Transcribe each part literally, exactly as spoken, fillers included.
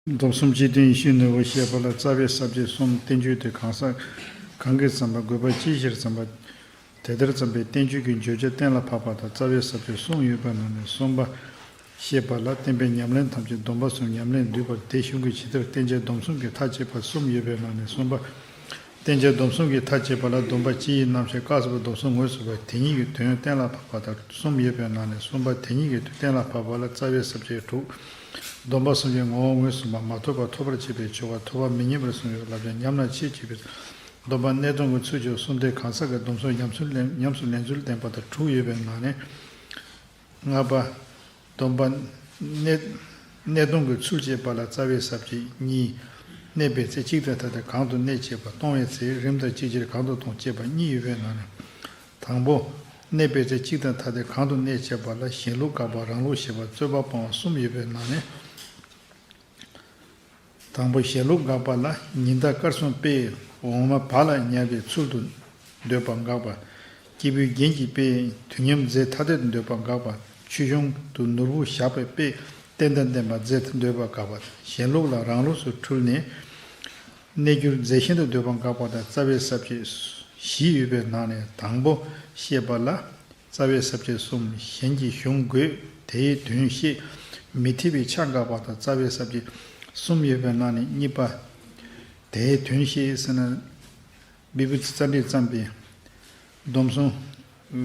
སྡོམ་གསུམ་སྤྱི་དོན་ཡེ་ཤེས་ནོར་བུ་བཤད་པ་ལ། རྩ་བའི་ས་བཅད་གསུམ། བསྟན་བཅོས་དེ་གང་ཟག་གང་གིས་བརྩམས་པ། དགོས་པ་ཅིའི་ཕྱིར་བརྩམས་པ། དེ་ལྟར་བརྩམས་པའི་བསྟན་བཅོས་ཀྱི་བརྗོད་བྱ་གཏན་ལ་ཕབ་པ་དང་། རྩ་བའི་ས་བཅད་གསུམ་ཡོད་པའི་ནང་ནས་གསུམ་པ་བཤད་པ་ལ། བསྟན་པའི་ཉམས་ལེན་ཐམས་ཅད་སྡོམ་པ་གསུམ་ཉམས་ལེན་བསྡུས་པ་སྟེ། གཞུང་གི་ཇི་ལྟར་བསྟན་བྱ་སྡོམ་གསུམ་གྱི་མཐའ་དཔྱད་པ་གསུམ་ཡོད་པའི་ནང་ནས་གསུམ་པ། བསྟན་བྱ་སྡོམ་གསུམ་གྱི་མཐའ་དཔྱད་པ་ལ། སྡོམ་པ་སྤྱི་ཡི་རྣམ་བཤད་བཀའ་སྩལ་པ་སྡོམ་གསུམ་ངོས་བཟུང་བ་དེ་ཉིད་ཀྱི་དོན་གཏན་ལ་ཕབ་པ་དང་གསུམ་ཡོད་པའི་ནང་ནས་གསུམ་པ། དེ་ཉིད་ཀྱི་དོན་གཏན་ལ་ཕབ་པ་ལ། རྩ་བའི་ས་བཅད་དྲུག། སྡོམ་པ་གསུམ་གྱི་ངོ་བོ་ངོས་བཟུང་བ། མ་ཐོབ་པ་ཐོབ་པར་བྱེད་པའི་ཆོ་ག། ཐོབ་པ་མི་ཉན་པར་གསུངས་པའི་བསླབ་བྱ། ཉམས་ལ་ཆེས་བགྱིད་པའི་སྡོམ་པ། གནས་སྡོམ་གྱི་ཚུལ་གྱི་གསུམ་ལྡན་གང་ཟག་གི་སྡོམ་གསུམ་ཉམས་སུ་ལེན་ཉམས་སུ་ལེན་ཚུལ་བསྟན་པ་དང་དྲུག་ཡོད་པའི་ནང་ནས། ལྔ་པ། སྡོམ་པ། གནས་གནས་སྡོམ་གྱི་ཚུལ་བཅད་པ་ལ། རྩ་བའི་ས་བཅད་གཉིས། གནས་པའི་ཚེ་གཅིག་དང་ཐ་དད་གང་དུ་གནས་བྱེད་པ། གཏོང་བའི་ཚེ་རིམ་དང་ཅིག་ཅར་གང་དུ་གཏོང་བྱེད་པ་གཉིས་ཡོད་པའི་ནང་ནས། དང་པོ། གནས་པའི་ཚེ་གཅིག་དང་ཐ་དད་གང་དུ་གནས་བྱེད་པ་ལ། གཞན་ལུགས་དགག་པ། རང་ལུགས་བཞེད་པ། རྩོད་པ་སྤོང་བ་གསུམ་ཡོད་པའི་ནང་ནས། དང་པོ། གཞན་ལུགས་དགག་པ་ལ། ཉི་ཟླ་སྐར་གསུམ་དཔེས་འོག་མ་བག་ལ་ཉལ་བའི་ཚུལ་དུ་འདོད་པ་དགག་པ། སྐྱེས་བུའི་རྒྱན་གྱི་དཔེས་དུས་མཉམ་རྫས་ཐ་དད་དུ་འདོད་པ་དགག་པ། ཆོས་འབྱུང་དུ་ནོར་བུ་བཞག་པའི་དཔེས་རྟེན་དང་བརྟེན་པ་རྫས་དུ་འདོད་པ་དགག་པ། གཞན་ལུགས་ལ་རང་ལུགས་སུ་འཁྲུལ་ནས་གནས་འགྱུར་རྫས་གཞན་དུ་འདོད་པ་དགག་པ་དང་། རྩ་བའི་ས་བཅད་བཞི་ཡོད་པའི་ནང་ནས་དང་པོ་བཤད་པ་ལ། རྩ་བའི་ས་བཅད་གསུམ། གཞན་གྱི་གཞུང་དགོས་དེའི་དོན་བཤད། མི་འཐད་པའི་ཆ་དགག་པ་དང་། རྩ་བའི་ས་བཅད་གསུམ་ཡོད་པའི་ནང་ནས་གཉིས་པ། དེའི་དོན་བཤད་ཟེར་ན། བི་བུ་ཙི་ཙ་འདྲས་བརྩམས་པའི་སྡོམ་གསུམ་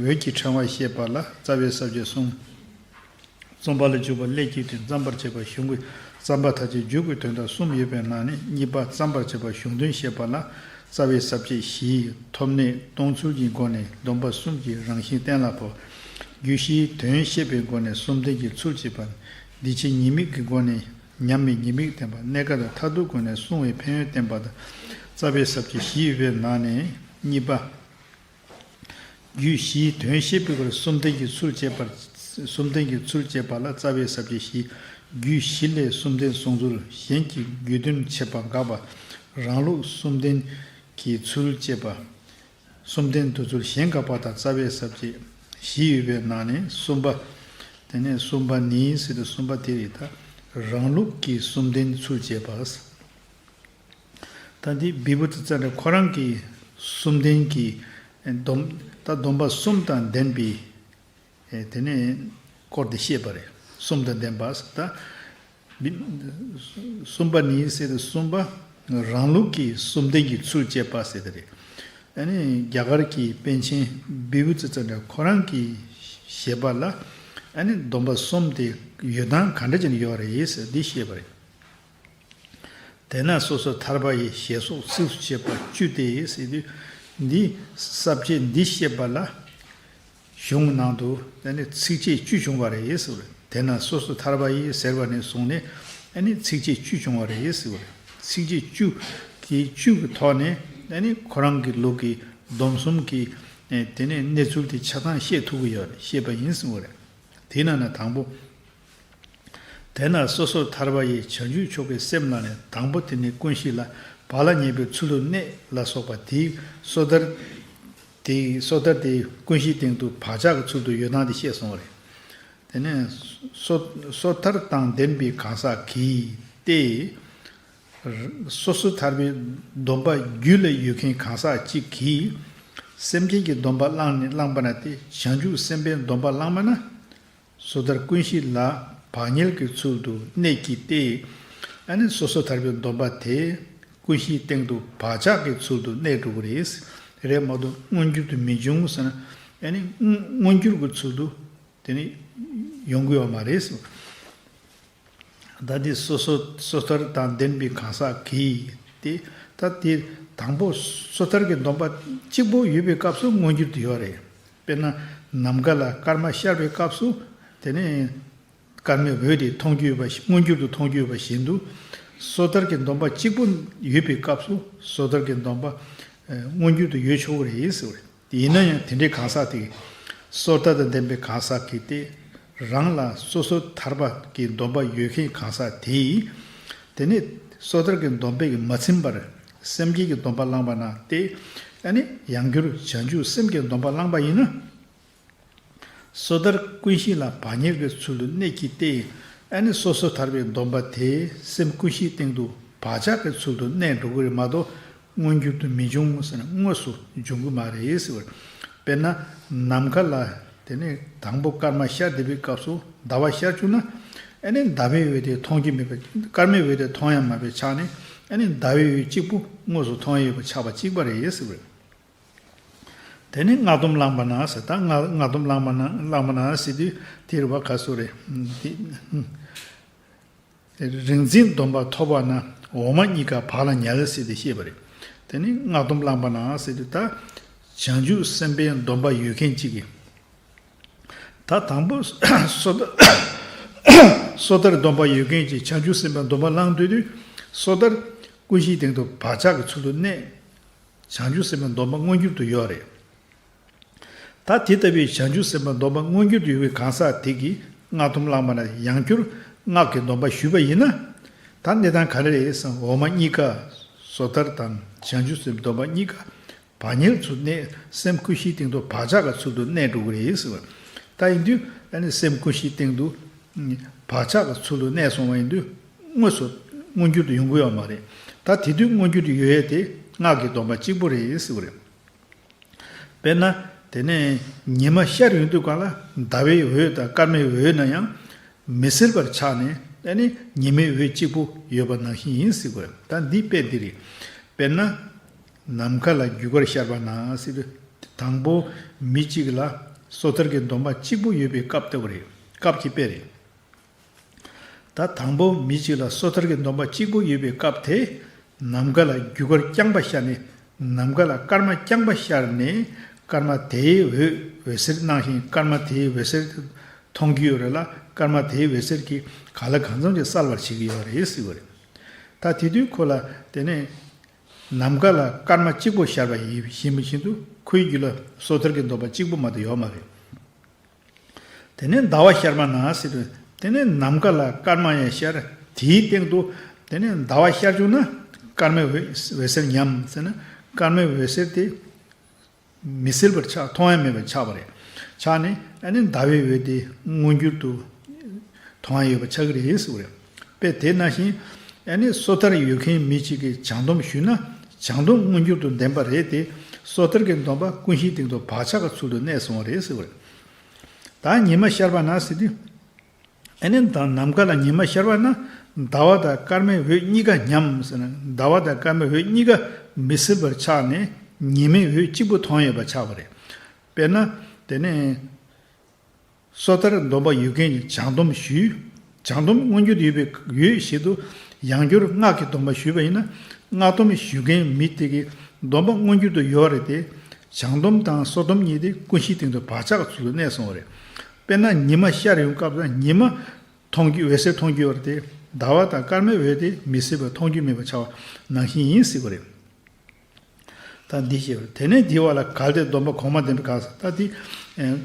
འོད་ཀྱི་ཕྲེང་བ་བཤད་པ་ལ། རྩ་བའི་ས་བཅད་གསུམ། རྩོམ་པ་ལ་འཇུག་པ་ཀླད་ཀྱི་དོན། བརྩམ་པར་བྱེད་པ་གཞུང་གི། བརྩམ་པ་མཐར་བྱེད་འཇུག་གི་དོན་དང་གསུམ་ཡོད་པའི་ནང་ནས་གཉིས་པ། བརྩམ་པར་བྱེད་པ་གཞུང་དོན་བཤད་པ་ལ། རྩ་བའི་ས་བཅད་བཞིའི་ཐོབ་གནས་སྟོང་ཚུལ་གྱི་སྒོ་ནས་སྡོམ་པ་གསུམ་གྱི་རང་བཞིན་གཏན་ལ་ཕབ། རྒྱུད་བཞིའི་དོན་བཤད་པའི་སྒོ་ནས་གསུམ་ལྡན་གྱི་ཚུལ་བྱེད་པ། འདུས་བྱས་ཉེས་དམིགས་ཀྱི་སྒོ་ནས་ཉམས་མེད་ཉེས་དམིགས་བསྟན་པ། གནས་སྐབས་དང་མཐར་ཐུག་སྒོ་ནས་བསྲུང་བའི་ཕན་ཡོན་བསྟན་པ་དང་། རྩ་བའི་ས་བཅད་བཞི་ཡོད་པའི་ནང་ནས་གཉིས་པ། རྒྱུད་བཞིའི་དོན་བཤད་པའི་སྐོར་གསུམ་ལྡན་གྱི་ཚུལ་བྱེད་པར། གསུམ་ལྡན་གྱི་ཚུལ་བྱེད་པ་ལ། རྩ་བའི་ས་བཅད་བཞི། རྒྱུད་བཞི་ལས་གསུམ་ལྡན་གསུངས་ཚུལ། གཞན་གྱི་རྒྱུད་དོན་འཆད་པ་དགག་པ། རང་ལུགས་གསུམ་ལྡན་གྱི་ཚུལ་བྱེད་པ། གསུམ་ལྡན་འདོད་ཚུལ་གཞན་དགག་པ་དང་། རྩ་བའི་ས་བཅད་བཞི་ཡོད་པའི་ནང་ནས་གསུམ་པ། དེ་ནས་གསུམ་པ་ནི་ཟེར་ཏེ་གསུམ་པ་དེ་རེད་ད། རང་ལུགས་ཀྱི་གསུམ་ལྡན་ཚུལ་བྱེད་པ། ད་འདི་བི་བུ་ཙི་ཙ་འདྲ་ཁོ་རང་གིས་གསུམ་ལྡན་གྱི་སྡོམ་ད་སྡོམ་པ་གསུམ་དང་ལྡན་པའི། དེ་ནས་སྐོར་དེ་བཤད་པ་རེད། གསུམ་དང་ལྡན་པ་ད། གསུམ་པ་ནི་ཟེར་ཏེ་གསུམ་པ། རང་ལུགས་ཀྱི་གསུམ་ལྡན་གྱི་ཚུལ་བྱེད་པ་ཟེར་དེ་རེད། ཨ་ནི་རྒྱ་གར་གྱི་པཎ་ཆེན་བི་བུ་ཙི་ཙ་འདྲ་ཁོ་རང་གི་བཞེད་པ་ལ། ཨ་ནི་སྡོམ་པ་གསུམ་དེ་ཡོད་སྟངས་ག་འདྲ་ཅིག་ཡོད་རེད་ཟེར་འདི་བཤད་པ་རེད། དེས་ན་སོ་སོར་ཐར་པ་ཡི་ཞེས་སོགས་ཚིགས་སུ་བཅད་པ་བཅུ་སྟེ་ཟེར་དུས། འདི་ས་བཅད་འདི་བཤད་པ་ལ་གཞུང་ནང་དུ་ཨ་ནི་ཚིགས་བཅད་བཅུ་བྱུང་བ་རེད་ཟེར་བ་རེད། དེས་ན་སོ་སོར་ཐར་པ་ཡི་ཟེར་བ་ནས་བཟུང་ནས་ཨ་ནི་ཚིགས་བཅད་བཅུ་བྱུང་བ་རེད་ཟེར་བ་རེད། ཚིགས་བཅད་བཅུ་དེ་བཅུ་གི་ཐོག་ནས་ཨ་ནི་ཁོ་རང་གི་ལུགས་ཀྱི་སྡོམ་གསུམ་གྱི་དེ་ནས་གནས་ཚུལ་དེ་ཆ་ཚང་བཤད་ཐུབ་ཀྱི་ཡོད་རེད། བཤད་པ་ཡིན་གསུངས་པ་རེད། དེ་ན་ན་དང་པོ། དེས་ན་སོ་སོར་ཐར་པ་ཡི་བྱང་ཆུབ་མཆོག་གི་སེམས་ལ་ནི། དང་པོ་དེ་ནི་ཀུན་གཞི་ལ་བག་ལ་ཉལ་བའི་ཚུལ་དུ་གནས་ལ་སོགས་པ་དེའི་སོ་ཐར། དེའི་སོ་ཐར་དེ་ཀུན་གཞིའི་སྟེང་དུ་བག་ཆགས་ཀྱི་ཚུལ་དུ་ཡོད་སྟངས་དེ་བཤད་སོང་བ་རེད། དེ་ནས་སོ་སོ་ཐར་དང་ལྡན་པའི་གང་ཟག་གིས་ཏེ། སོ་སོར་ཐར་པའི་སྡོམ་པ་རྒྱུད་ལ་ཡོད་མཁན་གང་ཟག་ཅིག་གིས་སེམས་བསྐྱེད་ཀྱི་སྡོམ་པ་བླངས་ནས་བླངས་པ་ན་སྟེ། བྱང་ཆུབ་སེམས་དཔའི་སྡོམ་པ་བླངས་པ་ན། སོ་ཐར་ཀུན་གཞི་ལ་བག་ཉལ་གྱི་ཚུལ་དུ་གནས་ཀྱི་སྟེ། ཨ་ནི་སོ་སོར་ཐར་པའི་སྡོམ་པ་དེ་ཀུན་གཞིའི་སྟེང་དུ་བག་ཆགས་ཀྱི་ཚུལ་དུ་གནས་འགྲོ་གི་རེད། རེད་མ་གཏོགས་མངོན་གྱུར་དུ་མི་འབྱུང་ཟེར་ན། ཨ་ནི་མངོན་གྱུར་གྱི་ཚུལ་དུ་དེ་ནི་ཡོང་གི་ཡོད་མ་རེད། ད་འདི་སོ་སོ་སོ་ཐར་དང་ལྡན་པའི་གང་ཟག་གིས་ཏེ། ད་དེ་དང་པོ་སོ་ཐར་གྱི་སྡོམ་པ་གཅིག་པོ་ཡོད་པའི་སྐབས་སུ་མངོན་གྱུར་དུ་ཡོད་རེད། དཔེར་ན་ནམ་མཁའ་ལ་སྐར་མ་ཤར་བའི་སྐབས་སུ་དེ་ནས་སྐར་མའི་འོད་དེ་མཐོང་རྒྱུ་ཡོད་པ་ཞིག་མངོན་གྱུར་དུ་མཐོང་རྒྱུ་ཡོད་པ་བཞིན་དུ། སོ་ཐར་གྱི་སྡོམ་པ་གཅིག་པོ་ཡོད་པའི་སྐབས་སུ་སོ་ཐར་གྱི་སྡོམ་པ་མངོན་གྱུར་དུ་ཡོད་ཆོག་གི་རེད་ཟེར་བ་རེད། ཡིན་ན་ཡང་དེ་འདྲའི་གང་ཟག་དེ། སོ་ཐར་དང་ལྡན་པའི་གང་ཟག་གིས་ཏེ། རང་ལ་སོ་སོར་ཐར་པ་གི་སྡོམ་པ་ཡོད་མཁན་གང་ཟག་དེས། དེ་ནས་སོ་ཐར་གྱི་སྡོམ་པས་མ་ཚིམ་པར་སེམས་བསྐྱེད་ཀྱི་སྡོམ་པ་བླངས་པ་ན་སྟེ། ཨ་ནི་ཡང་བསྐྱར་བྱང་ཆུབ་སེམས་ཀྱི་སྡོམ་པ་བླངས་པ་ཡིན་ན། སོ་ཐར་ཀུན་གཞི་ལ་བག་ཉལ་གྱི་ཚུལ་དུ་གནས་ཀྱི་སྟེ། ཨ་ནི་སོ་སོར་ཐར་པའི་སྡོམ་པ་དེ་སེམས་ཀུན་གཞིའི་སྟེང་དུ་བག་ཆགས་ཀྱི་ཚུལ་དུ་གནས་འགྲོ་གི་རེད་མ་གཏོགས་མངོན་གྱུར་དུ་མི་འབྱུང་ཟེར་ན་དངོས་སུ་འབྱུང་གི་མ་རེད་ཟེར་བ་རེད། དཔེར་ན་ནམ་མཁའ་ལ་དེ་ནས་དང་པོ་སྐར་མ་ཤར་བསྡད་པའི་སྐབས་སུ་ཟླ་བ་ཤར་བཅུག་ན། ཨ་ནི་ཟླ་བའི་འོད་དེ་མཐོང་རྒྱུ་མེད་པ། སྐར་མའི་འོད་དེ་མཐོང་ཡང་མ་པའི་ཆ་ནས་ཨ་ནི་ཟླ་བའི་འོད་གཅིག་པུ་དངོས་སུ་མཐོང་ཡོད་པ་ཆགས་པ་གཅིག་པ་རེད་ཟེར་བ་རེད། དེ་ནི་སྔགས་སྡོམ་བླངས་པ་ན་ཟེར། ད་སྔགས་སྔགས་སྡོམ་བླངས་པ་ན་བླངས་པ་ན་ཟེར་དུས་དེ་རུ་བ་ག་སུ་རེད། འདི་རིག་འཛིན་སྡོམ་པ་ཐོབ་པ་ན་འོག་མ་གཉིས་ཀ་བག་ལ་ཉལ་ཟེར་ཏེ་བཤད་པ་རེད། དེ་ནི་སྔགས་སྡོམ་བླངས་པ་ན་ཟེར་དུས་ད་བྱང་ཆུབ་སེམས་དཔའི་སྡོམ་པ་ཡོད་མཁན་གཅིག་གིས། ད་དང་པོ་སོ་ཐར་སོ་ཐར་སྡོམ་པ་ཡོད་མཁན་གྱིས་བྱང་ཆུབ་སེམས་དཔའི་སྡོམ་པ་བླངས་སྡོད་དུས་སོ་ཐར་ཀུན་གཞིའི་སྟེང་དུ་བག་ཆགས་ཀྱི་ཚུལ་དུ་གནས། བྱང་ཆུབ་སེམས་དཔའི་སྡོམ་པ་མངོན་གྱུར་དུ་ཡོད་རེད། ད་དེ་ལྟ་བུའི་བྱང་ཆུབ་སེམས་དཔའི་སྡོམ་པ་མངོན་གྱུར་དུ་ཡོད་པའི་གང་ཟག་དེ་གིས་སྔགས་སྡོམ་བླངས་པ་ན་ཡང་བསྐྱར་སྔགས་ཀྱི་སྡོམ་པ་ཞུས་པ་ཡིན་ན། ད་གནས་སྟངས་ག་རེ་རེད་ཟེར་ན་འོག་མ་གཉིས་ཀ་སོ་ཐར་དང་བྱང་ཆུབ་སེམས་སྡོམ་པ་གཉིས་ཀ་བག་ཉལ་ཚུལ་གནས། སེམས་ཀུན་གཞིའི་སྟེང་དུ་བག་ཆགས་ཀྱི་ཚུལ་དུ་གནས་འགྲོ་གི་རེད་ཟེར་བ། ད་ཡིན་དུས་ཨ་ནི་སེམས་ཀུན་གཞིའི་སྟེང་དུ་བག་ཆགས་ཀྱི་ཚུལ་དུ་གནས་སོང་བ་ཡིན་དུས་དངོས་སུ་མངོན་གྱུར་དུ་ཡོང་གི་ཡོད་མ་རེད། ད་དེ་དུས་མངོན་གྱུར་དུ་ཡོད་ཡས་དེ་སྔགས་ཀྱི་སྡོམ་པ་གཅིག་པུ་རེད་ཟེར་བ་རེད། དཔེར་ན། དེ་ནས་ཉི་མ་ཤར་ཡོང་དུས་སྒང་ལ་ཟླ་བའི་འོད་དང་སྐར་མའི་འོད་ན་ཡང་མི་གསལ་བར་ཆགས་ནས་ཨ་ནི་ཉི་མའི་འོད་གཅིག་པུ་ཡོད་པ་ནང་བཞིན་ཡིན་ཟེར་དགོས། ད་འདི་དཔེ་འདི་རེད། དཔེར་ན། ནམ་མཁའ་ལ་རྒྱུ་སྐར་ཤར་བ་ན་ཟེར་དུས་དང་པོ་མི་གཅིག་ལ་སོ་ཐར་གྱི་སྡོམ་པ་གཅིག་པུ་ཡོད་པའི་སྐབས་ལྟ་བུ་རེད། སྐབས་ཀྱི་དཔེ་རེད། ད་དང་པོ་མི་གཅིག་ལ་སོ་ཐར་གྱི་སྡོམ་པ་གཅིག་པུ་ཡོད་པའི་སྐབས་དེ། ནམ་མཁའ་ལ་རྒྱུ་སྐར་རྐྱང་པ་ཤར་ནས། ནམ་མཁའ་ལ་སྐར་མ་རྐྱང་པ་ཤར་ནས་སྐར་མ་དེའི་འོད་འོད་ཟེར་ནང་བཞིན་སྐར་མ་དེའི་འོད་ཟེར་མཐོང་རྒྱུ་ཡོད་རེད་ལ། སྐར་མ་དེའི་འོད་ཟེར་གྱིས་ག་ལ་གང་འཚམ་ཅིག་གསལ་བར་བྱེད་ཀྱི་ཡོད་རེད་ཟེར་བ་རེད། ད་དེ་དུས་ཁོ་ལ་དེ་ནས་ནམ་མཁའ་ལ་སྐར་མ་གཅིག་པོ་ཤར་བ་ཡིན་བཞིན་བཞིན་དུ་ཁོའི་རྒྱུད་ལ་སོ་ཐར་གྱི་སྡོམ་པ་གཅིག་པོ་མ་གཏོགས་ཡོད་མ་རེད། དེ་ནས་ཟླ་བ་ཤར་བ་ན་ཟེར་དུས། དེ་ནས་ནམ་མཁའ་ལ་སྐར་མ་ཡང་ཤར། དེའི་སྟེང་དུ་དེ་ནས་ཟླ་བ་ཤར་བྱུང་ན་སྐར་མའི་འོད་འོད་ཟེར་ཉམས་ཟེར་ན་སྐར་མའི་འོད་ཟེར་དེ་མི་གསལ་བར་ཆགས། མཐོང་ཡང་མེད་པར་ཆགས་པ་རེད། ཆགས་ནས་ཨ་ནི་ཟླ་བའི་འོད་དེ་མངོན་གྱུར་དུ་མཐོང་ཡང་ཡོད་པ་ཆགས་ཀྱི་རེད་ཟེར་བ་རེད། དཔེ་དེ་ནང་བཞིན་ཨ་ནི་སོ་ཐར་ཡོད་མཁན་མི་གཅིག་གིས་བྱང་སྡོམ་ཞུས་ན་བྱང་སྡོམ་མངོན་གྱུར་དུ་ལྡན་པ་རེད་དེ། སོ་ཐར་གྱི་སྡོམ་པ་ཀུན་གཞིའི་སྟེང་དུ་བག་ཆགས་ཀྱི་ཚུལ་དུ་གནས་སོང་བ་རེད་ཟེར་བ་རེད། ད་ཉི་མ་ཤར་བ་ན་ཟེར་དུས། ཨ་ནི་ད་ནམ་མཁའ་ལ་ཉི་མ་ཤར་བ་ན་ཟླ་བ་དང་སྐར་མའི་འོད་གཉིས་ཀ་ཉམས་ཟེར་ན། ཟླ་བ་དང་སྐར་མའི་འོད་གཉིས་ཀ་མི་གསལ་བར་ཆགས་ནས་ཉི་མའི་འོད་གཅིག་པུ་མཐོང་ཡོད་པ་ཆགས་པ་རེད། དཔེར་ན། དེ་ནས་སོ་ཐར་སྡོམ་པ་ཡོད་མཁན་གྱིས་བྱང་སྡོམ་ཞུས། བྱང་སྡོམ་མངོན་གྱུར་དུ་ཡོད་པའི་ཡོད་བཞིན་དུ་ཡང་བསྐྱར་སྔགས་ཀྱི་སྡོམ་པ་ཞུས་པ་ཡིན་ན། སྔགས་སྡོམ་ཞུ་མཁན་མི་དེ་གི་སྡོམ་པ་མངོན་གྱུར་དུ་ཡོད་རེད་དེ། བྱང་སྡོམ་དང་སོ་སྡོམ་གཉིས་དེ་ཀུན་གཞིའི་སྟེང་དུ་བག་ཆགས་ཀྱི་ཚུལ་དུ་གནས་སོང་བ་རེད། དཔེར་ན་ཉི་མ་ཤར་ཡོང་སྐབས་ལ་ཉི་མ་མཐོང་རྒྱུ་འོད་ཟེར་མཐོང་རྒྱུ་ཡོད་རེད་དེ། ཟླ་བ་དང་སྐར་མའི་འོད་དེ་མི་གསལ་བར་མཐོང་རྒྱུ་མེད་པ་ཆགས་པ་ནང་བཞིན་ཡིན་ཟེར་བ་རེད། ད་འདི་ཞེས་པ་དེ་ནས་འདི་བ་ལ་གལ་ཏེ་སྡོམ་པ་གོང་མ་ལྡན་པའི་གང་ཟག་ད་འདི། ཨེ།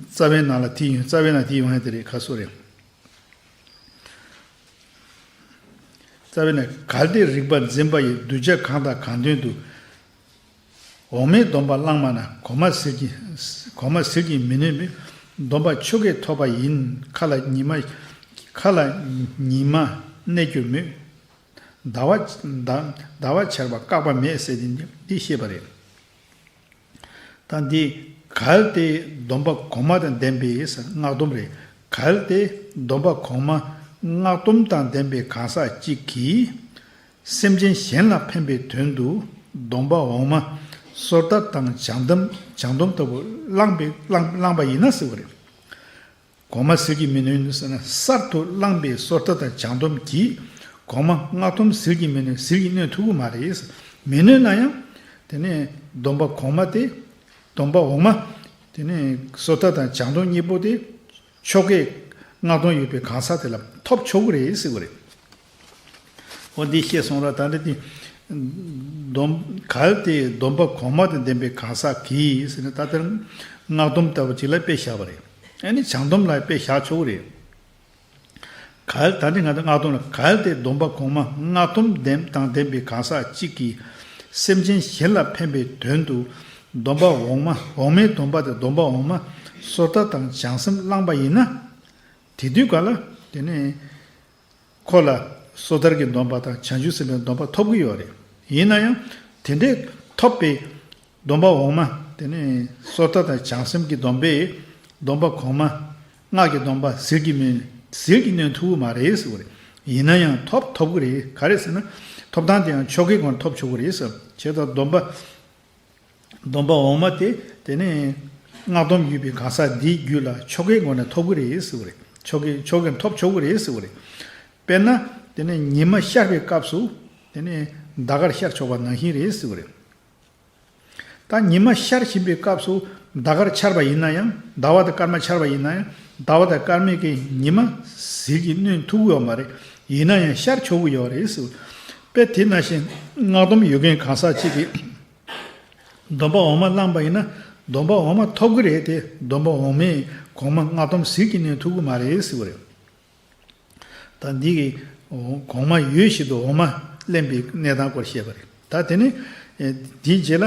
རྩ་བའི་ནང་ལ་དེ་ཡོང་རྩ་བའི་ནང་དེ་ཡོང་ཡ་དེ་རེད་ཁ་སོ་རེད། རྩ་བའི་ནང་གལ་ཏེ་རིག་པ་འཛིན་པ་ཡིས་གདུལ་བྱ་གང་དང་གང་དོན་དུ། འོག་མའི་སྡོམ་པ་བླངས་མ་ན་གོང་མ་ཟིལ་གྱིས་གོང་མ་ཟིལ་གྱིས་མི་ནོན་མོད། སྡོམ་པ་ཆོ་གས་ཐོབ་པ་ཡིན། མཁའ་ལ་ཉི་མ་མཁའ་ལ་ཉི་མ་གནས་གྱུར་མོད། ཟླ་བ་ཟླ་ཟླ་བ་འཆར་བ་བཀག་པ་མེད་ཟེར་ཏེ་འདི་བཤད་པ་རེད། ད་འདི་གལ་ཏེ་སྡོམ་པ་གོང་མ་དང་ལྡན་པའི་སྔགས་སྡོམ་རེད། གལ་ཏེ་སྡོམ་པ་གོང་མ་སྔགས་སྡོམ་དང་ལྡན་པའི་གང་ཟག་གཅིག་གིས་སེམས་ཅན་གཞན་ལ་ཕན་པའི་དོན་དུ་སྡོམ་པ་འོག་མ་སོར་ཐར་དང་བྱང་སྡོམ་བྱང་སྡོམ་ལྟ་བུ་བླངས་པའི་བླངས་བླངས་པ་ཡིན་ན་ཟེར་བ་རེད། གོང་མ་ཟིལ་གྱིས་མི་ནོན་ཟེར་ན་གསར་དུ་བླངས་པའི་སོར་ཐར་དང་བྱང་སྡོམ་གྱིས་གོང་མ་སྔགས་སྡོམ་ཟིལ་གྱིས་མི་ནོན་ཟིལ་གྱིས་གནོན་ཐུབ་ཀྱི་མ་རེད། མི་ནོན་ན་ཡང་དེ་ནས་སྡོམ་པ་གོང་མ་དེ་སྡོམ་པ་འོག་མ་དེ་ནས་སོར་ཐར་དང་བྱང་སྡོམ་གཉིས་པོ་དེ་ཆོ་གས་སྔགས་སྡོམ་ཡོད་པའི་གང་ཟག་དེ་ལ་ཐོབ་ཆོག་གི་རེད་ཟེར་གྱི་རེད། འོ་འདི་བཤད་སོང་ར། ད་འདི་དེ་སྡོམ་གལ་ཏེ་སྡོམ་པ་གོང་མ་དང་ལྡན་པའི་གང་ཟག་གིས་ཟེར་ན་ད་ལྟར་སྔགས་སྡོམ་ལྟ་བུ་ཅིག་ལ་དཔེ་བཞག་པ་རེད། ཨ་ནི་བྱང་སྡོམ་ལ་དཔེ་བཞག་ཆོག་གི་རེད། གལ་ད་ནི་ང་ཚོ་སྔགས་སྡོམ་ལ་གལ་ཏེ་སྡོམ་པ་གོང་མ་སྔགས་སྡོམ་ལྡན་དང་ལྡན་པའི་གང་ཟག་གཅིག་གིས་སེམས་ཅན་གཞན་ལ་ཕན་པའི་དོན་དུ་སྡོམ་པ་འོག་མ་འོག་མའི་སྡོམ་པ་དང་སྡོམ་པ་འོག་མ་སོར་ཐར་དང་བྱང་སེམས་བླངས་པ་ཡིན་ན། དེ་དུས་ག་ལ་ དེ་ནས་ཁོ་ལ་སོ་ཐར་གྱི་སྡོམ་པ་དང་བྱང་ཆུབ་སེམས་དཔའི་སྡོམ་པ་ཐོབ་ཀྱི་ཡོད་རེད། ཡིན་ན་ཡང་དེ་འདྲའི་ཐོབ་པའི་སྡོམ་པ་འོག་མ། དེ་ནས་སོ་ཐར་དང་བྱང་སེམས་ཀྱི་སྡོམ་པས་སྡོམ་པ་གོང་མ་སྔགས་ཀྱི་སྡོམ་པ་ཟིལ་གྱིས་གནོན། ཟིལ་གྱིས་གནོན་ཐུབ་ཀྱི་མ་རེད་ཟེར་བ་རེད། ཡིན་ན་ཡང་ཐོབ་ཐོབ་ཀྱི་རེད། ག་རེ་ཟེར་ན། ཐོབ་ཐང་དེ་ཡང་ཆོ་གའི་སྒོ་ནས་ཐོབ་ཆོག་གི་རེད་ཟེར། བྱས་ཙང་སྡོམ་པ། སྡོམ་པ་འོག་མ་དེ་དེ་ནས་སྔགས་སྡོམ་ཡོད་པའི་གང་ཟག་འདིའི་རྒྱུད་ལ་ཆོ་གའི་སྒོ་ནས་ཐོབ་ཀྱི་རེད་ཟེར་བ་རེད། ཆོ་གའི་ཆོ་གས་ཐོབ་ཆོག་གི་རེད་ཟེར་བ་རེད། དཔེར་ན། དེ་ནས་ཉི་མ་ཤར་བའི་སྐབས་སུ། དེ་ནས་ཟླ་སྐར་ཤར་ཆོག་པ་ནང་བཞིན་རེད་ཟེར་བ་རེད། ད་ཉི་མ་ཤར་བཞིན་པའི་སྐབས་སུ་ཟླ་སྐར་འཆར་བ་ཡིན་ན་ཡང་། ཟླ་བ་དང་སྐར་མ་འཆར་བ་ཡིན་ན་ཡང་། ཟླ་བ་དང་སྐར་མའི་གི་ཉི་མ་ཟིལ་གྱིས་གནོན་ཐུབ་ཀྱི་ཡོད་མ་རེད། ཡིན་ན་ཡང་ཤར་ཆོག་གི་ཡོད་རེད་ཟེར། དཔེ་དེ་ནང་བཞིན་སྔགས་སྡོམ་ཡོད་མཁན་གང་ཟག་ཅིག་གིས་སྡོམ་པ་འོག་མ་བླངས་པ་ཡིན་ན། སྡོམ་པ་འོག་མ་ཐོབ་ཀྱི་རེད་དེ། སྡོམ་པ་འོག་མས་གོང་མ་སྔགས་སྡོམ་ཟིལ་གྱིས་གནོན་ཐུབ་ཀྱི་མ་རེད་ཟེར་བ་རེད། ད་འདི་གི་གོང་མ་ཡོད་བཞིན་དུ་འོག་མ་ལེན་པའི་གནས་སྟངས་སྐོར་བཤད་པ་རེད། ད་དེ་ནི་དེའི་རྗེས་ལ།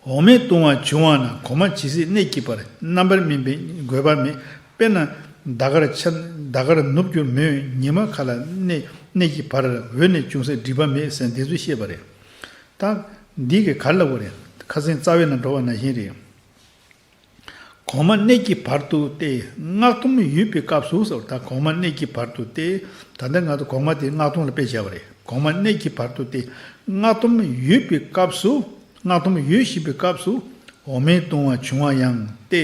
འོག་མས་ལྟུང་བ་བྱུང་བ་ན། གོང་མ་ཇི་སྲིད་གནས་ཀྱི་བར། རྣམ་པར་སྨིན་པའི་དགོས་པ་མེད། དཔེར་ན། ཟླ་སྐར་འཆར། ཟླ་སྐར་ནུབ་གྱུར་མོད། ཉི་མ་ག་ལ་གནས། གནས་ཀྱི་བར། འོད་ནི་ཅུང་ཟད་འགྲིབ་པ་མེད་ཟེར་འདི་ཚོ་བཤད་པ་རེད། ད་འདི་གི་ག་རེ་ལབ་དགོས་རེད། ཁ་སང་རྩ་བའི་ནང་འགྲོ་བ་ནང་བཞིན་རེད། གོང་མ་གནས་ཀྱི་བར་དུ་སྟེ། སྔགས་སྡོམ་ཡོད་པའི་སྐབས་སུ་ཟེར། ད་གོང་མ་གནས་ཀྱི་བར་དུ་སྟེ། ད་ལྟ་ང་ཚོ་གོང་མ་དེ་སྔགས་སྡོམ་ལ་དཔེ་བྱས་པ་རེད། གོང་མ་གནས་ཀྱི་བར་དུ་སྟེ། སྔགས་སྡོམ་ཡོད་པའི་སྐབས་སུ། སྔགས་སྡོམ་ཡོད་བཞིན་པའི་སྐབས་སུ། འོག་མས་ལྟུང་བ་བྱུང་བ་ཡང་སྟེ།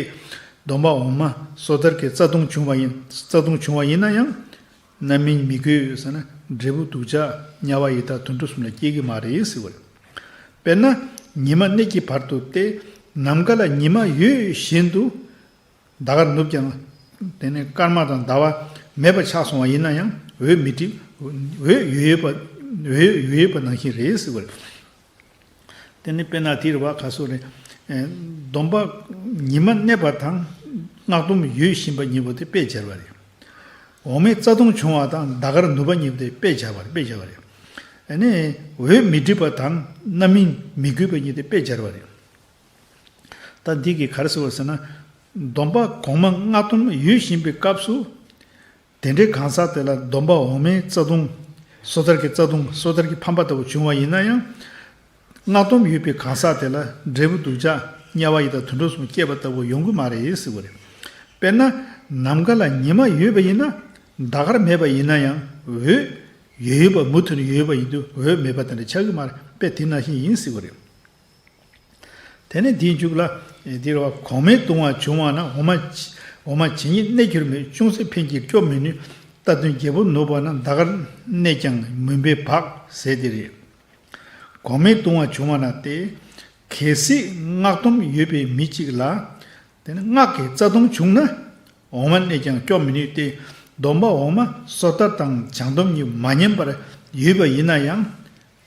སྡོམ་པ་འོག་མ་སོ་ཐར་གྱི་རྩ་ལྟུང་བྱུང་བ་ཡིན། རྩ་ལྟུང་བྱུང་བ་ཡིན་ན་ཡང་། རྣམ་སྨིན་མི་དགོས་ཟེར་ན། འབྲས་བུ་སྡུག་ཅག་དམྱལ་བ་ཡི་དྭགས་དུད་འགྲོ་གསུམ་ལ་སྐྱེ་གི་མ་རེད་ཟེར་བ་རེད། དཔེར་ན། ཉི་མ་གནས་ཀྱི་བར་དུ་སྟེ། ནམ་མཁའ་ལ་ཉི་མ་ཡོད་བཞིན་དུ་ཟླ་སྐར་ནུབ་ཀྱང་། དེ་ནས་སྐར་མ་དང་ཟླ་བ་མེད་པ་ཆགས་སོང་བ་ཡིན་ན་ཡང་། འོད་མི་འགྲིབ། འོད་ཡོད་ཡོད་པ། འོད་ཡོད་ཡོད་པ་ནང་བཞིན་རེད་ཟེར་བ་རེད། དེ་ནི་དཔེར་ན་དེ་རེད་བ། ག་སོ་རེད། ཨེ། སྡོམ་པ་ཉི་མ་གནས་པ་དང་སྔགས་སྡོམ་ཡོད་བཞིན་པ་གཉིས་པོ་དེ་དཔེ་སྦྱར་བ་རེད། འོག་མའི་རྩ་ལྟུང་བྱུང་བ་དང་ཟླ་སྐར་ནུབ་པ་གཉིས་པོ་དེ་དཔེ་སྦྱར་བ་རེད། དཔེ་སྦྱར་བ་རེད། ཨ་ནི་འོད་མི་འགྲིབ་པ་དང་རྣམ་སྨིན་མི་དགོས་པ་གཉིས་དེ་དཔེ་སྦྱར་བ་རེད། ད་འདི་གིས་ག་རེ་ཟེར་བ་ཟེར་ན། སྡོམ་པ་གོང་མ་སྔགས་སྡོམ་ཡོད་བཞིན་པའི་སྐབས་སུ། དེ་འདྲའི་གང་ཟག་དེ་ལ་སྡོམ་པ་འོག་མའི་རྩ་ལྟུང་། སོ་ཐར་གྱི་རྩ་ལྟུང་། སོ་ཐར་གྱི་ཕམ་པ་ལྟ་བུ་བྱུང་བ་ཡིན་ན་ཡང་། སྔགས་སྡོམ་ཡོད་པའི་གང་ཟག་དེ་ལ་འབྲས་བུ་སྡུག་ཅག་དམྱལ་བ་ཡི་དྭགས་དུད་འགྲོ་གསུམ་སྐྱེས་པ་ལྟ་བུ་ཡོང་གི་མ་རེད་ཟེར་བ་རེད། དཔེར་ན། ནམ་མཁའ་ལ་ཉི་མ་ཡོད་པ་ཡིན་ན། ཟླ་སྐར་མེད་པ་ཡིན་ན་ཡང་། འོད་ཡོད་ཡོད་པ། མུ་མཐུད་ནས་ཡོད་ཡོད་པ་ཡིན་དུས་འོད་མེད་པ་དེ་འདྲ་ཆགས་ཀྱི་མ་རེད། དཔེ་དེ་ནང་བཞིན་ཡིན་ཟེར་བ་རེད། དེ་ནས་དེའི་མཇུག་ལ། ཨེ། འདིར་བ། གོང་མའི་ལྟུང་བ་བྱུང་བ་ན། འོག་མ་འོག་མ་ཇི་སྙེད་གནས་གྱུར་མོད། ཅུང་ཟད་ཕན་གྱིས་སྐྱོབ་མི་ནུས། རྟ་བདུན་རྒྱལ་པོ་ནུབ་པ་ན། ཟླ་སྐར་གནས་ཀྱང་མུན་པས་བག་ཟེར་དེ་རེད། གོང་མའི་ལྟུང་བ་བྱུང་བ་ན་སྟེ། གལ་སྲིད་སྔགས་སྡོམ་ཡོད་པའི་མི་གཅིག་ལ། དེ་ནི་སྔགས་ཀྱི་རྩ་ལྟུང་བྱུང་ན། འོག་མ་གནས་ཀྱང་སྐྱོབ་མི་ནུས་ཏེ། སྡོམ་པ་འོག་མ་སོ་ཐར་དང་བྱང་སྡོམ་གཉིས་མ་ཉམས་པར་ཡོད་པ་ཡིན་ན་ཡང་།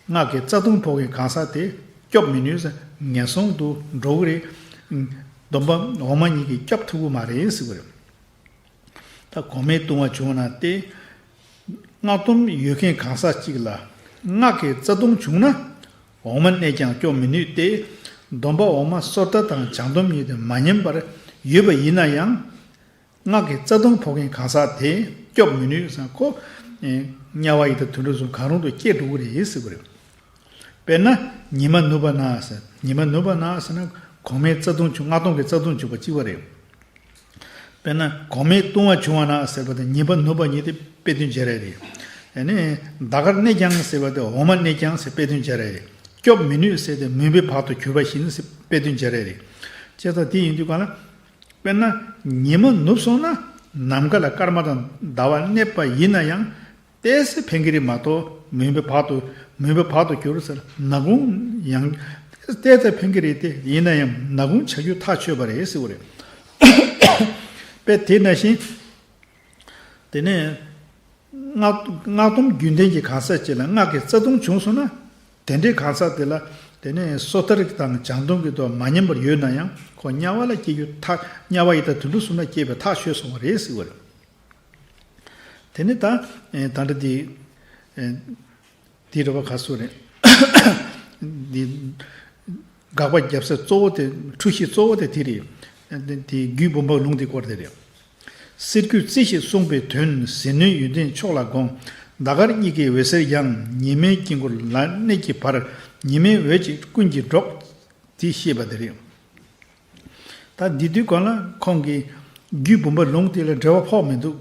སྔགས་ཀྱི་རྩ་ལྟུང་ཕོག་མཁན་གང་ཟག་དེ་སྐྱོབ་མི་ནུས་ཟེར། ངན་སོང་དུ་འགྲོ་གི་རེད། སྡོམ་པ་འོག་མ་གཉིས་ཀྱིས་སྐྱོབ་ཐུབ་ཀྱི་མ་རེད་ཟེར་གྱི་རེད། ད་གོང་མའི་ལྟུང་བ་བྱུང་ན་སྟེ། སྔགས་སྡོམ་ཡོད་མཁན་གང་ཟག་གཅིག་ལ་སྔགས་ཀྱི་རྩ་ལྟུང་བྱུང་ན། འོག་མ་གནས་ཀྱང་སྐྱོབ་མི་ནུས་ཏེ། སྡོམ་པ་འོག་མ་སོ་ཐར་དང་བྱང་སྡོམ་གཉིས་དེ་མ་ཉམས་པར་ཡོད་པ་ཡིན་ན་ཡང་། སྔགས་ཀྱི་རྩ་ལྟུང་ཕོག་མཁན་གང་ཟག་དེ་སྐྱོབ་མི་ནུས་ཟེར། ཁོ། ཨེ། དམྱལ་བ་ཡི་དྭགས་དུད་འགྲོ་གསུམ་གང་རུང་དུ་སྐྱེ་འགྲོ་གི་རེད་ཟེར་གྱི་རེད། དཔེར་ན། ཉི་མ་ནུབ་པ་ན་ཟེར། ཉི་མ་ནུབ་པ་ན་ཟེར་ན། གོང་མའི་རྩ་ལྟུང་བྱུང་། སྔགས་སྡོམ་གྱི་རྩ་ལྟུང་བྱུང་བ་གཅིག་པ་རེད། དཔེར་ན། གོང་མའི་ལྟུང་བ་བྱུང་བ་ན་ཟེར་བ་དེ། ཉི་མ་ནུབ་པ་ཉིད་དེ་དཔེ་དོན་སྦྱར་ཡ་རེད། ཨ་ནི། ཟླ་སྐར་གནས་ཀྱང་ཟེར་བ་དེ། འོག་མ་གནས་ཀྱང་ཟེར་དཔེ་དོན་སྦྱར་ཡ་རེད། སྐྱོབ་མི་ནུས་ཟེར་དེ། མུན་པས་བག་ཏུ་གྱུར་པ་བཞིན་ཟེར་དཔེ་དོན་སྦྱར་ཡ་རེད། བྱས་ཙང་དེ་ཡིན་དུས་གང་ལ། དཔེར་ན། ཉི་མ་ནུབ་སོང་ན། ནམ་མཁའ་ལ་སྐར་མ་དང་ཟླ་བ་གནས་པ་ཡིན་ན་ཡང་། ཏོག་ཙམ་ཕན་གྱི་རེད་མ་གཏོགས། མུན་པས་བག་ཏུ། མུན་པས་བག་ཏུ་གྱུར་ཟེར། ནག་ཁུང་ཡང་ཏོག་ཙམ་ཕན་གྱི་རེད་དེ། ཡིན་ན་ཡང་ནག་ཁུང་ཆགས་རྒྱུ་ཐག་ཆོད་པ་རེད་ཟེར་བ་རེད། དཔེ་དེ་ནང་བཞིན། དེ་ནས་སྔགས་སྔགས་སྡོམ་རྒྱུན་ལྡན་གྱི་གང་ཟག་ཅིག་ལ་སྔགས་ཀྱི་རྩ་ལྟུང་བྱུང་སོང་ན། དེ་འདྲའི་གང་ཟག་དེ་ལ། དེ་ནས་སོ་ཐར་དང་བྱང་སྡོམ་གྱི་དོན་མ་ཉམས་པར་ཡོད་ན་ཡང་། ཁོ་དམྱལ་བ་ལ་སྐྱེ་རྒྱུ་ཐག་དམྱལ་བ་ཡི་དྭགས་དུད་འགྲོ་གསུམ་ལ་སྐྱེས་པའི་ཐག་ཆོད་སོང་བ་རེད་ཟེར་བ་རེད། དེ་ནི་ད། ཨེ། ད་ལྟ་དེ། ཨེ། དེ་རེད་བ། ག་སོ་རེད། དེ། དགག་པ་རྒྱབ་ས་གཙོ་བོ་དེ། འཁྲུལ་གཞི་གཙོ་བོ་དེ་དེ་རེད། ཨེ། དེ་དེ་རྒྱུད་འབུམ་པ་ལུང་དེ་སྐོར་དེ་རེད། གསེར་སྐུ་རྩི་ཞེས་གསུངས་པའི་དོན་ཟིལ་གནོན་ཡོན་ཏན་མཆོག་ལ་དགོངས། ཟླ་སྐར་གཉིས་ཀྱི་འོད་ཟེར་ཡང་། ཉི་མའི་དཀྱིལ་འཁོར་ལ་གནས་ཀྱི་བར། ཉི་མའི་འོད་ཀྱིས་ཀུན་གྱིས་སྒྲོག། དེ་བཤད་པ་དེ་རེད། ད་འདི་དུས་གང་ལ་ཁོང་གིས་རྒྱུད་བུམ་པ་ལུང་དེ་ལ་འགྲེལ་བ་ཕོག་མི་འདུག་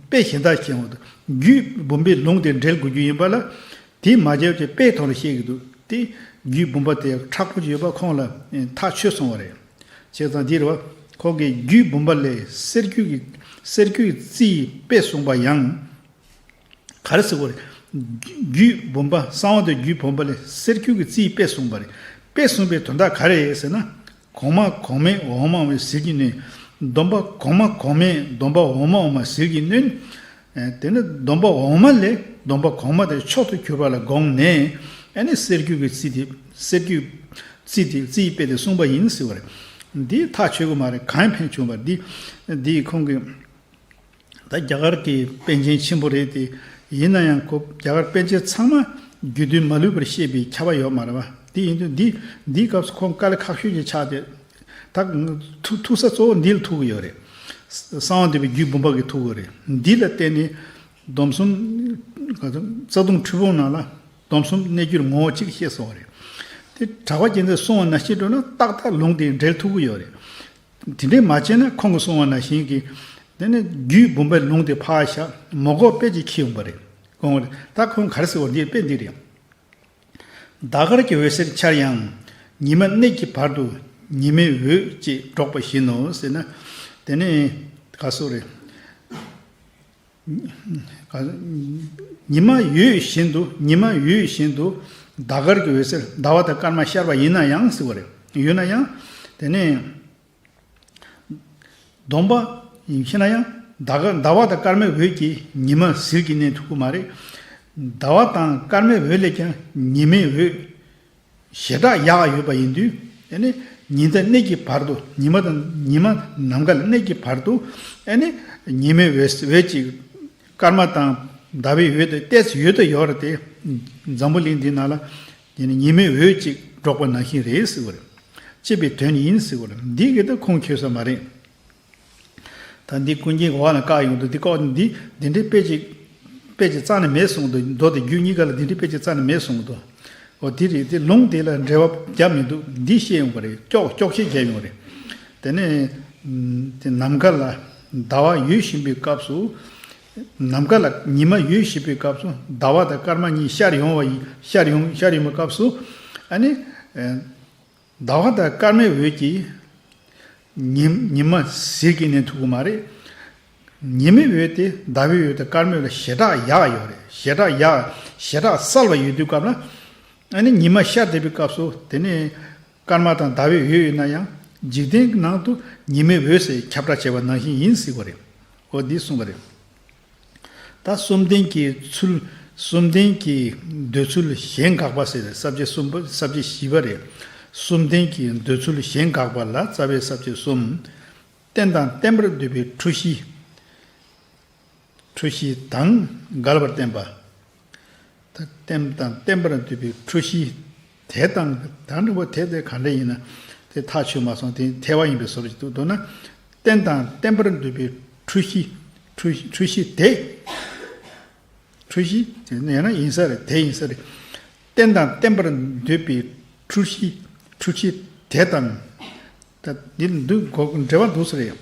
དཔེ་གཞན་དག་བཤད་འོང་དུས་རྒྱུད་བུམ་པའི་ལུང་དེ་འགྲེལ་དགོས་རྒྱུ་ཡིན་པ་ལ། དེ་མ་བྱས་ཀྱི་དཔེ་ཐོག་ལ་བཤད་ཀྱི་འདུག་དེ་རྒྱུད་བུམ་པ་དེ་མཁྲེགས་པོ་ཅིག་ཡོད་པ་ཁོང་ལ་ཐག་ཆོད་སོང་བ་རེད། བྱས་ཙང་འདི་རེད་བ། ཁོང་གིས་རྒྱུད་བུམ་པ་ལས་གསེར་སྐུ་གི་གསེར་སྐུ་གི་རྩི་ཡི་དཔེ་གསུངས་པ་ཡང་། ག་རེ་ཟེར་བ་རེད། རྒྱུད་བུམ་པ་གསང་བ་དང་རྒྱུད་བུམ་པ་ལས་གསེར་སྐུ་གི་རྩི་ཡི་དཔེ་གསུངས་པ་རེད། དཔེ་གསུངས་པའི་དོན་དག་ག་རེ་རེད་ཟེར་ན། གོང་མ་གོང་མའི་འོག་མ་འོག་མའི་ཟིལ་གྱིས་གནོན། སྡོམ་པ་གོང་མ་གོང་མའི་སྡོམ་པ་འོག་མ་འོག་མ་ཟིལ་གྱིས་གནོན། ཨེ། དེ་ནི་སྡོམ་པ་འོག་མ་ལས་སྡོམ་པ་གོང་མ་དེ་མཆོག་ཏུ་གྱུར་པ་ལ་དགོངས་ནས། ཨ་ནི་གསེར་སྐུ་གི་རྩི་དེ་གསེར་སྐུ་རྩི་དེ་རྩི་ཡི་དཔེ་དེ་གསུངས་པ་ཡིན་ཟེར་བ་རེད། འདི་ཐག་ཆོད་གི་མ་རེད། གང་ཕན་བྱུང་བ་འདི་འདི་ཁོང་གི་ད་རྒྱ་གར་གྱི་པཎ་ཆེན་ཆེན་པོ་རེད་དེ། ཡིན་ན་ཡང་ཁོ་རྒྱ་གར་པཎ་ཆེན་ཚང་མ་རྒྱུད་དོན་མ་ལུས་པར་བཤད་པའི་ཁྱབ་པ་ཡོད་མ་རེད་བ། དེ་ཡིན་དུས་འདི་འདིའི་སྐབས་སུ་ཁོང་དཀའ་ལས་ཁག་ཤོས་ཅིག་ཆགས་ཏེ། ད་ཐུག་ཐུག་ས་གཙོ་བོ་འདི་ལ་ཐུག་གི་ཡོད་རེད། གསང་བ་འདུས་པའི་རྒྱུད་བུམ་པ་གི་ཐུག་གི་རེད། འདི་ལ་བརྟེན་ནས་སྡོམ་གསུམ་རྩ་ལྟུང་འཁྲུལ་སྤོང་ནང་ལ་སྡོམ་གསུམ་གནས་གྱུར་ངོ་བོ་གཅིག་བཤད་སོང་བ་རེད། དེ་གྲགས་པ་རྒྱལ་མཚན་གསུང་བ་ནང་བཞིན་འགྲོ་ན་ཏག་ཏག་ལུང་དེ་འགྲེལ་ཐུབ་ཀྱི་ཡོད་རེད། དེ་འདྲས་མ་བྱས་ན་ཁོང་གིས་གསུངས་པ་ནང་བཞིན་གྱི། དེ་ནས་རྒྱུད་བུམ་པའི་ལུང་དེ་ཕར་བཞག་མོ་གོ་དཔེ་ཅིག་ཁྱེར་ཡོང་པ་རེད། དགོངས་པ་རེད། ད་ཁོང་ག་རེ་ཟེར་བ་འདི་དཔེ་འདི་རེད། ཟླ་སྐར་གྱི་འོད་ཟེར་འཆར་ཡང་། ཉི་མ་གནས་ཀྱི་བར་དུ་ཉི་མའི་འོད་ཅེས་སྒྲོག་པ་བཞིན་ནོ་ཟེར་ན། དེ་ནས་ག་སོགས་རེད། ཉི་མ་འོད་བཞིན་དུ་ཉི་མ་འོད་བཞིན་དུ་ཟླ་སྐར་གྱི་འོད་ཟེར་ཟླ་བ་དང་སྐར་མ་ཤར་བ་ཡིན་ན་ཡང་ཟེར་བ་རེད། ཡོད་ན་ཡང་། དེ་ནས་སྡོམ་པ་ཡིན་ཤེས་ན་ཡང་ཟླ་སྐར་ཟླ་བ་དང་སྐར་མའི་འོད་ཀྱིས་ཉི་མ་ཟིལ་གྱིས་གནོན་ཐུབ་ཀྱི་མ་རེད། ཟླ་བ་དང་སྐར་མའི་འོད་ལས་ཀྱང་ཉི་མའི་འོད་ཞེ་དྲག་ཡག་ཡོད་པ་ཡིན་དུས། ཨ་ནི་ཉི་ཟླ་གནས་ཀྱི་བར་དུ་ཉི་མ་དང་ཉི་མ་ནམ་མཁའ་ལ་གནས་ཀྱི་བར་དུ། ཨ་ནི་ཉི་མའི་འོད་འོད་ཀྱི་སྐར་མ་དང་ཟླ་བའི་འོད་དེ་ཏོག་ཙམ་ཡོད་དུ་ཡོད་རེད་དེ། འཛམ་བུ་གླིང་འདི་ནང་ལ་དེ་ནི་ཉི་མའི་འོད་ཅིག་སྒྲོག་པ་ནང་བཞིན་རེད་ཟེར་བ་རེད། ཅེས་པའི་དོན་ཡིན་ཟེར་བ་རེད། འདི་གི་ད་ཁུངས་འཁྱོལ་ས་མ་རེད། ད་འདི་ཀུན་མཁྱེན་གྱི་འོག་ལ་བཀག་ཡོང་དུས་འདི་ཀོ་འདི་འདི་འདྲའི་དཔེ་ཅིག་དཔེ་ཅིག་རྩ་ནས་མེད་གསུངས་འདུག་མདོ་དེ་རྒྱུད་གཉིས་ཀ་ལ་འདི་འདྲའི་དཔེ་ཅིག་རྩ་ནས་མེད་གསུངས་འདུག་འོ་དེ་རེད། དེ་ལུང་དེ་ལ་འགྲེལ་བ་རྒྱབ་མི་འདུག་འདི་བཤད་ཡོང་པ་རེད། ཀྱོག་ཀྱོག་བཤད་རྒྱབ་ཡོང་པ་རེད། དེ་ནས་དེ་ནམ་མཁའ་ལ་ཟླ་བ་ཡོད་བཞིན་པའི་སྐབས་སུ། ནམ་མཁའ་ལ་ཉི་མ་ཡོད་བཞིན་པའི་སྐབས་སུ་ཟླ་བ་དང་སྐར་མ་གཉིས་ཤར་ཡོང་བ་ཡིན། ཤར་ཡོང་ཤར་ཡོང་བའི་སྐབས་སུ། ཨ་ནི། ཟླ་བ་དང་སྐར་མའི་འོད་ཀྱིས་ཉི་ཉི་མ་ཟིལ་གྱིས་གནོན་ཐུབ་ཀྱི་མ་རེད། ཉི་མའི་འོད་དེ་ཟླ་བའི་འོད་དང་སྐར་མའི་འོད་ལ་ཞེ་དྲག་ཡག་ཡོད་རེད། ཞེ་དྲག་ཡག་ཞེ་དྲག་གསལ་བ་ཡོད་དུས་སྐབས་ལ། ཨ་ནི་ཉི་མ་ཤར་བསྡད་པའི་སྐབས་སུ་དེ་ནས་སྐར་མ་དང་ཟླ་བའི་འོད་ཡོད་ན་ཡང་འཇིག་རྟེན་གྱི་ནང་དུ་ཉི་མའི་འོད་ཟེར་ཁྱབ་བསྒྲགས་བྱས་པ་ནང་བཞིན་ཡིན་ཟེར་བ་རེད། འོ་འདི་གསུངས་པ་རེད། ད་གསུམ་ལྡན་གྱི་ཚུལ། གསུམ་ལྡན་གྱི་འདོད་ཚུལ་གཞན་དགག་པ་ཟེར་ས་བཅད་གསུམ་པ་ས་བཅད་བཞི་པ་རེད། གསུམ་ལྡན་གྱི་འདོད་ཚུལ་གཞན་དགག་པ་ལ་རྩ་བའི་ས་བཅད་གསུམ། རྟེན་དང་བརྟེན་པར་འདོད་པའི་འཁྲུལ་གཞི། འཁྲུལ་གཞི་དང་འགལ་བར་བསྟན་པ། ད་རྟེན་དང་བརྟེན་པར་འདོད་པའི་འཁྲུལ་གཞི། དེ་དང་ད་འདྲ་བོ་དེ་དེ་ག་འདྲ་ཡིན་ན་དེ་ཐག་ཆོད་མ་སོང་། དེ་ཐལ་བ་ཡིན་པའི་བཟོ་འདྲ་ཞིག་འདུག་མདོར་ན། རྟེན་དང་བརྟེན་པར་འདོད་པའི་འཁྲུལ་གཞི། འཁྲུལ་འཁྲུལ་གཞི་དེ། འཁྲུལ་གཞི་དེ་ཡང་ན་ཡིན་ས་རེད། དེ་ཡིན་ས་རེད། རྟེན་དང་བརྟེན་པར་འདོད་པའི་འཁྲུལ་གཞི། འཁྲུལ་གཞི་དེ་དང་། ད་འདི་འདུག་གོ་འབྲེལ་བ་འདུག་ས་རེད།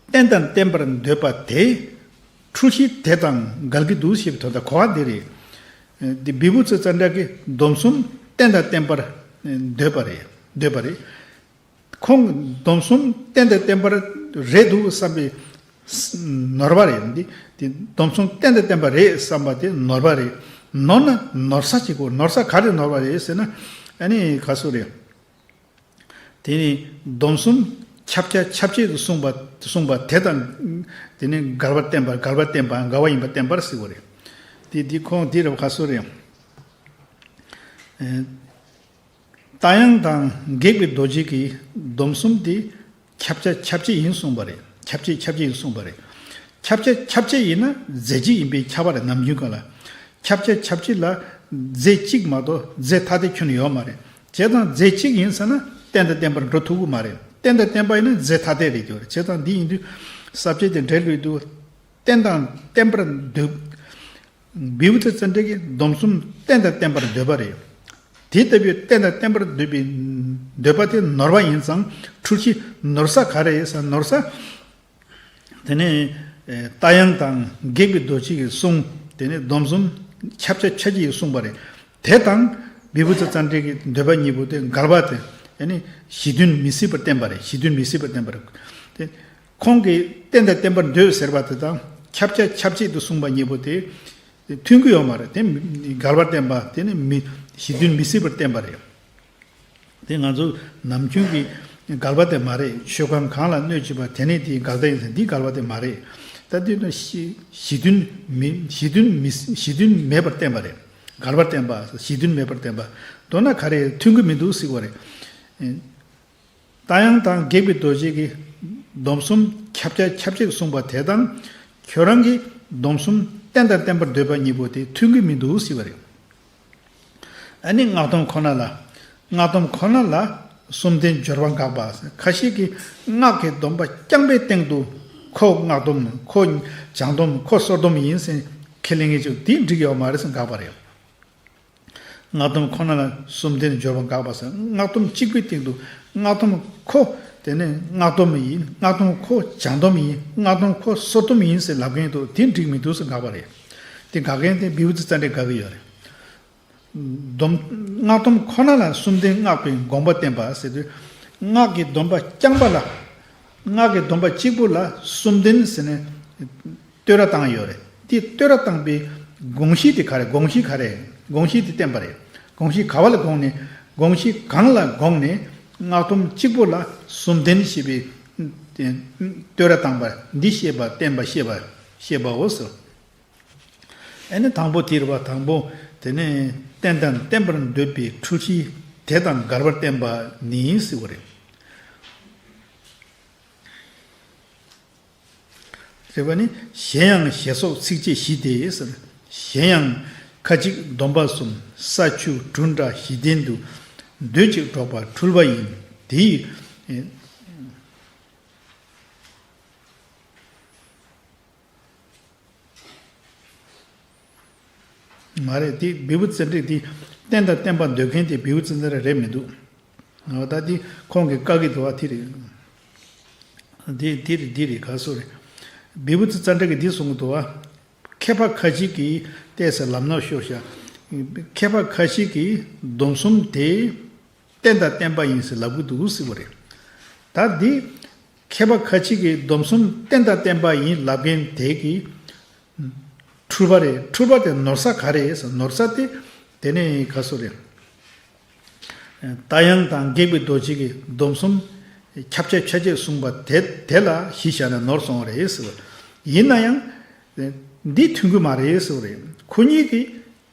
རྟེན་དང་བརྟེན་པར་འདོད་པ་དེ། འཁྲུལ་གཞི་དེ་དང་འགལ་གྱི་འདུག་ཞེས་པའི་དོན་དག་གོ་བ་འདི་རེད། འདི་བི་བུ་ཙི་ཙན་དྲ་གིས་སྡོམ་གསུམ་རྟེན་དང་བརྟེན་པར་འདོད་པ་རེད། འདོད་པ་རེད། ཁོང་སྡོམ་གསུམ་རྟེན་དང་བརྟེན་པར་རེད་འདུག་བསམ་པའི་ནོར་བ་རེད། འདི་འདི་སྡོམ་གསུམ་རྟེན་དང་བརྟེན་པ་རེད་བསམ་པ་དེ་ནོར་བ་རེད། ནོར་ན་ནོར་ས་གཅིག་གོ་ནོར་ས་ག་རེ་ནོར་བ་རེད་ཟེར་ན། ཨ་ནི་ག་སུ་རེད། དེ་ནི་སྡོམ་གསུམ་ཁྱབ་བྱ་ཁྱབ་བྱེད་དུ་གསུངས་པ་གསུངས་པ་དེ་དང་། དེ་ནི་འགལ་བར་བསྟན་པ། འགལ་བར་བསྟན་པ། འགལ་བ་ཡིན་པར་བསྟན་པར་ཟེར་བ་རེད། དེ་དེ་ཁོང་དེ་རེད་བ། ག་སུ་རེད། ཨེ། རྟ་དབྱངས་དང་སྒེག་པའི་རྡོ་རྗེ་གིས་སྡོམ་གསུམ་དེ་ཁྱབ་བྱ་ཁྱབ་བྱེད་ཡིན་གསུངས་པ་རེད། ཁྱབ་བྱེད་ཁྱབ་བྱེད་ཡིན་གསུངས་པ་རེད། ཁྱབ་བྱ་ཁྱབ་བྱེད་ཡིན་ན་རྫས་གཅིག་ཡིན་པས་ཁྱབ་པ་རེད། ནམ་རྒྱུན་གང་ལ། ཁྱབ་བྱ་ཁྱབ་བྱེད་ལ་རྫས་གཅིག་མ་གཏོགས་རྫས་ཐ་དད་ཁྱོན་ནས་ཡོད་མ་རེད། བྱས་ཙང་རྫས་གཅིག་ཡིན་ཟེར་ན་རྟེན་དང་བརྟེན་པར་འགྲོ་ཐུབ་ཀྱི་མ་རེད། རྟེན་དང་བརྟེན་པ་ཡིན་ན་རྫས་ཐ་དད་རེད་ཀྱི་རེད། བྱས་ཙང་འདི་ཡིན་དུས་ ས་བཅད་དེ་འགྲེལ་བའི་དུས། རྟེན་དང་བརྟེན་པར་འདོད། བི་བུ་ཙི་ཙཎྜི་གིས་སྡོམ་གསུམ་རྟེན་དང་བརྟེན་པར་འདོད་པ་རེད། དེ་ལྟ་བུའི་རྟེན་དང་བརྟེན་པར་འདོད་པའི་འདོད་པ་དེ་ནོར་བ་ཡིན་ཙང་འཁྲུལ་གཞི་ནོར་ས་ག་རེ་ཡིན་ཟེར་ན། ནོར་ས། དེ་ནས་རྟ་དབྱངས་དང་སྒེག་པའི་རྡོ་རྗེ་གིས་གསུངས། དེ་ནས་སྡོམ་གསུམ་ཁྱབ་བྱ་ཁྱབ་བྱེད་ཀྱིས་གསུངས་པ་རེད། དེ་དང་བི་བུ་ཙི་ཙཎྜི་གི་འདོད་པ་གཉིས་པོ་དེ་འགལ་བ་དེ། ཨ་ནི་གཞི་མཐུན་མི་སྲིད་པར་བསྟན་པ་རེད། གཞི་མཐུན་མི་སྲིད་པར་བསྟན་པ་རེད། དེ་ཁོང་གིས་རྟེན་དང་བརྟེན་པར་འདོད་ཟེར་བ་དེ་དང་ཁྱབ་བྱ་ཁྱབ་བྱེད་དུ་གསུངས་པ་གཉིས་པོ་དེ་མཐུན་གྱི་ཡོད་མ་རེད། དེ་འགལ་བར་བསྟན་པ་དེ་ནི་མི་གཞི་མཐུན་མི་སྲིད་པར་བསྟན་པ་རེད། དེ་ང་ཚོ་ནམ་རྒྱུན་གྱི་འགལ་བ་དེ་མ་རེད། ཆོས་ཁང་གང་ལ་གནོད་བྱེད་པ་དེ་ནི་དེའི་འགལ་ཟླ་ཡིན་ཟེར། འདི་འགལ་བ་དེ་མ་རེད། ད་དེ་ནི་གཞི་གཞི་མཐུན་མི་གཞི་མཐུན་མི་གཞི་མཐུན་མེད་པར་བསྟན་པ་རེད། འགལ་བར་བསྟན་པ། གཞི་མཐུན་མེད་པར་བསྟན་པ། མདོར་ན་ག་རེ་མཐུན་གྱི་མི་འདུག་ཟེར་བ་རེད། རྟ་དབྱངས་དང་སྒེག་པའི་རྡོ་རྗེ་གིས་སྡོམ་གསུམ་ཁྱབ་བྱ་ཁྱབ་བྱེད་གསུངས་པ་དེ་དང་ཁྱོད་རང་གིས་སྡོམ་གསུམ་རྟེན་དང་བརྟེན་པར་འདོད་པ་གཉིས་པོ་དེ་མཐུན་གྱི་མི་འདུག་ཟེར་བ་རེད། ཨ་ནི་སྔགས་སྡོམ་ཁོ་ན་ལ། སྔགས་སྡོམ་ཁོ་ན་ལ་གསུམ་ལྡན་སྦྱོར་བ་འགགས་པ། ཁ་ཤས་ཀྱིས་སྔགས་ཀྱི་སྡོམ་པ་རྐྱང་པའི་སྟེང་དུ་ཁོ་སྔགས་སྡོམ། ཁོ་བྱང་སྡོམ། ཁོ་སོར་སྡོམ་ཡིན་ཟེར་ཁས་ལེན་མཁན་ཅིག་དེ་འགྲིག་ཡོད་མ་རེད་ཟེར་འགགས་པ་རེད། སྔགས་སྡོམ་ཁོ་ན་ལ་གསུམ་ལྡན་སྦྱོར་བ་འགགས་པ་ཟེར། སྔགས་སྡོམ་གཅིག་པའི་སྟེང་དུ་སྔགས་སྡོམ་ཁོ་དེ་ནས་སྔགས་སྡོམ་ཡིན། སྔགས་སྡོམ་ཁོ་བྱང་སྡོམ་ཡིན། སྔགས་སྡོམ་ཁོ་སོར་སྡོམ་ཡིན་ཟེར་ལབ་མཁན་འདུག་དེ་འགྲིག་མི་འདུག་ཟེར་འགགས་པ་རེད། དེ་འགགས་མཁན་དེ་བི་བུ་ཙི་ཙཎྜི་དགའ་གི་ཡོད་རེད། སྡོམ། སྔགས་སྡོམ་ཁོ་ན་ལ་གསུམ་ལྡན་སྔགས་པའི་དགོངས་པ་བསྟན་པ་ཟེར་དུས། སྔགས་ཀྱི་སྡོམ་པ་རྐྱང་པ་ལ། སྔགས་ཀྱི་སྡོམ་པ་གཅིག་པུ་ལ་གསུམ་ལྡན་ཟེར་ནས་བསྟོད་ར་བཏང་ཡོད་རེད། དེ་བསྟོད་ར་བཏང་པའི་དགོངས་གཞི་དེ་ག་རེ། དགོངས་གཞི་ག་རེ། དགོངས་གཞི་དེ་བསྟན་པ་རེད། དགོངས་གཞི་ག་བ་ལ་དགོངས་ནས། དགོངས་གཞི་གང་ལ་དགོངས་ནས་སྔགས་སྡོམ་གཅིག་པུ་ལ་གསུམ་ལྡན་ཞེས་པའི་བསྟོད་ར་བཏང་པ་འདི་བཤད་པ་བསྟན་པ་བཤད་པ་བཤད་པའོ་ཟེར། ཨ་ནི་དང་པོ་དེ་རེད་པ། དང་པོ་དེ་ནི་རྟེན་དང་བརྟེན་པར་འདོད་པའི་འཁྲུལ་གཞི་དེ་དང་འགལ་བར་བསྟན་པ་ནི་ཟེར་བ་རེད། ཟེར་བ་ནི་གཞན་ཡང་ཞེས་སོགས་ཚིགས་བཅད་བཞི་སྟེ་ཟེར། གཞན་ཡང་ཁ་ཅིག་སྡོམ་པ་གསུམ་ས་ཆུ་གྲུ་འདྲ་བཞི་ལྡན་དུ་འདོད་ཅིང་གྲོགས་པ་འཁྲུལ་པ་ཡིན། དེ་ཡི། མ་རེད། དེ་བི་བུ་ཙཎྜི་དེ་རྟེན་དང་བརྟེན་པར་འདོད་མཁན་དེ་བི་བུ་ཙཎྜི་རེད་མི་འདུག་འོ་ད་དེ་ཁོང་གིས་བཀག་གི་འདུག་བ། དེ་རེད། དེ་དེ་རེད། དེ་རེད། ག་སོ་རེད། བི་བུ་ཙི་ཙཎྜི་གིས་འདི་གསུང་གི་འདུག་བ། མཁས་པ་ཁ་ཅིག་གིས་ཏོག་ཙམ་ལམ་སྣ་ཤོར་ཤག་མཁས་པ་ཁ་ཅིག་གིས་སྡོམ་གསུམ་དེ་རྟེན་དང་བརྟེན་པ་ཡིན་ཟེར་ལབ་གི་འདུག་ཟེར་བ་རེད། ད་འདི་མཁས་པ་ཁ་ཅིག་གིས་སྡོམ་གསུམ་རྟེན་དང་བརྟེན་པ་ཡིན་ལབ་མཁན་དེ་གིས་འཁྲུལ་པ་རེད། འཁྲུལ་པ་དེ་ནོར་ས་ག་རེ་ཟེར། ནོར་ས་དེ་དེ་ནས་ག་སོ་རེད། རྟ་དབྱངས་དང་སྒེག་པའི་རྡོ་རྗེ་གིས་སྡོམ་གསུམ་ཁྱབ་བྱ་ཁྱབ་བྱེད་གསུངས་པ་དེ་དེ་ལ་གཞི་བཞག་ནས་ནོར་སོང་བ་རེད་ཟེར་བ། ཡིན་ན་ཡང་འདི་མཐུན་གྱི་མ་རེད་ཟེར་བ་རེད། ཁོ་གཉིས་ཀྱིས་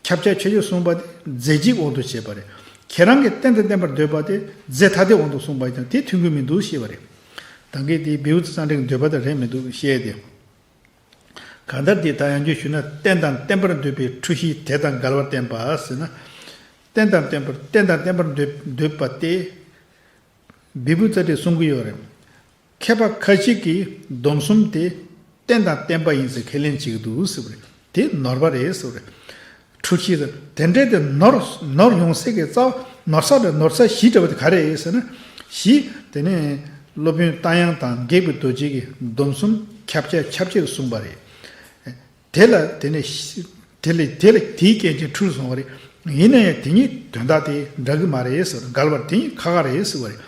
ཁྱབ་བྱ་ཁྱབ་བྱེད་གསུངས་པ་དེ་རྫས་གཅིག་དབང་དུ་བྱས་པ་རེད། ཁྱེད་རང་གིས་རྟེན་དང་བརྟེན་པར་འདོད་པ་དེ་རྫས་ཐ་དད་དབང་དུ་གསུངས་པ་ཡིན་ཙང་དེ་མཐུན་གྱི་མི་འདུག་ཞེས་པ་རེད། ད་གིན་དེ་བེའུ་ཙི་ཙ་འགྲིག་འདོད་པ་དེ་རེད་མི་འདུག་བཤད་དེ། གང་ལྟར་དེ་ལྟར་ཡང་བསྐྱར་ཞུས་ན་རྟེན་དང་བརྟེན་པར་འདོད་པའི་འཁྲུལ་གཞི་དེ་དང་འགལ་བར་བསྟན་པ་ཟེར་ན། རྟེན་དང་བརྟེན་པར་རྟེན་དང་བརྟེན་པར་འདོད་འདོད་པ་སྟེ། བེའུ་ཙི་ཙ་འགྲིག་གསུང་གི་ཡོད་རེད། མཁས་པ་ཁ་ཅིག་གིས་སྡོམ་གསུམ་དེ་རྟེན་དང་བརྟེན་པ་ཡིན་ཟེར་ཁས་ལེན་བྱེད་ཀྱི་འདུག་ཟེར་བ་རེད། དེ་ནོར་བ་རེད་ཟེར་བ་རེད། འཁྲུལ་གཞི་དེ་འདྲའི་དེ་ནོར་ནོར་ཡོང་སྲིད་ཀྱི་རྩ་བ་ནོར་ས་དང་ནོར་ས་བཞི་འདྲ་བ་དེ་ག་རེ་རེད་ཟེར་ན། བཞི་དེ་ནས་སློབ་དཔོན་རྟ་དབྱངས་དང་སྒེག་པའི་རྡོ་རྗེ་གིས་སྡོམ་གསུམ་ཁྱབ་བྱ་ཁྱབ་བྱེད་གསུངས་པ་རེད། དེ་ལ་དེ་ནས་དེ་ལས་དེ་ལས་དེའི་རྐྱེན་གྱིས་འཁྲུལ་སོང་བ་རེད། ཡིན་ན་ཡང་དེ་གཉིས་དོན་དག་དེ་འདྲ་གི་མ་རེད་ཟེར། འགལ་བར་དེ་གཉིས་ཁ་ཁ་རེད་ཟེར་བ་རེད།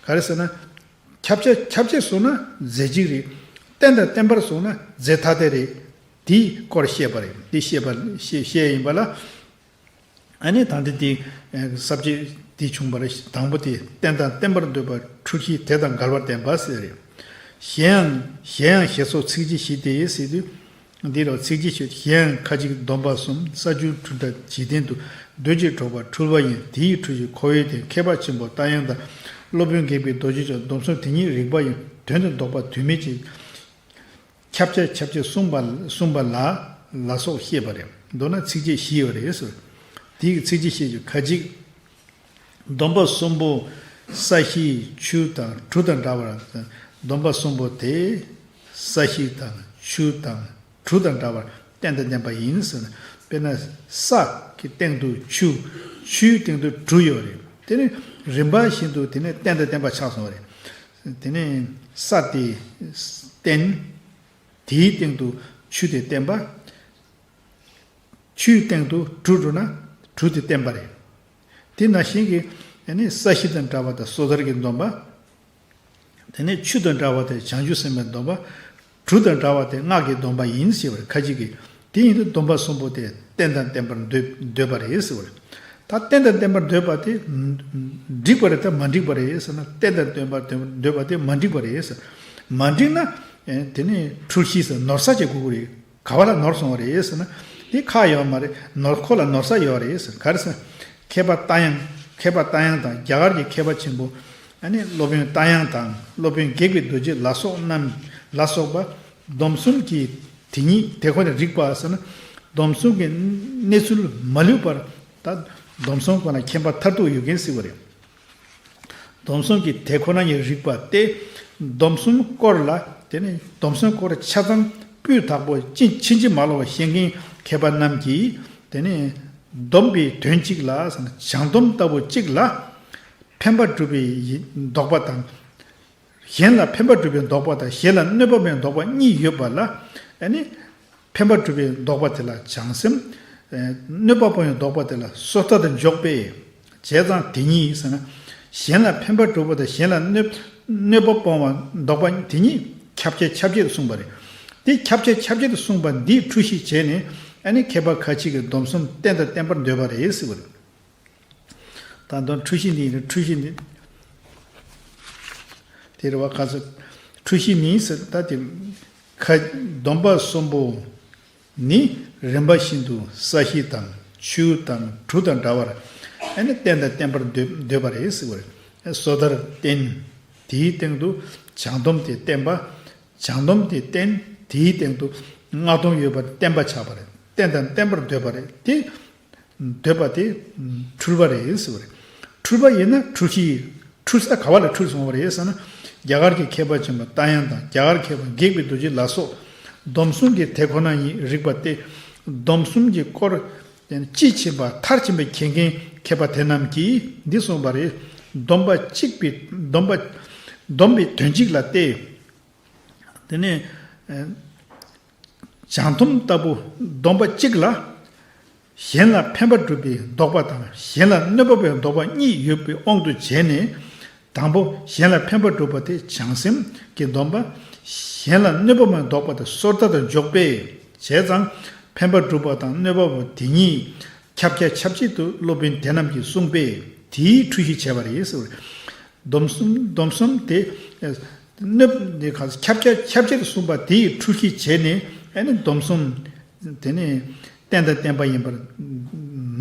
ག་རེ་ཟེར་ན། ཁྱབ་བྱ་ཁྱབ་བྱེད་སོང་ན་རྫས་གཅིག་རེད། རྟེན་དང་བརྟེན་པར་སོང་ན་རྫས་ཐ་དད་རེད། དེའི་སྐོར་བཤད་པ་རེད། དེ་བཤད་པ་བཤད་བཤད་ཡིན་པ་ལ། ཨ་ནི་ད་འདི་དེ་ས་བཅད་དེ་བྱུང་བ་རེད། དང་པོ་དེ་རྟེན་དང་བརྟེན་པར་འདོད་པ་འཁྲུལ་གཞི་དེ་དང་འགལ་བར་བསྟན་པ་ཟེར་རེད། གཞན་ཡང་གཞན་ཡང་ཞེས་སོགས་ཚིགས་བཅད་བཞི་སྟེ་ཟེར་དུས། འདི་རུ་ཚིགས་བཅད་བཞི། གཞན་ཡང་ཁ་ཅིག་སྡོམ་པ་གསུམ་ས་ཆུ་གྲུ་འདྲ་བཞི་ལྡན་དུ་འདོད་ཅིང་གྲོགས་པ་འཁྲུལ་པ་ཡིན། དེ་ཡི་འཁྲུལ་གཞི་ཁོ་བོའི་སྟེང་མཁས་པ་ཆེན་པོ་རྟ་དབྱངས་དང་སློབ་དཔོན་སྒེག་པའི་རྡོ་རྗེ་མཆོག་སྡོམ་གསུམ་དེ་ཉིད་རིགས་པ་ཡི་དོན་དུ་འདོགས་པ་དུས་མེད་ཅིང་། ཁྱབ་བྱ་ཁྱབ་བྱེད་གསུངས་པ་གསུངས་པ་ལ་ལ་སོགས་བཤད་པ་རེད། མདོར་ན་ཚིགས་བཅད་བཞི་ཡོད་རེད་ཟེར། དེའི་ཚིགས་བཅད་བཤད་རྒྱུ་ཁ་ཅིག་སྡོམ་པ་གསུམ་པོ་ས་གཞི་ཆུ་དང་གྲུ་དང་འདྲ་བར། སྡོམ་པ་གསུམ་པོ་དེ་ ས་གཞི་དང་ཆུ་དང་གྲུ་དང་འདྲ་བར་རྟེན་དང་བརྟེན་པ་ཡིན་ཟེར་ན། དཔེར་ན་ས་གི་སྟེང་དུ་ཆུ། ཆུའི་སྟེང་དུ་གྲུ་ཡོད་རེད། དེ་ནི་རིམ་པ་བཞིན་དུ་དེ་ནི་རྟེན་དང་བརྟེན་པ་ཆགས་སོང་བ་རེད། དེ་ནི་ས་དེ་རྟེན། དེའི་སྟེང་དུ་ཆུ་དེ་བརྟེན་པ། ཆུའི་སྟེང་དུ་གྲུ་གྲུ་ན་གྲུ་དེ་བརྟེན་པ་རེད། དེ་ནང་བཞིན་གྱི་ཨ་ནི་ས་གཞི་དང་འདྲ་བ་དང་སོ་ཐར་གྱི་སྡོམ་པ། དེ་ནས་ཆུ་དང་འདྲ་བ་དེ་བྱང་ཆུབ་སེམས་དཔའི་སྡོམ་པ། གྲུ་དང་འདྲ་བ་དེ་སྔགས་ཀྱི་སྡོམ་པ་ཡིན་ཞེས་པར་ཁ་ཅིག་གིས། དེ་ཡིན་དུས་སྡོམ་པ་གསུམ་པོ་དེ་རྟེན་དང་བརྟེན་པར་འདོད་འདོད་པ་རེད་ཟེར་བ་རེད། ད་རྟེན་དང་བརྟེན་པར་འདོད་པ་དེ་འགྲིག་པ་རེད་དམ་མ་འགྲིག་པ་རེད་ཟེར་ན། རྟེན་དང་བརྟེན་པར་འདོད་པ་དེ་མ་འགྲིག་པ་རེད་ཟེར། མ་འགྲིག་ན་དེ་ནས་འཁྲུལ་གཞི་ཟེར་ནོར་ས་བྱེད་དགོས་ཀྱི་རེད། ག་བ་ལ་ནོར་སོང་བ་རེད་ཟེར་ན། དེ་ཁག་ཡོད་མ་རེད། ནོར་ཁོ་ལ་ནོར་ས་ཡོད་རེད་ཟེར། ག་རེ་ཟེར། མཁས་པ་རྟ་དབྱངས། མཁས་པ་རྟ་དབྱངས་དང་རྒྱ་གར་གྱི་མཁས་པ་ཆེན་པོ། ཨ་ནི་སློབ་དཔོན་རྟ་དབྱངས་དང་སློབ་དཔོན་སྒེག་པའི་རྡོ་རྗེ་ལ་སོགས་རྣམས་ལ་སོགས་པ་སྡོམ་གསུམ་གྱི་དེ་ཉིད་དེ་ཁོ་ནས་རིག་པ་ཟེར་ན། སྡོམ་གསུམ་གྱི་གནས་ཚུལ་མ་ལུས་པར་ད་སྡོམ་གསུམ་ཁོ་ན་མཁྱེན་པ་མཐར་ཐུག་ཡོད་མཁན་ཟེར་བ་རེད། སྡོམ་གསུམ་གྱི་དེ་ཁོ་ན་ཉིད་རིག་པ་སྟེ། སྡོམ་གསུམ་སྐོར་ལ་དེ་ནི་སྡོམ་གསུམ་སྐོར་ཆ་ཚང་སྤུས་དག་པོ་ཕྱིན་ཕྱིན་ཅི་མ་ལོག་པ་ཤེས་མཁན་མཁས་པ་རྣམས་ཀྱིས་དེ་ནི་སྡོམ་པའི་དོན་གཅིག་ལ་ཟེར་ན། བྱང་སྡོམ་ལྟ་བུ་གཅིག་ལ་ཕན་པ་སྒྲུབ་པའི་ལྡོག་པ་དང་། གཞན་ལ་ཕན་པ་སྒྲུབ་པའི་ལྡོག་པ་དང་། གཞན་ལ་གནོད་པ་སྤོང་བའི་ལྡོག་པ་གཉིས་ཡོད་པ་ལ། ཨ་ནི་ཕན་པ་སྒྲུབ་པའི་ལྡོག་པ་དེ་ལ་བྱང་སེམས། ཨ་གནོད་པ་སྤོང་བའི་ལྡོག་པ་དེ་ལ་སོར་ཐར་དུ་འཇོག་པས། བྱས་ཙང་དེ་ཉིད་ཟེར་ན། གཞན་ལ་ཕན་པ་སྒྲུབ་པ་དང་གཞན་ལ་གནོད་གནོད་པ་སྤོང་བའི་ལྡོག་པ་དེ་ཉིད་ཁྱབ་བྱེད་ཁྱབ་བྱེད་དུ་གསུངས་པ་རེད། དེ་ཁྱབ་བྱེད་ཁྱབ་བྱེད་དུ་གསུངས་པ་འདིའི་འཁྲུལ་གཞི་བྱས་ནས། ཨ་ནི་མཁས་པ་ཁ་ཅིག་གིས་སྡོམ་གསུམ་རྟེན་དང་བརྟེན་པར་འདོད་པ་རེད་ཟེར་བ་རེད། ད་དུང་འཁྲུལ་གཞི་ནི། འཁྲུལ་གཞི་ནི། དེ་རེད་བ། ག་ཚོད། འཁྲུལ་གཞི་ནི་ཟེར། ད་དེ་ཁ་སྡོམ་པ་གསུམ་པོ་ནི་རིམ་པ་བཞིན་དུ་ས་གཞི་དང་ཆུ་དང་གྲུ་དང་འདྲ་བར་ཨ་ནི་རྟེན་དང་བརྟེན་པར་འདོད་འདོད་པ་རེད་ཟེར་བ་རེད། སོ་ཐར་རྟེན། དེའི་སྟེང་དུ་བྱང་སྡོམ་དེ་བརྟེན་པ། བྱང་སྡོམ་དེ་རྟེན། དེའི་སྟེང་དུ་སྔགས་སྡོམ་ཡོད་པར་བརྟེན་པ་ཆགས་པ་རེད། རྟེན་དང་བརྟེན་པར་འདོད་པ་རེད། དེ། འདོད་པ་དེ་འཁྲུལ་པ་རེད་ཟེར་བ་རེད། འཁྲུལ་པ་ཡིན་ན་འཁྲུལ་གཞི། འཁྲུལ་ས་ག་བ་ལ་འཁྲུལ་སོང་བ་རེད་ཟེར་ན། རྒྱ་གར་གྱི་མཁས་པ་ཆེན་པོ་རྟ་དབྱངས་དང་། རྒྱ་གར་མཁས་པ་སྒེག་པའི་རྡོ་རྗེ་ལ་སོགས་སྡོམ་གསུམ་གྱི་དེ་ཁོ་ན་ཉིད་རིག་པ་སྟེ། སྡོམ་གསུམ་གྱི་སྐོར་དཔྱིས་ཕྱིན་པ་མཐར་ཕྱིན་པ་མཁྱེན་མཁན་མཁས་པ་དེ་རྣམས་ཀྱིས་འདི་གསུངས་པ་རེད། སྡོམ་པ་གཅིག་པའི་སྡོམ་པ་སྡོམ་པའི་དོན་གཅིག་ལ་སྟེ། དེ་ནས་ཨ་བྱང་སྡོམ་ལྟ་བུ་སྡོམ་པ་གཅིག་ལ། གཞན་ལ་ཕན་པ་སྒྲུབ་པའི་ལྡོག་པ་དང་། གཞན་ལ་གནོད་པ་སྤོང་བའི་ལྡོག་པ་གཉིས་ཡོད་པའི་དབང་དུ་བྱས་ནས། དང་པོ་གཞན་ལ་ཕན་པ་སྒྲུབ་པ་དེ་བྱང་སེམས་ཀྱི་སྡོམ་པ། གཞན་ལ་གནོད་པ་སྤོང་བའི་ལྡོག་པ་དེ་སོར་ཐར་དུ་འཇོག་པས། བྱས་ཙང་ཕན་པ་སྒྲུབ་པ་དང་གནོད་པ་སྤོང་བ་དེ་གཉིས་ཁྱབ་བྱེད་ཁྱབ་བྱེད་དུ་སློབ་དཔོན་དེ་རྣམས་ཀྱིས་གསུངས་པས། དེའི་འཁྲུལ་གཞི་བྱས་པ་རེད་ཟེར་བ་རེད། སྡོམ་གསུམ་སྡོམ་གསུམ་དེ་གནོད་དེ་ག་ཁྱབ་བྱེད་ཁྱབ་བྱེད་དུ་གསུངས་པ་དེའི་འཁྲུལ་གཞི་བྱས་ནས། ཨ་ནི་སྡོམ་གསུམ་དེ་ནི་རྟེན་དང་བརྟེན་པ་ཡིན་པར་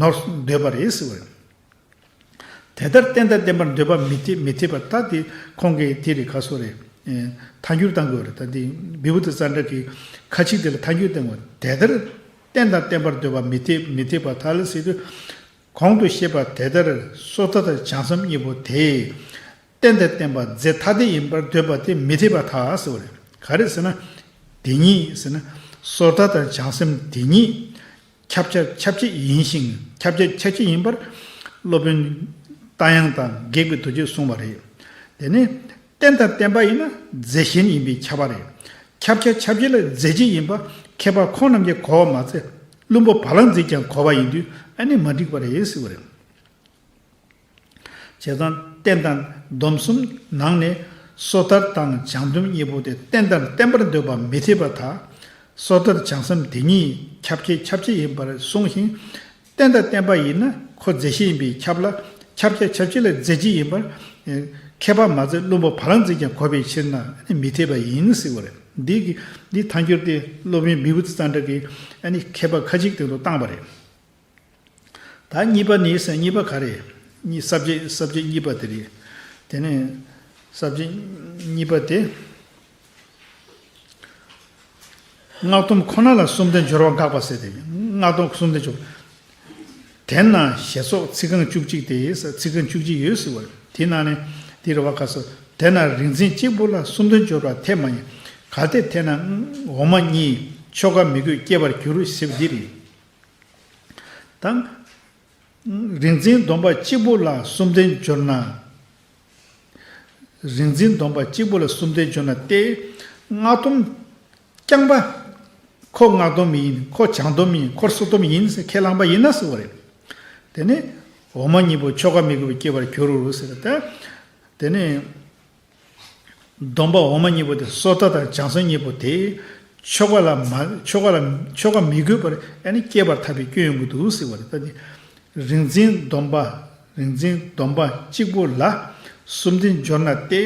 ནོར་འདོད་པ་རེད་ཟེར་བ་རེད། དེ་ལྟར་རྟེན་དང་བརྟེན་པར་འདོད་པ་མི་འཐད་མི་འཐད་པ། ད་དེ་ཁོང་གིས་དེ་རེད། ག་སོ་རེད། ཨེ་ཐལ་འགྱུར་བཏང་དགོས་རེད། ད་དེ་བི་བུ་ཏི་ཙནྡྲ་གི་ཁ་ཅིག་དེ་ལ་ཐལ་འགྱུར་བཏང་དགོས། དེ་ལྟར་རྟེན་དང་བརྟེན་པར་འདོད་པ་མི་འཐད་མི་འཐད་པ། ཐལ་ཟེར་དུས། གོང་དུ་བཤད་པ་དེ་ལྟར་སོ་ཐར་དང་བྱང་སེམས་གཉིས་པོ་དེ་རྟེན་དང་བརྟེན་པ་རྫས་ཐ་དད་ཡིན་པར་འདོད་པ་དེ་མི་འཐད་པར་ཐལ་ཟེར་བ་རེད། ག་རེ་ཟེར་ན། དེ་ཉིད་ཟེར་ན། སོ་ཐར་དང་བྱང་སེམས་དེ་ཉིད་ཁྱབ་བྱ་ཁྱབ་བྱེད་ཡིན་ཞིང་། ཁྱབ་བྱ་ཁྱབ་བྱེད་ཡིན་པར་སློབ་དཔོན་རྟ་དབྱངས་དང་སྒེག་པའི་རྡོ་རྗེས་གསུངས་པ་རེད། དེ་ནི། རྟེན་དང་བརྟེན་པ་ཡིན་ན་རྫས་གཞན་ཡིན་པས་ཁྱབ་པ་རེད། ཁྱབ་བྱ་ཁྱབ་བྱེད་ལ་རྫས་གཞན་ཡིན་པ་མཁས་པ་ཁོང་རྣམས་ཀྱིས་གོ་བ་མ་ཚད། བླུན་པོ་བ་ལང་རྫིས་ཀྱང་གོ་བ་ཡིན་དུས། ཨ་ནི་མ་འགྲིག་པ་རེད་ཟེར་བ་རེད། བྱས་ཙང་རྟེན་དང་སྡོམ་གསུམ་ནང་ནས་སོ་ཐར་དང་བྱང་སྡོམ་གཉིས་པོ་དེ་རྟེན་དང་བརྟེན་པར་འདོད་པ་མི་འཐད་པར་ཐལ། སོ་ཐར་བྱང་སེམས་དེ་གཉིས་ཁྱབ་བྱེད་ཁྱབ་བྱེད་ཡིན་པར་གསུངས་ཤིང་། རྟེན་དང་བརྟེན་པ་ཡིན་ན་ཁོ་རྫས་གཞན་ཡིན་པས་ཁྱབ་ལ། ཁྱབ་བྱ་ཁྱབ་བྱེད་ལ་རྫས་གཞན་ཡིན་པར་མཁས་པ་མ་ཚད་བླུན་པོ་བ་ལང་རྫིས་ཀྱང་གོ་བའི་ཕྱིར་ན་མི་འཐད་པ་ཡིན་ཟེར་བ་རེད། འདི་གི་འདི་ཐལ་འགྱུར་དེ་སློབ་དཔོན་བི་བུ་ཏི་ཙནྡྲ་གིས་ཨ་ནི་མཁས་པ་ཁ་ཅིག་སྟེང་དུ་བཏང་བ་རེད། ད་གཉིས་པ་ནི་ཟེར། གཉིས་པ་ག་རེ། གཉིས་ས་བཅད་ས་བཅད་གཉིས་པ་དེ་རེད། དེ་ནས་ས་བཅད་གཉིས་པ་དེ། སྔགས་སྡོམ་ཁོ་ན་ལ་གསུམ་ལྡན་སྦྱོར་བ་དགག་པ་ཟེར་ཏེ། སྔགས་སྡོམ་གསུམ་ལྡན་སྦྱོར། དེས་ན་ཞེས་སོགས་ཚིག་རྐང་བཅུ་གཅིག་སྟེ། ཚིག་རྐང་བཅུ་གཅིག་ཡོད་ཟེར་བ་རེད། དེ་ནང་ནས་དེ་རེད་བ། ག་སོ། དེས་ན་རིག་འཛིན་གཅིག་པུ་ལ་གསུམ་ལྡན་སྦྱོར་བ་འཐད་མ་ཡིན། གལ་ཏེ་དེས་ན་འོག་མ་གཉིས་ཆོ་ག་མི་དགོས་སྐྱེ་བར་འགྱུར་ཟེར་བ་འདི་རེད། ད། རིག་འཛིན་སྡོམ་པ་གཅིག་པུ་ལ་གསུམ་ལྡན་སྦྱོར་ན། རིག་འཛིན་སྡོམ་པ་གཅིག་པུ་ལ་གསུམ་ལྡན་སྦྱོར་ན་སྟེ། སྔགས་སྡོམ་རྐྱང་པ། ཁོ་སྔགས་སྡོམ་ཡིན། ཁོ་བྱང་སྡོམ་ཡིན། ཁོ་སོར་སྡོམ་ཡིན་ཟེར་ཁས་བླངས་པ་ཡིན་ན་ཟེར་བ་རེད། དེ་ནི་འོག་མ་གཉིས་པོ་ཆོ་ག་མི་དགོས་པར་སྐྱེ་བར་འགྱུར་རོ་ཟེར་ད། དེ་ནི། སྡོམ་པ་འོག་མ་གཉིས་པོ་དེ་སོ་ཐར་དང་བྱང་སེམས་གཉིས་པོ་དེ་ཆོ་ག་ལ་མ་ཆོ་ག་ལ་ཆོ་ག་མི་དགོས་པར་ཨ་ནི་སྐྱེ་བར་ཐལ་བའི་སྐྱོན་ཡོང་གི་འདུག་ཟེར་བ་རེད། ད་ནི་རིག་འཛིན་སྡོམ་པ་རིག་འཛིན་སྡོམ་པ་གཅིག་པུ་ལ་གསུམ་ལྡན་སྦྱོར་ན་སྟེ།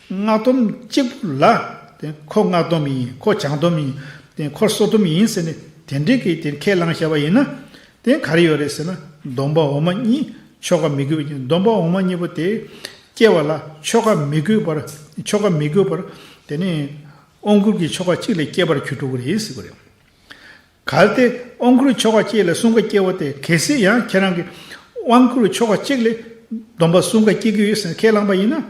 སྔགས་སྡོམ་གཅིག་པུ་ལ་དེ་ཁོ་སྔགས་སྡོམ་ཡིན། ཁོ་བྱང་སྡོམ་ཡིན། དེ་ཁོ་སོར་སྡོམ་ཡིན་ཟེར་ནས་དེ་འདྲའི་གི་དེ་ཁས་བླངས་བཞག་པ་ཡིན་ན། དེ་ག་རེ་ཡོད་རེད་ཟེར་ན། སྡོམ་པ་འོག་མ་གཉིས་ཆོ་ག་མི་དགོས་པའི་སྡོམ་པ་འོག་མ་གཉིས་པོ་དེ་སྐྱེ་བ་ལ་ཆོ་ག་མི་དགོས་པར་ཆོ་ག་མི་དགོས་པར་དེ་ནི་དབང་བསྐུར་གྱི་ཆོ་ག་གཅིག་ལས་སྐྱེ་བར་གྱུར་འགྲོ་གི་རེད་ཟེར་གི་རེད། གལ་ཏེ་དབང་བསྐུར་ཆོ་ག་གཅིག་ལས་གསུམ་ཀ་སྐྱེ་བ་དེ་གལ་སྲིད་ཡང་ཁྱེད་རང་གི་དབང་བསྐུར་ཆོ་ག་གཅིག་ལས་སྡོམ་པ་གསུམ་ཀ་སྐྱེ་གི་ཡོད་ཟེར་ཁས་བླངས་པ་ཡིན་ན།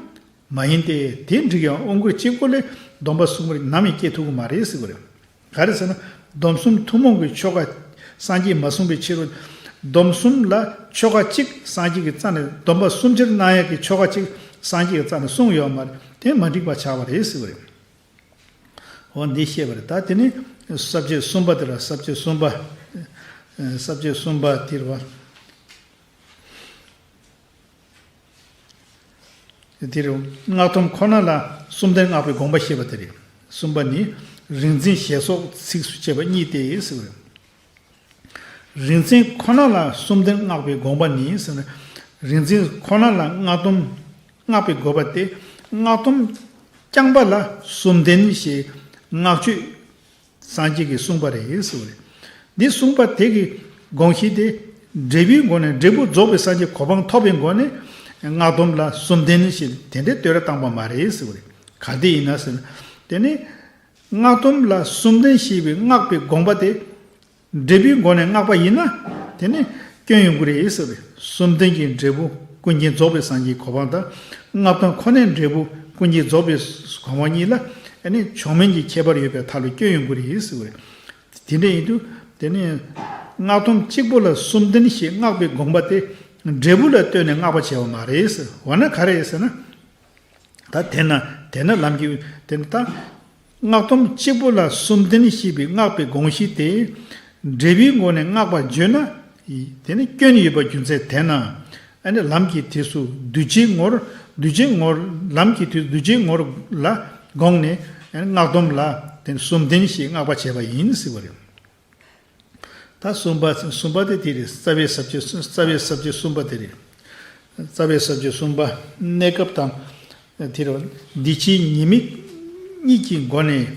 མ་ཡིན་ཏེ། དེ་འགྲིག་ཡང་དབང་བསྐུར་གཅིག་པོ་ལས་སྡོམ་པ་གསུམ་ཀ་ནམ་ཡང་སྐྱེ་ཐུབ་ཀྱི་མ་རེད་ཟེར་གི་རེད། ག་རེ་ཟེར་ན། སྡོམ་གསུམ་ཐུན་མོང་གི་ཆོ་ག་སངས་རྒྱས་མ་གསུངས་པའི་ཕྱིར་རོ། སྡོམ་གསུམ་ལ་ཆོ་ག་གཅིག་སངས་རྒྱས་ཀྱི་རྩ་ནས་སྡོམ་པ་གསུམ་ཆར་གནང་ཡག་གི་ཆོ་ག་གཅིག་སངས་རྒྱས་ཀྱི་རྩ་ནས་གསུངས་ཡོད་མ་རེད། དེ་མ་འགྲིག་པ་ཆགས་པ་རེད་ཟེར་བ་རེད། འོ་འདི་བཤད་པ་རེད། ད་དེ་ནི་ས་བཅད་གསུམ་པ་དེ་ར། ས་བཅད་གསུམ་པ། ས་བཅད་གསུམ་པ་དེ་རེད་བ། དེ་རུ་སྔགས་སྡོམ་ཁོ་ན་ལ་གསུམ་ལྡན་སྔགས་པའི་དགོངས་པ་བཤད་པ་དེ་རེད། གསུམ་པ་ནི་རིག་འཛིན་ཞེས་སོགས་ཚིགས་སུ་བཅད་པ་གཉིས་ཏེ་ཟེར་བ་རེད། རིག་འཛིན་ཁོ་ན་ལ་གསུམ་ལྡན་སྔགས་པའི་དགོངས་པ་ནི་ཟེར་ན། རིག་འཛིན་ཁོ་ན་ལ་སྔགས་སྡོམ་སྔགས་པའི་དགོངས་པ་སྟེ། སྔགས་སྡོམ་རྐྱང་པ་ལ་གསུམ་ལྡན་ཞེས་སྔགས་ཆོས་སངས་རྒྱས་ཀྱིས་གསུངས་པ་རེད་ཟེར་བ་རེད། འདི་གསུངས་པ་དེ་གི་དགོངས་གཞི་དེ། འབྲས་བུའི་སྒོ་ནས་འབྲས་བུ་རྫོགས་པའི་སངས་རྒྱས་གོ་འཕང་ཐོབ་པའི་སྒོ་ནས་སྔགས་སྡོམ་ལ་གསུམ་ལྡན་ཞེས་དེ་འདྲའི་བསྟོད་ར་བཏང་པ་མ་རེད་ཟེར་བ་རེད། ག་དེ་ཡིན་ན་ཟེར་ན། དེ་ནི་སྔགས་སྡོམ་ལ་གསུམ་ལྡན་ཞེས་པའི་སྔགས་པའི་དགོངས་པ་དེ། འབྲས་བུའི་སྒོ་ནས་བསྔགས་པ་ཡིན་ན། དེ་ནི་སྐྱོན་ཡོང་གི་རེད་ཟེར་བས། གསུམ་ལྡན་གྱི་འབྲས་བུ་ཀུན་མཁྱེན་རྫོགས་པའི་སངས་རྒྱས་གོ་འཕང་དང་། སྔགས་སྡོམ་ཁོ་ནའི་འབྲས་བུ་ཀུན་མཁྱེན་རྫོགས་པའི་གོ་འཕང་གཉིས་ལ་ཨ་ནི་ཕྱོགས་མིན་གྱི་ཁྱད་པར་ཡོད་པའི་ཐད་ལ་སྐྱོན་ཡོང་གི་རེད་ཟེར་བས། དེ་འདྲ་ཡིན་དུས་དེ་ནི་སྔགས་སྡོམ་གཅིག་པོ་ལ་གསུམ་ལྡན་ཞེས་བསྔགས་པའི་དགོངས་པ་དེ་འབྲས་བུ་ལ་ལྟོས་ནས་བསྔགས་པ་བྱས་པ་མ་རེད་ཟེར། འོ་ན་ག་རེ་ཟེར་ན། ད་དེས་ན་དེས་ན་ལམ་གྱི་དེ་ནི་ད། སྔགས་སྡོམ་གཅིག་པུ་ལ་གསུམ་ལྡན་ཞེས་པའི་བསྔགས་པའི་དགོངས་གཞི་དེ། འབྲས་བུའི་སྒོ་ནས་བསྔགས་པ་བརྗོད་ན། དེ་ནི་སྐྱོན་ཡོད་པ་རྒྱུ་མཚན་དེས་ན། ཨ་ནི་ལམ་གྱི་དུས་སུ་གདུལ་བྱའི་ངོར་གདུལ་བྱའི་ངོར་ལམ་གྱི་དུས་གདུལ་བྱའི་ངོར་ལ་དགོངས་ནས་ཨ་ནི་སྔགས་སྡོམ་ལ་དེ་ནི་གསུམ་ལྡན་ཞེས་བསྔགས་པ་བྱས་པ་ཡིན་ཟེར་བ་རེད། ད་གསུམ་པ་གསུམ་པ་དེ་དེ་རེད། རྩ་བའི་ས་བཅད་རྩ་བའི་ས་བཅད་གསུམ་པ་དེ་རེད། རྩ་བའི་ས་བཅད་གསུམ་པ། གནས་སྐབས་དང་། དེ་རུ་འདི་ཕྱིའི་ཉེས་དམིགས་གཉིས་ཀྱི་སྒོ་ནས་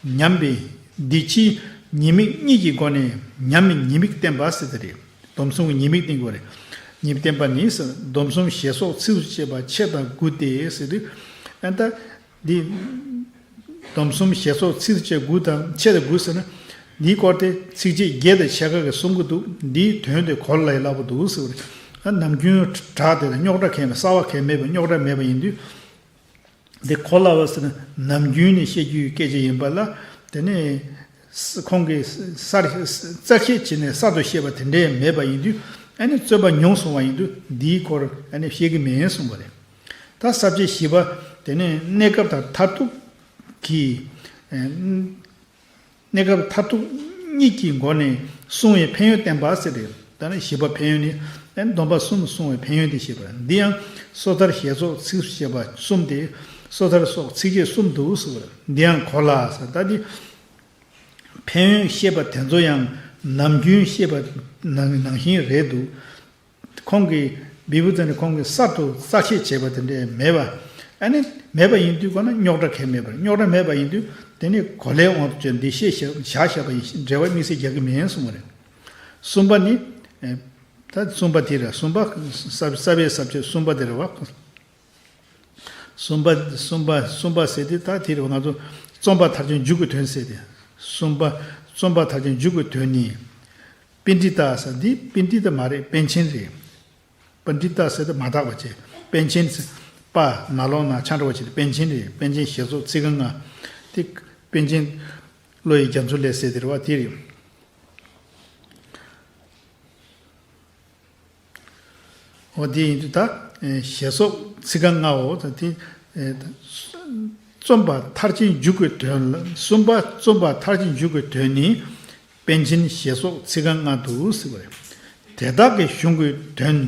ཉམས་པའི། འདི་ཕྱིའི་ཉེས་དམིགས་གཉིས་ཀྱི་སྒོ་ནས་ཉམས་པའི་ཉེས་དམིགས་བསྟན་པ་ཟེར་དེ་རེད། སྡོམ་གསུམ་གྱི་ཉེས་དམིགས་བསྟན་དགོས་རེད། ཉེས་དམིགས་བསྟན་པ་ནི་ཟེར། སྡོམ་གསུམ་ཞེས་སོགས་ཚིགས་སུ་བཅད་པ་ཕྱེད་དང་དགུ་སྟེ་ཟེར་དུས། ཨ་ད། འདི། སྡོམ་གསུམ་ཞེས་སོགས་ཚིགས་བཅད་དགུ་དང་ཕྱེད་དང་དགུ་ཟེར་ན། འདིའི་སྐོར་དེ་ཚིགས་བཅད་བརྒྱད་དང་ཕྱེད་ཀ་གིས་གསུང་གི་འདུག་འདིའི་དོན་དེ་གོ་སླ་ཡི་སླ་པོ་འདུག་ཟེར་བ་རེད། ཨ་ནམ་རྒྱུན་བྲག་དེ་ལ་རྙོག་དྲ་གང་ཡང་མེད། གསར་བ་གང་ཡང་མེད་པ་རྙོག་དྲ་མེད་པ་ཡིན་དུས། འདི་གོ་སླ་བ་ཟེར་ན་ནམ་རྒྱུན་ནས་བཤད་རྒྱུའི་སྐད་ཆ་ཡིན་པ་ལ། དེ་ནས་ཁོང་གིས་གསར་རྩ་བཤད་བྱས་ནས་གསར་དུ་བཤད་པ་དེ་འདྲས་མེད་པ་ཡིན་དུས། ཨ་ནི་རྩོད་པ་ཉུང་སོང་བ་ཡིན་དུས་འདིའི་སྐོར་ཨ་ནི་བཤད་ཀྱི་མིན་གསུངས་པ་རེད། ད་ས་བཅད་བཞི་པ། དེ་ནས་གནས་སྐབས་དང་མཐར་ཐུག་གི། ཨེ། གནས་སྐབས་མཐར་ཐུག་གཉིས་ཀྱི་སྒོ་ནས་གསུང་བའི་ཕན་ཡོན་བསྟན་པ་ཟེར་ཏེ། ད་ནི་བཞི་པ་ཕན་ཡོན་ནི། ཨེ། སྡོམ་པ་གསུམ་གསུང་བའི་ཕན་ཡོན་དེ་བཤད་པ། འདི་ཡང་སོ་ཐར་ཞེས་སོགས་ཚིགས་སུ་བཅད་པ་གསུམ་སྟེ། སོ་ཐར་སོགས་ཚིགས་བཅད་གསུམ་འདུག་ཟེར་བ། འདི་ཡང་གོ་སླ་ཟེར། ད་འདི། ཕན་ཡོན་བཤད་པ་དེ་ཚོ་ཡང་ནམ་རྒྱུན་བཤད་པ་ནང་ནང་བཞིན་རེད་འདུག་ཁོང་གིས་བི་བུ་ཙ་ནི་ཁོང་གིས་གསར་དུ་རྩ་བཤད་བྱས་པ་དེ་འདྲས་མེད་པ། ཨ་ནི་མེད་པ་ཡིན་དུས་ཁོ་ན་རྙོག་དྲ་གང་མེད་པར། རྙོག་དྲ་མེད་པ་ཡིན་དུས་དེ་ནི་གོ་ལའི་དབང་དུ་བྱས་འདི་བཤད་བཞག་བཞག་བཞག་པ་ཡིན། འགྲེལ་བ་དམིགས་བསལ་རྒྱག་གི་མིན་གསུངས་པ་རེད། གསུམ་པ་ནི། ཨེ། ད་གསུམ་པ་དེ་རེད། གསུམ་པ། རྩ་རྩ་བའི་ས་བཅད་གསུམ་པ་དེ་རེད་བ། གསུམ་པ་གསུམ་པ་གསུམ་པ་ཟེར་དེ་ད་དེ་རེད་བ། ང་ཚོ་རྩོམ་པ་མཐར་ཕྱིན་མཇུག་གི་དོན་ཟེར་དེ། གསུམ་པ། རྩོམ་པ་མཐར་ཕྱིན་མཇུག་གི་དོན་ནི། པཎྜི་ཏ་ཟེར་འདི་པཎྜི་ཏ་མ་རེད། པཎ་ཆེན་རེད། པཎྜི་ཏ་ཟེར་དེ་མ་དག་པ་བྱས། པཎ་ཆེན་ཟེར། པ་ན་ལོག་ན་ཆ་འགྲོ་བ་བྱས་ཏེ་པཎ་ཆེན་རེད། པཎ་ཆེན་ཞེས་སོགས་ཚིག་རྐང་ལྔ། དེ། པཎ་ཆེན་བློ་ཡི་རྒྱ་མཚོ་ལས་ཟེར་དེ་རེད་བ། དེ་རེད། འོ་དེ་ཡིན་དུས་ད་ཞེས་སོགས་ཚིག་རྐང་ལྔའོ། ད་དེ་རྩོམ་པ་མཐར་ཕྱིན་འཇུག་པའི་དོན་ལ། གསུམ་པ་རྩོམ་པ་མཐར་ཕྱིན་འཇུག་པའི་དོན་ནི། པཎ་ཆེན་ཞེས་སོགས་ཚིག་རྐང་ལྔ་དུ་ཟེར་བ་རེད། དེ་དག་གི་གཞུང་གི་དོན་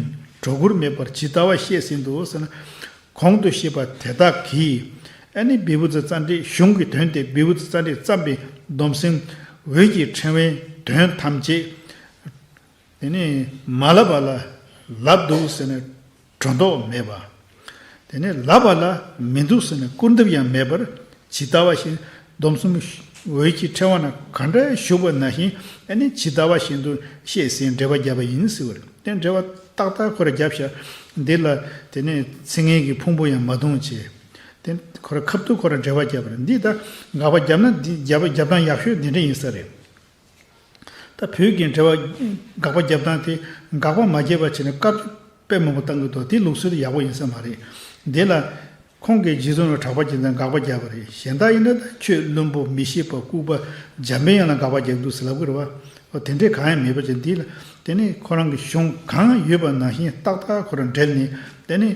སྒྲོ་སྐུར་མེད་པར་ཇི་ལྟ་བ་བཤད་ཟིན་ཏོ་ཟེར་ན། གོང་དུ་བཤད་པ་དེ་དག་གིས་ཨ་ནི་བི་བུ་ཙི་ཙནྡྲའི་གཞུང་གི་དོན་དེ་བི་བུ་ཙི་ཙནྡྲས་བརྩམས་པའི་སྡོམ་གསུམ་འོད་ཀྱི་ཕྲེང་བའི་དོན་ཐམས་ཅད་དེ་ནི་མ་ལབ་པ་ལ་ལབ་འདུག་ཟེར་ནས་སྒྲོ་འདོགས་མེད་པ། དེ་ནས་ལབ་པ་ལ་མི་འདུག་ཟེར་ནས་སྐུར་འདེབས་ཡང་མེད་པར་ཇི་ལྟ་བ་བཞིན། སྡོམ་གསུམ་འོད་ཀྱི་ཕྲེང་བ་ན་ག་འདྲ་བཞུགས་པ་ན་བཞིན་ཨ་ནི་ཇི་ལྟ་བ་བཞིན་དུ་བཤད་ཟིན་འགྲེལ་པ་བརྒྱབ་པ་ཡིན་ཟེར་བ་རེད། དེ་འགྲེལ་པ་ཏག་ཏག་ཁོ་ར་བརྒྱབ་ཤག་འདི་ལ་དེ་ནས་ཚིག་ངན་གྱི་ཕུང་པོ་ཡང་མ་གཏོང་བྱས། དེ་ཁོ་ར་ཁ་ཐུག་ཁོ་ར་འགྲེལ་པ་བརྒྱབ་པ་རེད། འདི་ད་དགག་པ་བརྒྱབ་ན་འདི་བརྒྱབ་པ་བརྒྱབ་སྟངས་ཡག་ཤོས་འདི་འདྲ་ཡིན་ས་རེད། ད་བོད་ཀྱི་འགྲེལ་པ་དགག་པ་བརྒྱབ་སྟངས་དེ་དགག་པ་མ་བརྒྱབ་པ་བྱས་ནས་བཀའ་དཔེ་མང་པོ་བཏང་གི་འདུག་དེ་ལུགས་སྲོལ་དེ་ཡག་པོ་ཡིན་ས་མ་རེད། འདི་ལ་ཁོང་གིས་རྗེ་བཙུན་ལ་གྲགས་པ་ཅན་དང་དགག་པ་བརྒྱབ་པ་རེད། གཞན་དག་ཡིན་ན་ད་ཆོས་བླུན་པོ་མི་ཤེས་པ་ལྐུགས་པ་འཇམ་དཔལ་དབྱངས་ལ་དགག་པ་རྒྱག་འདུག་ཟེར་ལབ་གི་རེད་བ། འོ་དེ་འདྲས་གང་ཡང་མེད་པ་ཅན་འདི་ལ་དེ་ནི་ཁོ་རང་གི་གཞུང་གང་ཡོད་པ་ནང་བཞིན་ཏག་ཏག་ཁོ་རང་འགྲེལ་ནས་དེ་ནི་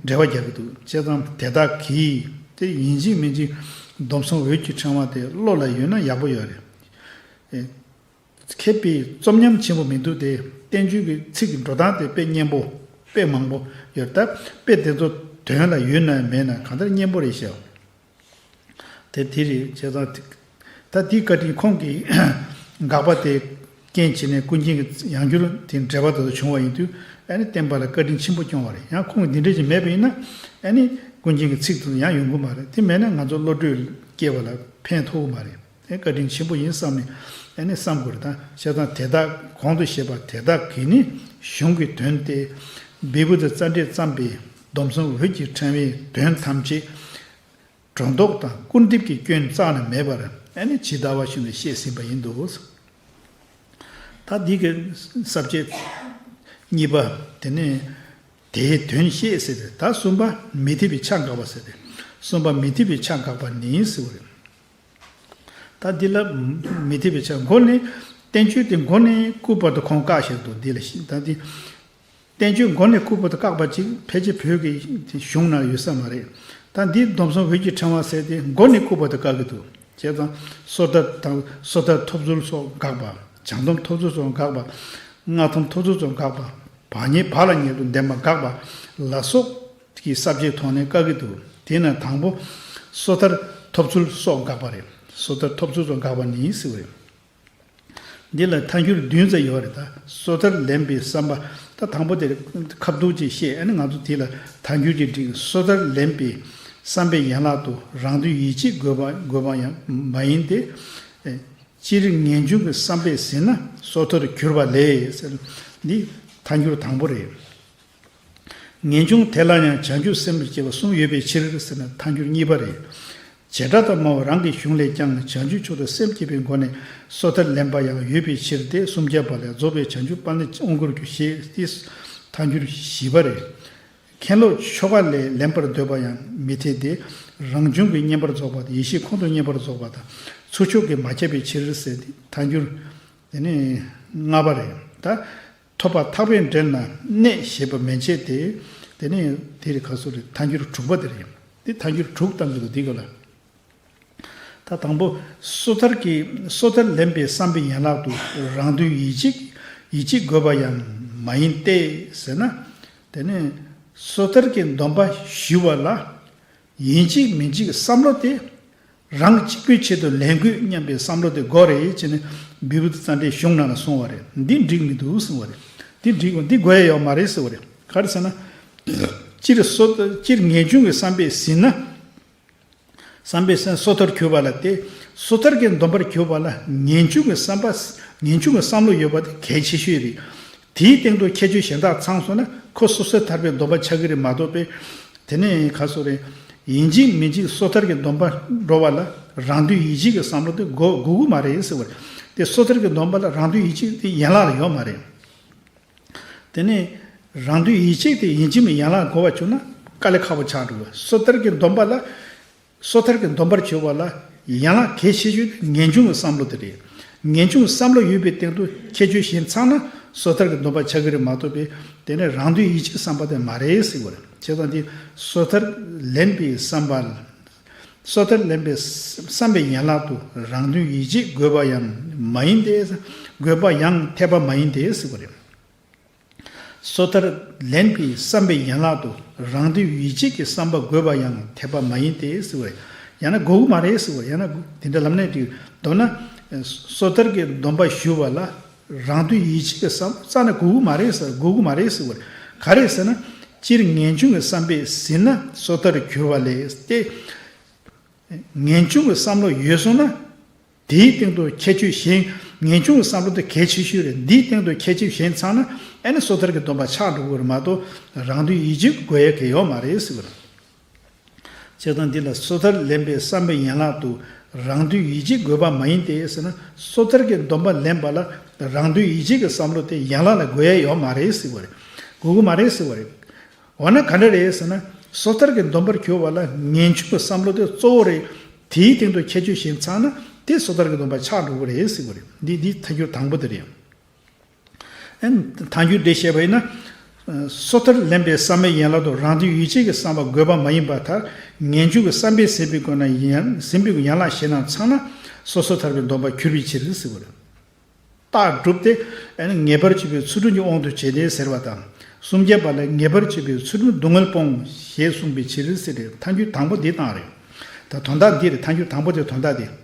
འགྲེལ་པ་རྒྱག་གི་འདུག་བྱས་ཙང་དེ་དག་གིས་དེ་ཡིན་གཅིག་མིན་གཅིག་སྡོམ་གསུམ་འོད་ཀྱི་ཕྲེང་བ་དེ་བློ་ལ་ཡོད་ན་ཡག་པོ་ཡོད་རེད། མཁས་པའི་རྩོམ་ཉམས་ཆེན་པོ་མི་འདུག་སྟེ། བསྟན་བཅོས་ཀྱི་ཚིག་གི་འགྲོ་སྟངས་དེ་དཔེ་སྙན་པོ་དཔེ་མང་པོ་ཡོད་ད། དཔེ་དེ་ཚོ་དོན་ལ་ཡོད་ན་མེད་ན་གང་ལྟར་སྙན་པོ་རེད་ཤག་དེ་དེ་རེད་བྱས་ཙང་། ད་འདི་བཀའ་དྲིན་ཁོང་གིས་དགག་པ་དེ་རྐྱེན་བྱས་ནས་ཀུན་མཁྱེན་གྱི་ཡང་བསྐྱར་དེ་འགྲེལ་པ་དེ་ཚོ་བྱུང་བ་ཡིན་དུས་ཨ་ནི་བསྟན་པ་ལ་བཀའ་དྲིན་ཆེན་པོ་སྐྱོང་བ་རེད། ཡང་ཁོང་གིས་འདི་འདྲ་ཞིག་མེད་པ་ཡིན་ན་ཨ་ནི་ཀུན་མཁྱེན་གྱི་ཚིག་དེ་ཚོ་ཡང་ཡོང་གི་མ་རེད། དེ་མེད་ན་ང་ཚོ་བློ་གྲོས་སྐྱེ་བ་ལ་ཕན་ཐོགས་ཀྱི་མ་རེད། དེ་བཀའ་དྲིན་ཆེན་པོ་ཡིན་བསམ་ནས་ཨ་ནི་བསམ་དགོས་རེད། ད་བྱས་ཙང་དེ་དག་གོང་དུ་བཤད་པ་དེ་དག་གིས་ནི་གཞུང་གི་དོན་ཏེ། བི་བུ་ཙི་ཙནྡྲས་བརྩམས་པའི་སྡོམ་གསུམ་འོད་ཀྱི་ཕྲེང་བའི་དོན་ཐམས་ཅད་སྒྲོ་འདོགས་དང་སྐུར་འདེབས་ཀྱི་སྐྱོན་རྩ་ནས་མེད་པར་ཨ་ནི་ཇི་ལྟ་བ་བཞིན་དུ་བཤད་ཟིན་པ་ཡིན་འདུག་ད་འདི་གི་ས་བཅད་གཉིས་པ་དེ་ནི་དེའི་དོན་བཤད་ཟེར་ཏེ། ད་གསུམ་པ་མི་འཐད་པའི་ཆ་དགག་པ་ཟེར་ཏེ། གསུམ་པ་མི་འཐད་པའི་ཆ་དགག་པ་ནི་ཟེར་བ་རེད། ད་འདི་ལ་མི་འཐད་པའི་ཆ་མགོ་ནས་བསྟན་བཅོས་དེ་མགོ་ནས་སྐུ་བར་དུ་ཁོང་བཀག་བཞག་འདུག་འདི་ལ་ཤི་ད་འདི་བསྟན་བཅོས་མགོ་ནས་སྐུ་བར་དུ་བཀག་པ་ཅིག་ཕལ་ཆེར་བོད་ཀྱི་གཞུང་ན་ཡོད་ས་མ་རེད། ད་འདི་སྡོམ་གསུམ་འོད་ཀྱི་ཕྲེང་བ་ཟེར་ཏེ་མགོ་ནས་སྐུ་བར་དུ་བཀག་གི་འདུག་བྱས་ཙང་སོ་ཐར་དང་སོ་ཐར་ཐོབ་ཚུལ་སོགས་དགག་པ། བྱང་སྡོམ་ཐོབ་ཚུལ་སོགས་དགག་པ། སྔགས་སྡོམ་ཐོབ་ཚུལ་སོགས་དགག་པ། བག་ཉལ་བག་ལ་ཉལ་དུ་ལྡན་པ་དགག་པ་ལ་སོགས་ཀྱི་ས་བཅད་ཐོག་ནས་བཀག་གི་འདུག་དེས་ན་དང་པོ་སོ་ཐར་ཐོབ་ཚུལ་སོགས་དགག་པ་རེད། སོ་ཐར་ཐོབ་ཚུལ་སོགས་དགག་པ་ནི་ཟེར་བ་རེད། འདི་ལ་ཐལ་འགྱུར་བདུན་ཙམ་ཡོད་རེད། ད་སོ་ཐར་ལེན་པའི་བསམ་པ། ད་དང་པོ་དེར་ཁ་བསྡུར་ཅིག་བཤད། ཨ་ནི་ང་ཚོ་དེ་ལ་ཐལ་འགྱུར་གྱི་སྒྲིག་སོ་ཐར་ལེན་པའི་བསམ་པའི་ཡན་ལག་ཏུ་རང་དོན་ཡིད་བྱེད་དགོས་པ་དགོས་པ་ཡང་མ་ཡིན་ཏེ། སྤྱིར་ངེས་འབྱུང་གི་བསམ་པས་ཟིན་ན་སོ་ཐར་གྱུར་པ་ལས་ཟེར། འདི་ཐལ་འགྱུར་དང་པོ་རེད། ངེས་འབྱུང་དེ་ལ་ཡང་བྱང་ཆུབ་སེམས་ལ་སྐྱེ་བ་གསུམ་ཡོད་པའི་ཕྱིར་ཟེར་ན་ཐལ་འགྱུར་གཉིས་པ་རེད། བྱེ་བྲག་ཏུ་སྨྲ་བ་རང་གི་གཞུང་ལས་ཀྱང་བྱང་ཆུབ་མཆོག་ཏུ་སེམས་བསྐྱེད་པའི་སྒོ་ནས་སོ་ཐར་ལེན་པ་ཡང་ཡོད་པའི་ཕྱིར་ཏེ། སུམ་བརྒྱ་པ་ལས་རྫོགས་པའི་བྱང་ཆུབ་པ་ནི་དབང་བསྐུར་རྒྱུ་ཞེས་ཏེ་ཐལ་འགྱུར་བཞི་པ་རེད། མཁན་སློབ་ཆོ་ག་ལས་ལེན་པར་འདོད་པ་ཡང་མི་འཐད་དེ། རང་བྱུང་གི་བསྙེན་པར་རྫོགས་པ་དང་ཡེ་ཤེས་ཁོང་དུ་བསྙེན་པར་རྫོགས་པ་དང་ཚུལ་འཆོས་ཀྱིས་མ་ཁྱབ་པའི་ཕྱིར་ཟེར་ཏེ་ཐལ་འགྱུར་དེ་ནི་ལྔ་པ་རེད། ད་ཐོབ་པ་ཐག་པས་འབྲེལ་ན་གནས་ཞེས་པ་མན་ཆད་དེ། དེ་ནི་དེ་རེད། ཁ་སོ་རེད། ཐལ་འགྱུར་དྲུག་པ་དེ་རེད། དེ་ཐལ་འགྱུར་དྲུག་བཏང་གི་འདུག་འདི་ག་ལ། ད་དང་པོ་སོ་ཐར་གྱི་སོ་ཐར་ལེན་པའི་བསམ་པའི་ཡན་ལག་ཏུ་རང་དོན་ཡིད་བྱེད་ཡིད་བྱེད་དགོས་པ་ཡང་མ་ཡིན་ཏེ་ཟེར་ན། དེ་ནི་སོ་ཐར་གྱི་སྡོམ་པ་ཞུ་བ་ལ་ཡིན་གཅིག་མིན་གཅིག་བསམ་བློ་དེ་རང་གཅིག་པུའི་ཆེད་དུ་ལེན་དགོས་སྙམ་པའི་བསམ་བློ་དེ་དགོས་རེད་ཅེས་ནི་བི་བུ་ཙི་ཙནྡྲའི་གཞུང་ནང་ལ་གསུངས་པ་རེད། འདི་འགྲིག་མི་འདུག་གསུངས་པ་རེད། འདི་འགྲིག་འདི་དགོས་ཡ་ཡོད་མ་རེད་ཟེར་བ་རེད། ག་རེ་ཟེར་ན། སྤྱིར་སོ་སྤྱིར་ངེས་འབྱུང་གི་བསམ་པས་ཟིན་ན། བསམ་པས་ཟིན་ན་སོ་ཐར་གྱུར་པ་ལ་སྟེ། སོ་ཐར་གྱི་སྡོམ་པར་གྱུར་པ་ལ་ངེས་འབྱུང་གི་བསམ་པ། ངེས་འབྱུང་གི་བསམ་བློ་ཡོད་པ་དེ་གལ་ཆེ་ཤོས་རེད། དེའི་སྟེང་དུ་ཁྱད་ཆོས་གཞན་དག་ཚང་སོང་ན་ཁོ་སོ་སོའི་ཐར་པའི་སྡོམ་པ་ཆགས་ཀྱི་རེད་མ་གཏོགས་པས། དེ་ནས་ག་སོ་རེད། ཡིན་གཅིག་མིན་གཅིག་སོ་ཐར་གྱི་སྡོམ་པ་འགྲོ་བ་ལ་རང་དོན་ཡིད་བྱེད་ཀྱི་བསམ་བློ་དེ་དགོས་དགོས་ཀྱི་མ་རེད་ཟེར་བ་རེད། དེ་སོ་ཐར་གྱི་སྡོམ་པ་ལ་རང་དོན་ཡིད་བྱེད་དེ་ཡན་ལག་ལ་ཡོད་མ་རེད། དེ་ནས་རང་དོན་ཡིད་བྱེད་དེ་ཡིན་གཅིག་མིན་ཡན་ལག་དགོས་པ་བྱུང་ན་དཀའ་ལས་ཁག་པོ་ཆགས་འགྲོ་བས། སོ་ཐར་གྱི་སྡོམ་པ་ལ། སོ་ཐར་གྱི་སྡོམ་པར་གྱུར་པ་ལ་ ཡན་ལག་གལ་ཆེ་ཤོས་དེ་ངེས་འབྱུང་གི་བསམ་བློ་དེ་རེད། ངེས་འབྱུང་གི་བསམ་བློ་ཡོད་པའི་སྟེང་དུ་ཁྱད་ཆོས་གཞན་ཚང་ན་སོ་ཐར་གྱི་སྡོམ་པ་ཆགས་ཀྱི་རེད་མ་གཏོགས་པའི་དེ་ནས་རང་དོན་ཡིད་བྱེད་ཀྱི་བསམ་པ་དེ་མ་རེད་ཟེར་བ་རེད། བྱས་ཙང་དེ་སོ་ཐར་ལེན་པའི་བསམ་པ། སོ་ཐར་ལེན་པའི་བསམ་པའི་ཡན་ལག་ཏུ་རང་དོན་ཡིད་བྱེད་དགོས་པ་ཡང་མ་ཡིན་ཏེ། དགོས་པ་ཡང་འཐད་པ་མ་ཡིན་ཏེ་ཟེར་བ་རེད། སོ་ཐར་ལེན་པའི་བསམ་པའི་ཡན་ལག་ཏུ་རང་དོན་ཡིད་བྱེད་ཀྱི་བསམ་པ་དགོས་པ་ཡང་འཐད་པ་མ་ཡིན་ཏེ་ཟེར་བ་རེད། ཡང་ན་དགོས་ཀྱི་མ་རེད་ཟེར་བ་རེད། ཡང་ན་དེ་འདྲ་ལབ་ནས་དེ། མདོར་ན་སོ་ཐར་གྱི་སྡོམ་པ་ཞུ་བ་ལ་རང་དོན་ཡིད་བྱེད་ཀྱི་བསམ་རྩ་ནས་དགོས་ཀྱི་མ་རེད་ཟེར། དགོས་ཀྱི་མ་རེད་ཟེར་བ་རེད། ག་རེ་ཟེར་ན། སྤྱིར་ངེས་འབྱུང་གི་བསམ་པས་ཟིན་ན་སོ་ཐར་གྱུར་པ་ལས་ཏེ། ངེས་འབྱུང་གི་བསམ་བློ་ཡོད་སོང་ན། དེའི་སྟེང་དུ་ཁྱད་ཆོས་གཞན། ངེས་འབྱུང་གི་བསམ་བློ་དེ་གལ་ཆེ་ཤོས་རེད། འདིའི་སྟེང་དུ་ཁྱད་ཆོས་གཞན་ཚང་ན་ཨ་ནི་སོ་ཐར་གྱི་སྡོམ་པ་ཆགས་འགྲོ་གི་རེད་མ་གཏོགས་རང་དོན་ཡིད་བྱེད་དགོས་ཡ་གི་ཡོད་མ་རེད་ཟེར་བ་རེད། བྱས་ཙང་འདི་ལ་སོ་ཐར་ལེན་པའི་བསམ་པའི་ཡན་ལག་ཏུ་རང་དོན་ཡིད་བྱེད་དགོས་པ་མ་ཡིན་ཏེ་ཟེར་ན། སོ་ཐར་གྱི་སྡོམ་པ་ལེན་པ་ལ་རང་དོན་ཡིད་བྱེད་ཀྱི་བསམ་བློ་དེ་ཡན་ལག་ལ་དགོས་ཡ་ཡོད་མ་རེད་ཟེར་བ་རེད། དགོས་ཀྱི་མ་རེད་ཟེར་བ་རེད། འོ་ན་ག་འདྲ་རེད་ཟེར་ན། སོ་ཐར་གྱི་སྡོམ་པར་གྱུར་པ་ལ་ངེས་འབྱུང་གི་བསམ་བློ་དེ་གཙོ་བོ་རེད། དེའི་སྟེང་དུ་ཁྱད་ཆོས་གཞན་ཚང་ན་དེ་སོ་ཐར་གྱི་སྡོམ་པ་ཆགས་འགྲོ་གི་རེད་ཟེར་གྱི་རེད། འདི་འདི་ཐལ་འགྱུར་དང་པོ་དེ་རེད། ཨན། ཐལ་འགྱུར་འདི་བཤད་པ་ཡིན་ན། སོ་ཐར་ལེན་པའི་བསམ་པའི་ཡན་ལག་ཏུ་རང་དོན་ཡིད་བྱེད་ཀྱི་བསམ་པ་དགོས་པ་མ་ཡིན་པར་ཐལ། ངེས་འབྱུང་གི་བསམ་པས་ཟིན་པའི་སྒོ་ནས་ཡན་ཟིན་པའི་ཡན་ལག་གཞན་རྣམས་ཚང་ན་སོ་སོ་ཐར་པའི་སྡོམ་པ་གྱུར་པའི་ཕྱིར་ཟེར་བ་རེད། རྟགས་གྲུབ་སྟེ། ཨ་ནི་ངེས་པར་བྱེད་པའི་ཚུལ་ཁྲིམས་ཀྱི་དབང་དུ་བྱས་ཏེ་ཟེར་བ་དང་། གསུམ་བརྒྱ་པ་ལས་ངེས་པར་བྱེད་པའི་ཚུལ་ཁྲིམས་སྡུག་བསྔལ་སྤོང་ཞེས་གསུངས་པའི་ཕྱིར་ཟེར་ཏེ་ཐལ་འགྱུར་དང་པོ་འདི་བཏང་རེད། ད་དོན་དག་འདི་རེད། ཐལ་འགྱུར་དང་པོ་དེ་དོན་དག་འདི།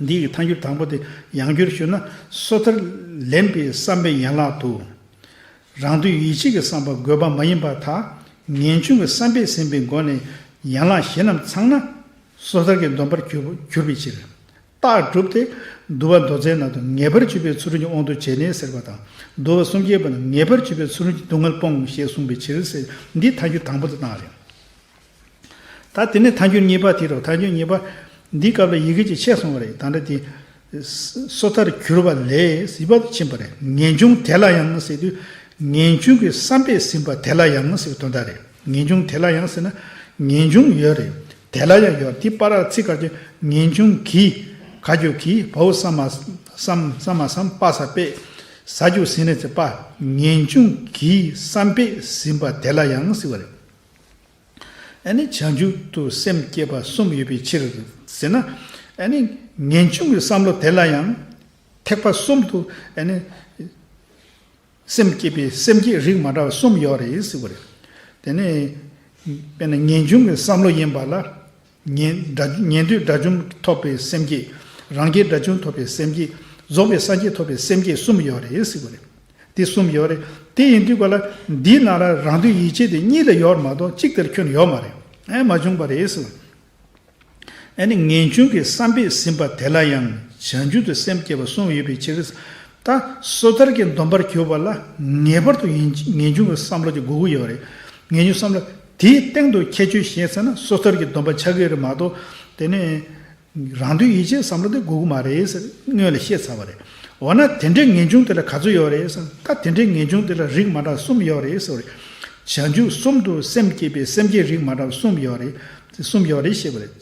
འདི་ཡི་ཐལ་འགྱུར་དང་པོ་དེ་ཡང་བསྒྱུར་ཞུ་ན། སོ་ཐར་ལེན་པའི་བསམ་པའི་ཡན་ལག་ཏུ། རང་དོན་ཡིད་བྱེད་ཀྱི་བསམ་པ་དགོས་པ་མ་ཡིན་པར་ཐལ། ངེས་འབྱུང་གི་བསམ་པས་ཟིན་པའི་སྒོ་ནས་ཡན་ལག་གཞན་རྣམས་ཚང་ན། སོ་ཐར་གྱི་སྡོམ་པར་གྱུར་གྱུར་པའི་ཕྱིར། རྟགས་གྲུབ་སྟེ། བསྡུ་བ་མདོ་རྩའི་ནང་དུ་ངེས་པར་བྱེད་པའི་ཚུལ་ཁྲིམས་ཀྱི་དབང་དུ་བྱས་ནས་ཟེར་བ་དང་། བསྡུ་བ་གསུམ་བརྒྱད་པ་ནི་ངེས་པར་བྱེད་པའི་ཚུལ་ཁྲིམས་ཀྱི་སྡུག་བསྔལ་སྤོང་ཞེས་གསུངས་པའི་ཕྱིར་ཟེར། འདི་ཐལ་འགྱུར་དང་པོ་དེ་བཏང་རེད། ད་དེ་ནས་ཐལ་འགྱུར་གཉིས་པ་དེ་རུ། ཐལ་འགྱུར་གཉིས་པ། འདི་སྐབས་ལ་ཡི་གེ་གཅིག་ཆད་སོང་བ་རེད། ད་ལྟ་དེ། སོ་ཐར་གྱུར་པ་ལས་ཟིན་པ་དུ་ཕྱིན་པ་རེད། ངེས་འབྱུང་དེ་ལ་ཡང་ཟེར་དུས། ངེས་འབྱུང་གི་བསམ་པས་ཟིན་པ་དེ་ལ་ཡང་ཟེར་བའི་དོན་དག་རེད། ངེས་འབྱུང་དེ་ལ་ཡང་ཟེར་ན། ངེས་འབྱུང་ཡོད་རེད། དེ་ལ་ཡང་ཡོད། དེ་པ་ར་ཚིག་ག་རེ། ངེས་འབྱུང་གིས། ག་རྒྱུ་གིས། བའོ་ས་མ་བསམ། ས་མ་བསམ། པ་ས་པས། ཟ་རྒྱུ་ཟིན་ནས་ཚེ་པ། ངེས་འབྱུང་གིས་བསམ་པས་ཟིན་པ་དེ་ལ་ཡང་ཟེར་བ་རེད། ཨ་ནི་བྱང་ཆུབ་ཏུ་སེམས་བསྐྱེད་པ་གསུམ་ཡོད་པའི་ཕྱིར་ཟེར་ན། ཨ་ནི་ངེས་འབྱུང་གི་བསམ་བློ་དེ་ལ་ཡང་ཐེག་པ་གསུམ་དུ་ཨ་ནི་སེམས་བསྐྱེད་པའི་སེམས་བསྐྱེད་རིགས་མ་འདྲ་བ་གསུམ་ཡོད་རེད་ཟེར་བ་རེད། དེ་ནས་དཔེར་ན་ངེས་འབྱུང་གི་བསམ་བློ་ཡིན་པ་ལ། ཉན་དགྲ་ཉན་ཐོས་དགྲ་བཅོམ་ཐོབ་པའི་སེམས་བསྐྱེད། རང་རྒྱལ་དགྲ་བཅོམ་ཐོབ་པའི་སེམས་བསྐྱེད། རྫོགས་པའི་སངས་རྒྱས་ཐོབ་པའི་སེམས་བསྐྱེད་གསུམ་ཡོད་རེད་ཟེར་བ་རེད། དེ་གསུམ་ཡོད་རེད། དེ་ཡིན་དུས་ག་ལ་འདིའི་ནང་ལ་རང་དོན་ཡིད་བྱེད་དེ་གཉིས་ལ་ཡོད་མ་གཏོགས་གཅིག་དེར་ཁྱོན་ཡོད་མ་རེད། ཨེ་མ་བྱུང་བ་རེད་ཟེར། ཨ་ནི་ངེས་འབྱུང་གི་བསམ་པས་ཟིན་པ་དེ་ལ་ཡང་བྱང་ཆུབ་ཏུ་སེམས་བསྐྱེད་པ་གསུམ་ཡོད་པའི་ཕྱིར། ད་སོ་ཐར་གྱི་སྡོམ་པར་གྱུར་པ་ལ་ངེས་པར་དུ་ཡིན་ངེས་འབྱུང་གི་བསམ་བློ་ཅིག་དགོས་ཀྱི་ཡོད་རེད། ངེས་འབྱུང་བསམ་བློ་དེའི་སྟེང་དུ་ཁྱད་ཆོས་ཞེས་ཟེར་ན་སོ་ཐར་གྱི་སྡོམ་པ་ཆགས་ཀྱི་རེད་མ་གཏོགས། དེ་ནས་རང་དོན་ཡིད་བྱེད་བསམ་བློ་དེ་དགོས་ཀྱི་མ་རེད་ཟེར་སྔོན་ལ་བཤད་ཚར་བ་རེད། འོ་ན་དེ་འདྲའི་ངེས་འབྱུང་དེ་ལ་ག་ཚོད་ཡོད་རེད་ཟེར་ན། ད་དེ་འདྲའི་ངེས་འབྱུང་དེ་ལ་རིགས་མ་འདྲ་གསུམ་ཡོད་རེད་ཟེར་བ་རེད། བྱང་ཆུབ་གསུམ་དུ་སེམས་བསྐྱེད་པའི་སེམས་བསྐྱེད་རིགས་མ་འདྲ་བ་གསུམ་ཡོད་རེད། གསུམ་ཡོད་རེད་ཞེས་པ་རེད།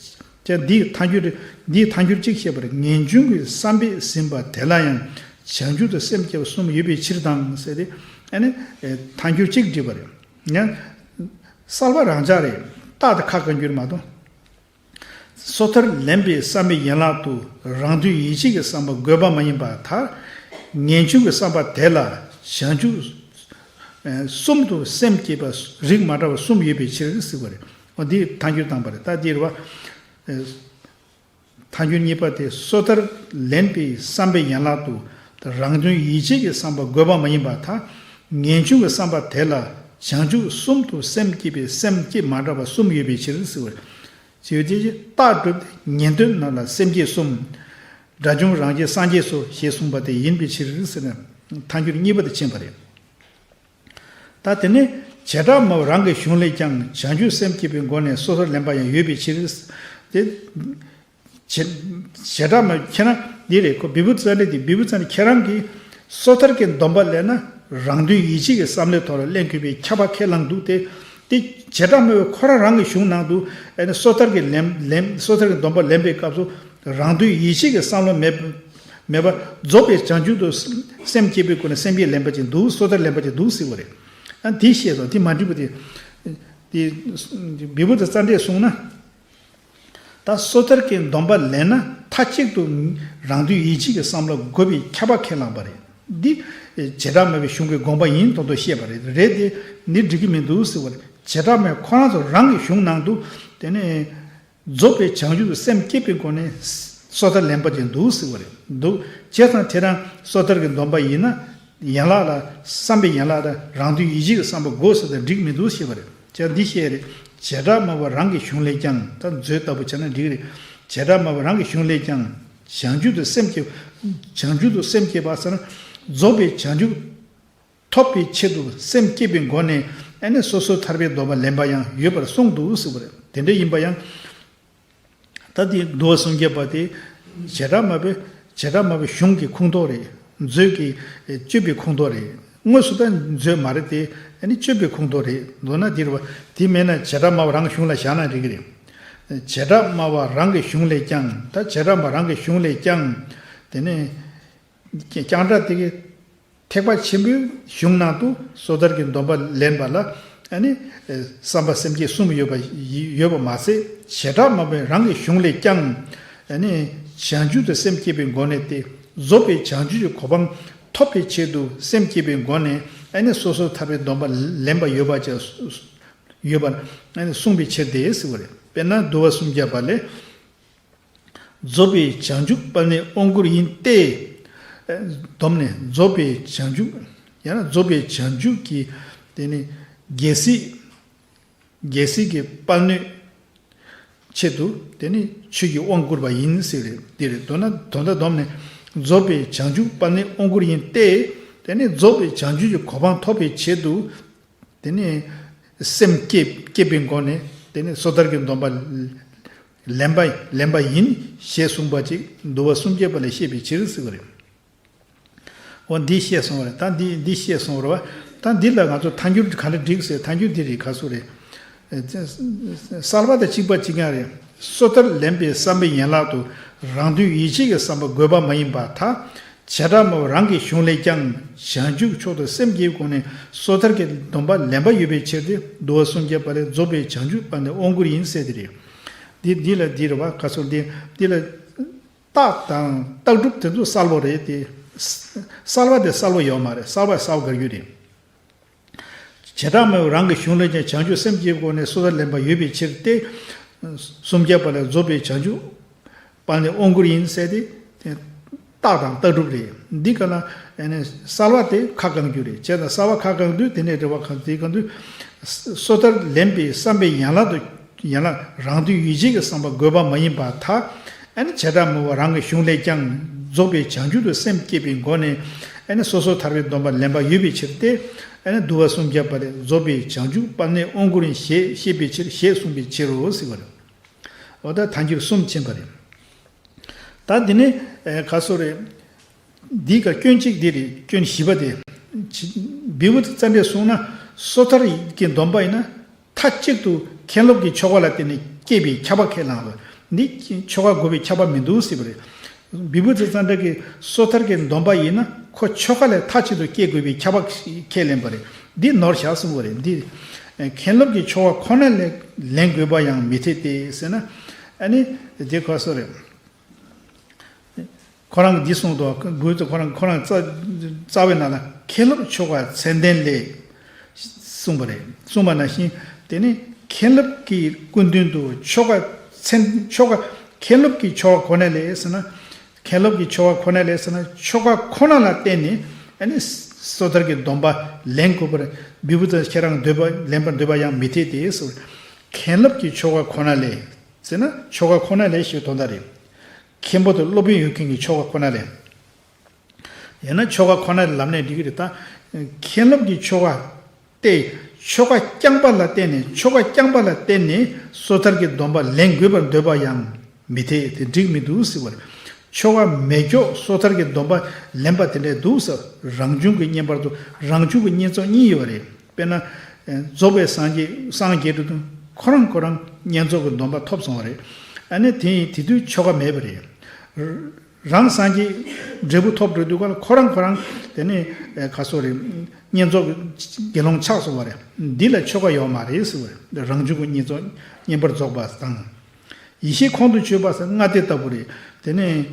ཅེས་འདིའི་ཐལ་འགྱུར། འདིའི་ཐལ་འགྱུར་གཅིག་བཤད་པར། ངེས་འབྱུང་གི་བསམ་པས་ཟིན་པ་དེ་ལ་ཡང་བྱང་ཆུབ་ཏུ་སེམས་བསྐྱེད་པ་གསུམ་ཡོད་པའི་ཕྱིར་དང་ཟེར་ཏེ། ཨ་ནི་ཐལ་འགྱུར་གཅིག་བྲིས་པ་རེད། ཡང་གསལ་བ་རང་འཇགས་རེད། རྟགས་དེ་ཁ་བཀའ་འགྱུར་མ་གཏོགས། སོ་ཐར་ལེན་པའི་བསམ་པའི་ཡན་ལག་ཏུ་རང་དོན་ཡིད་བྱེད་ཀྱི་བསམ་པ་དགོས་པ་མ་ཡིན་པར་ཐལ། ངེས་འབྱུང་གི་བསམ་པ་དེ་ལ་བྱང་ཆུབ་གསུམ་དུ་སེམས་བསྐྱེད་པ་རིགས་མ་འདྲ་བ་གསུམ་ཡོད་པའི་ཕྱིར་ཟེར་བ་རེད། འོ་འདི་ཐལ་འགྱུར་བཏང་པ་རེད། ད་འདིར་བ། ཐལ་འགྱུར་གཉིས་པ་དེ་སོ་ཐར་ལེན་པའི་བསམ་པའི་ཡན་ལག་ཏུ་རང་དོན་ཡིད་བྱེད་ཀྱི་བསམ་པ་དགོས་པ་མ་ཡིན་པར་ཐལ། ངེས་འབྱུང་གི་བསམ་པ་དེ་ལ་བྱང་ཆུབ་གསུམ་དུ་སེམས་བསྐྱེད་པའི་སེམས་བསྐྱེད་མ་འདྲ་བ་གསུམ་ཡོད་པའི་ཕྱིར་ཟེར་བ་རེད། ཞེས་པའི་རྟགས་གྲུབ་སྟེ་ཉན་ཐོས་རྣམས་ལ་སེམས་བསྐྱེད་གསུམ། དགྲ་བཅོམ་རང་རྒྱལ་སངས་རྒྱས་སོ་ཞེས་གསུངས་པ་དེ་ཡིན་པའི་ཕྱིར་ཟེར་ནས་ཐལ་འགྱུར་གཉིས་པ་དེ་ཕྱིན་པ་རེད། ད་དེ་ནས་བྱེ་བྲག་སྨྲ་བ་རང་གི་གཞུང་ལས་ཀྱང་བྱང་ཆུབ་སེམས་བསྐྱེད་པའི་སྒོ་ནས་སོ་སོར་ལེན་པ་ཡང་ཡོད་པའི་ཕྱིར། དེ་བྱེ་བྱེ་བྲག་སྨྲ་ཁྱེད་རང་འདི་རེད། ཁོ་བི་བུ་ཙ་ནི་དེ་བི་བུ་ཙ་ནི་ཁྱེད་རང་གིས་སོ་ཐར་གྱི་སྡོམ་པ་ལེན་ན་རང་དོན་ཡིད་བྱེད་ཀྱི་བསམ་བློའི་ཐོག་ལ་ལེན་དགོས་པའི་ཁྱབ་པ་ཁས་བླངས་འདུག་སྟེ། དེ་བྱེ་བྲག་སྨྲ་བས་ཁོ་རང་རང་གི་གཞུང་ནང་དུ་ཨ་ནི་སོ་ཐར་གྱི་ལན་ལན་སོ་ཐར་གྱི་སྡོམ་པ་ལེན་པའི་སྐབས་སུ་རང་དོན་ཡིད་བྱེད་ཀྱི་བསམ་བློ་མེད་མེད་པར་རྫོགས་པའི་བྱང་ཆུབ་ཏུ་སེམས་བསྐྱེད་པའི་སྒོ་ནས་སེམས་བསྐྱེད་ལེན་པ་ཅིག་འདུག་སོ་ཐར་ལེན་པ་ཅིག་འདུག་ཟེར་བ་རེད། ཨ་དེ་བཤད་སོང་དེ་མ་འགྲིག་པ་དེ། དེ་བི་བུ་ཏི་ཙནྡྲས་གསུངས་ན། ད་སོ་ཐར་གྱི་སྡོམ་པ་ལེན་ན་མཐའ་གཅིག་ཏུ་རང་དོན་ཡིད་བྱེད་ཀྱི་བསམ་བློ་དགོས་པའི་ཁྱབ་པ་ཁས་བླངས་པ་རེད། འདི་བྱེ་བྲག་སྨྲ་བའི་གཞུང་གི་དགོངས་པ་ཡིན་མདོག་མདོག་བཤད་པ་རེད། རེད་དེ་འདི་འགྲིག་གི་མི་འདུག་ཟེར་བ་རེད། བྱེ་བྲག་སྨྲ་བས་ཁོ་རང་ཚོ་རང་གི་གཞུང་ནང་དུ་དེ་ནས་རྫོགས་པའི་བྱང་ཆུབ་ཏུ་སེམས་བསྐྱེད་པའི་སྒོ་ནས་སོ་ཐར་ལེན་པ་ཅིག་འདུག་ཟེར་བ་རེད་འདུག་བྱས་ཙང་དེ་རང་སོ་ཐར་གྱི་སྡོམ་པ་ཡིན་ན། ཡན་ལག་ལ་བསམ་པའི་ཡན་ལག་ལ་རང་དོན་ཡིད་བྱེད་ཀྱི་བསམ་པ་དགོས་ཟེར་ཏེ་འགྲིག་མི་འདུག་ཞེས་པ་རེད། བྱས་འདི་བཤད་རེད། བྱེ་བྲག་སྨྲ་བ་རང་གི་གཞུང་ལས་ཀྱང་ད་མཛོད་ལྟ་བུ་བྱས་ན་འགྲིག་རེད། བྱེ་བྲག་སྨྲ་བ་རང་གི་གཞུང་ལས་ཀྱང་བྱང་ཆུབ་ཏུ་སེམས་བསྐྱེད་བྱང་ཆུབ་ཏུ་སེམས་བསྐྱེད་པ་ཟེར་ན་རྫོགས་པའི་བྱང་ཆུབ་ཐོབ་པའི་ཆེད་དུ་སེམས་བསྐྱེད་པའི་སྒོ་ནས་ཨ་ནི་སོ་སོ་ཐར་པའི་སྡོམ་པ་ལེན་པ་ཡང་ཡོད་པར་གསུངས་འདུག་ཟེར་བ་རེད། དེ་འདྲ་ཡིན་པ་ཡང་། ད་དེ་འདུལ་བ་སུམ་བརྒྱ་པ་དེ་བྱེ་བྲག་སྨྲ་བའི་བྱེ་བྲག་སྨྲ་བའི་གཞུང་གི་ཁུངས་གཏོགས་རེད། མཛོད་ཀྱི་སྤྱོད་པའི་ཁུངས་གཏོགས་རེད། དངོས་སུ་ད་མཛོད་མ་རེད་དེ་ཨ་ནི་སྤྱོད་པའི་ཁུངས་གཏོགས་རེད་འདུག་ན་དེ་རེད་བ། དེ་མེད་ན་བྱེ་བྲག་སྨྲ་བ་རང་གི་གཞུང་ལ་བཞག་ན་འགྲིག་གི་རེད། བྱེ་བྲག་སྨྲ་བ་རང་གི་གཞུང་ལས་ཀྱང་ད་བྱེ་བྲག་སྨྲ་བ་རང་གི་གཞུང་ལས་ཀྱང་། དེ་ནས་རྐྱང་སྒྲ་དེ་གི་ཐེག་པ་ཆེན་པོའི་གཞུང་ནང་དུ་སོ་ཐར་གྱི་སྡོམ་པ་ལེན་པ་ལ་ཨ་ནི་བསམ་པ་སེམས་བསྐྱེད་གསུམ་ཡོད་པ་ཡོད་པ་མ་ཟད་བྱེ་བྲག་སྨྲ་བའི་རང་གི་གཞུང་ལས་ཀྱང་ཨ་ནི་བྱང་ཆུབ་ཏུ་སེམས་བསྐྱེད་པའི་སྒོ་ནས་ཏེ་རྫོགས་པའི་བྱང་ཆུབ་ཀྱི་གོ་འཕང་ཐོབ་པའི་ཆེད་དུ་སེམས་བསྐྱེད་པའི་སྒོ་ནས་ཨ་ནི་སོ་སོ་ཐར་པའི་སྡོམ་པ་ལེན་པ་ཡོད་པ་ཡོད་པར་ཨ་ནི་གསུངས་པའི་ཕྱིར་ཏེ་ཟེར་བ་རེད། དཔེར་ན་འདུལ་བ་སུམ་བརྒྱ་པ་ལས། རྫོགས་པའི་བྱང་ཆུབ་དཔལ་ལྡན་དབང་བསྐུར་ཡིན་ཏེ། སྡོམ་ནས་རྫོགས་པའི་བྱང་ཆུབ། ཡང་ན་རྫོགས་པའི་བྱང་ཆུབ་ཀྱི་དེ་ནི་རྒྱལ་སྲིད། རྒྱལ་སྲིད་ཀྱི་དཔལ་ནོད་ཆེད་དུ་དེ་ནི་ཆོས་ཀྱི་དབང་བསྐུར་བ་ཡིན་ཟེར་རེད། འདི་རེད་དོན་ན་དོན་དག་སྡོམ་ནས་རྫོགས་པའི་བྱང་ཆུབ་དཔལ་ལྡན་དབང་བསྐུར་ཡིན་ཏེ། དེ་ནི་རྫོགས་པའི་བྱང་ཆུབ་ཀྱི་གོ་འཕང་ཐོབ་པའི་ཆེད་དུ། དེ་ནས་སེམས་བསྐྱེད་བསྐྱེད་པའི་སྒོ་ནས་དེ་ནས་སོ་ཐར་གྱི་སྡོམ་པ་ལེན་པ་ལེན་པ་ཡིན་ཞེས་གསུངས་པ་ཅིག་འདུལ་བ་སུམ་བརྒྱ་པ་ལས་བཤད་པའི་ཕྱིར་ཟེར་བ་རེད། འོ་འདི་བཤད་སོང་བ་རེད། ད་འདི་འདི་བཤད་སོང་བ་རེད་བ། ད་འདི་ལ་ང་ཚོ་ཐལ་འགྱུར་ག་འདྲ་བསྒྲིགས་ཟེར་ཐལ་འགྱུར་འདི་རེད་ག་སུ་རེད། གསལ་བ་དང་གཅིག་པ་གཅིག་རྐྱང་རེད། སོ་ཐར་ལེན་པའི་བསམ་པའི་ཡན་ལག་ཏུ་རང་དོན་ཡིད་བྱེད་ཀྱི་བསམ་པ་དགོས་པ་མ་ཡིན་པར་ཐལ། བྱེ་བྲག་སྨྲ་བ་རང་གི་གཞུང་ལས་ཀྱང་བྱང་ཆུབ་མཆོག་ཏུ་སེམས་བསྐྱེད་སྒོ་ནས་སོ་ཐར་གྱི་སྡོམ་པ་ལེན་པ་ཡོད་པའི་ཕྱིར་ཏེ་འདུལ་བ་སུམ་བརྒྱ་པ་ལས་རྫོགས་པའི་བྱང་ཆུབ་པ་ནི་དབང་བསྐུར་ཡིན་ཟེར་དེ་རེད། འདི་འདི་ལ་འདི་རེད་བ་ག་ཚོད་འདི་འདི་ལ་རྟགས་དང་རྟགས་གྲུབ་དེ་ཚོ་གསལ་པོ་རེད་དེ། གསལ་བ་དེ་གསལ་པོ་ཡོད་མ་རེད། གསལ་བ་གསལ་པོ་ག་རྒྱུ་རེད། བྱེ་བྲག་སྨྲ་བའི་རང་གི་གཞུང་ལས་ཀྱང་བྱང་ཆུབ་སེམས་བསྐྱེད་སྒོ་ནས་སོ་ཐར་ལེན་པ་ཡོད་པའི་ཕྱིར་ཏེ། སུམ་བརྒྱ་པ་ལས་རྫོགས་པའི་བྱང་ཆུབ་པ་ནི་དབང་བསྐུར་ཡིན་ཟེར་ཏེ། རྟགས་དང་རྟགས་གྲུབ་རེད། འདི་ག་ལ་ཨ་ནི་གསལ་བ་དེ་ཁ་བསྐང་རྒྱུ་རེད། བྱས་ཙང་གསལ་བ་ཁ་བསྐང་དུས་དེ་ནས་རེ་བ་གང་དེ་གང་དུས། སོ་ཐར་ལེན་པའི་བསམ་པའི་ཡན་ལག་ཏུ་ཡན་ལག་རང་དོན་ཡིད་བྱེད་ཀྱི་བསམ་པ་དགོས་པ་མ་ཡིན་པར་ཐལ། ཨ་ནི་བྱེ་བྲག་སྨྲ་བ་རང་གི་གཞུང་ལས་ཀྱང་རྫོགས་པའི་བྱང་ཆུབ་ཏུ་སེམས་བསྐྱེད་པའི་སྒོ་ནས་ཨ་ནི་སོ་སོ་ཐར་པའི་སྡོམ་པ་ལེན་པ་ཡོད་པའི་ཕྱིར་ཏེ། ཨ་ནི་འདུལ་བ་སུམ་བརྒྱ་པ་ལས་རྫོགས་པའི་བྱང་ཆུབ་པ་ནི་དབང་བསྐུར་ཡིན་ཞེས་བཤད་པའི་ཕྱིར་ཞེས་གསུངས་པའི་ཕྱིར་རོ་ཟེར་བ་རེད། འོ་ད་ཐལ་འགྱུར་གསུམ་ཕྱིན་པ་རེད། ད་འདི་ནི་ཨེ་ག་སོ་རེད། འདི་ག་སྐྱོན་གཅིག་འདི་རེད། སྐྱོན་བཞི་པ་དེ། བི་བུ་ཏི་ཙནྡྲས་གསུངས་ན་སོ་ཐར་གྱི་སྡོམ་པ་ཡིན་ན་མཐའ་གཅིག་ཏུ་མཁན་སློབ་ཀྱི་ཆོ་ག་ལ་བརྟེན་ནས་བསྐྱེད་པའི་ཁྱབ་པ་ཁས་བླངས་པ་འདི་ཆོ་ག་དགོས་པའི་ཁྱབ་པ་མི་འདུག་ཟེར་བ་རེད། བི་བུ་ཏི་ཙནྡྲ་གིས་སོ་ཐར་གྱི་སྡོམ་པ་ཡིན་ན་ཁོ་ཆོ་ག་ལས་མཐའ་གཅིག་ཏུ་བསྐྱེད་དགོས་པའི་ཁྱབ་པ་ཁས་ལེན་པ་རེད། འདི་ནོར་བཞག་གསུངས་པ་རེད། འདི་མཁན་སློབ་ཀྱི་ཆོ་ག་ཁོ་ན་ལས་ལེན་དགོས་པ་ཡང་མི་འཐད་དེ་ཟེར་ན་ཨ་ནི་དེ་ག་སོ་རེད། ཁོ་རང་གིས་འདི་གསུངས་འདུག་བོད་དུ་ཁོ་རང་ཁོ་རང་རྩ་རྩ་བའི་ནང་ལ་མཁན་སློབ་ཆོ་ག་མཚན་ལྡན་ལས་གསུངས་པ་རེད། གསུངས་པ་ནང་བཞིན་དེ་ནི་མཁན་སློབ་ཀྱི་སྐུ་མདུན་དུ་ཆོ་ག་མཚན་ཆོ་ག་མཁན་སློབ་ཀྱི་ཆོ་ག་ཁོ་ན་ལས་ཟེར་ན། མཁན་སློབ་ཀྱི་ཆོ་ག་ཁོ་ན་ལས་ཟེར་ན་ཆོ་ག་ཁོ་ན་ལ་བརྟེན་ནས་ཨ་ནི་སོ་ཐར་གྱི་སྡོམ་པ་ལེན་དགོས་པར་བི་བུ་ཏི་ཁྱེད་རང་འདོད་པ་ལེན་པར་འདོད་པ་ཡང་མི་འཐད་དེ་ཟེར། མཁན་སློབ་ཀྱི་ཆོ་ག་ཁོ་ན་ལས་ཟེར་ན་ཆོ་ག་ཁོ་ན་ལས་ཞེས་དོན་དག་རེད། མཁན་པོ་དང་སློབ་དཔོན་ཡོད་མཁན་གྱི་ཆོ་ག་ཁོ་ན་ལས། ཡང་ན་ཆོ་ག་ཁོ་ན་ལ་ལབ་ནས་འགྲིག་གི་རེད། ད་མཁན་སློབ་ཀྱི་ཆོ་ག་སྟེ་ཆོ་ག་རྐྱང་པ་ལ་བརྟེན་ནས་ཆོ་ག་རྐྱང་པ་ལ་བརྟེན་ནས་སོ་ཐར་གྱི་སྡོམ་པ་ལེན་དགོས་པར་འདོད་པ་ཡང་མི་འཐད་དེ་འགྲིག་མི་འདུག་ཟེར་བ་རེད། ཆོ་ག་མེད་ཀྱོག་སོ་ཐར་གྱི་སྡོམ་པ་ལེན་པ་དེ་འདྲས་འདུག་ཟེར། རང་བྱུང་གི་བསྙེན་པར་དུ་རང་བྱུང་གི་བསྙེན་ཚོགས་གཉིས་ཡོད་པ་རེད། དཔེར་ན། རྫོགས་པའི་སངས་རྒྱས་སངས་རྒྱས་འགྲོ་དུས་ཁོ་རང་ཁོ་རང་བསྙེན་རྫོགས་ཀྱི་སྡོམ་པ་ཐོབ་སོང་བ་རེད། ཨ་ནི་དེ་ཡིན་དེ་དུས་ཆོ་ག་མེད་པ་རེད། རང་སངས་རྒྱས་འབྲས་བུ་ཐོབ་འགྲོ་དུས་ག་ལ་ཁོ་རང་ཁོ་རང་དེ་ནི་ག་སོ་རེད། བསྙེན་རྫོགས་ཀྱི་དགེ་སློང་ཆགས་སོང་བ་རེད། འདི་ལ་ཆོ་ག་ཡོད་མ་རེད་ཟེར་བ་རེད། རང་བྱུང་གི་བསྙེན་རྫོགས་བསྙེན་པར་རྫོགས་པ་དང་། ཡེ་ཤེས་ཁོང་དུ་ཆུད་པ་ཟེར་ལྔ་སྡེ་ལྟ་བུ་རེད། དེ་ནས་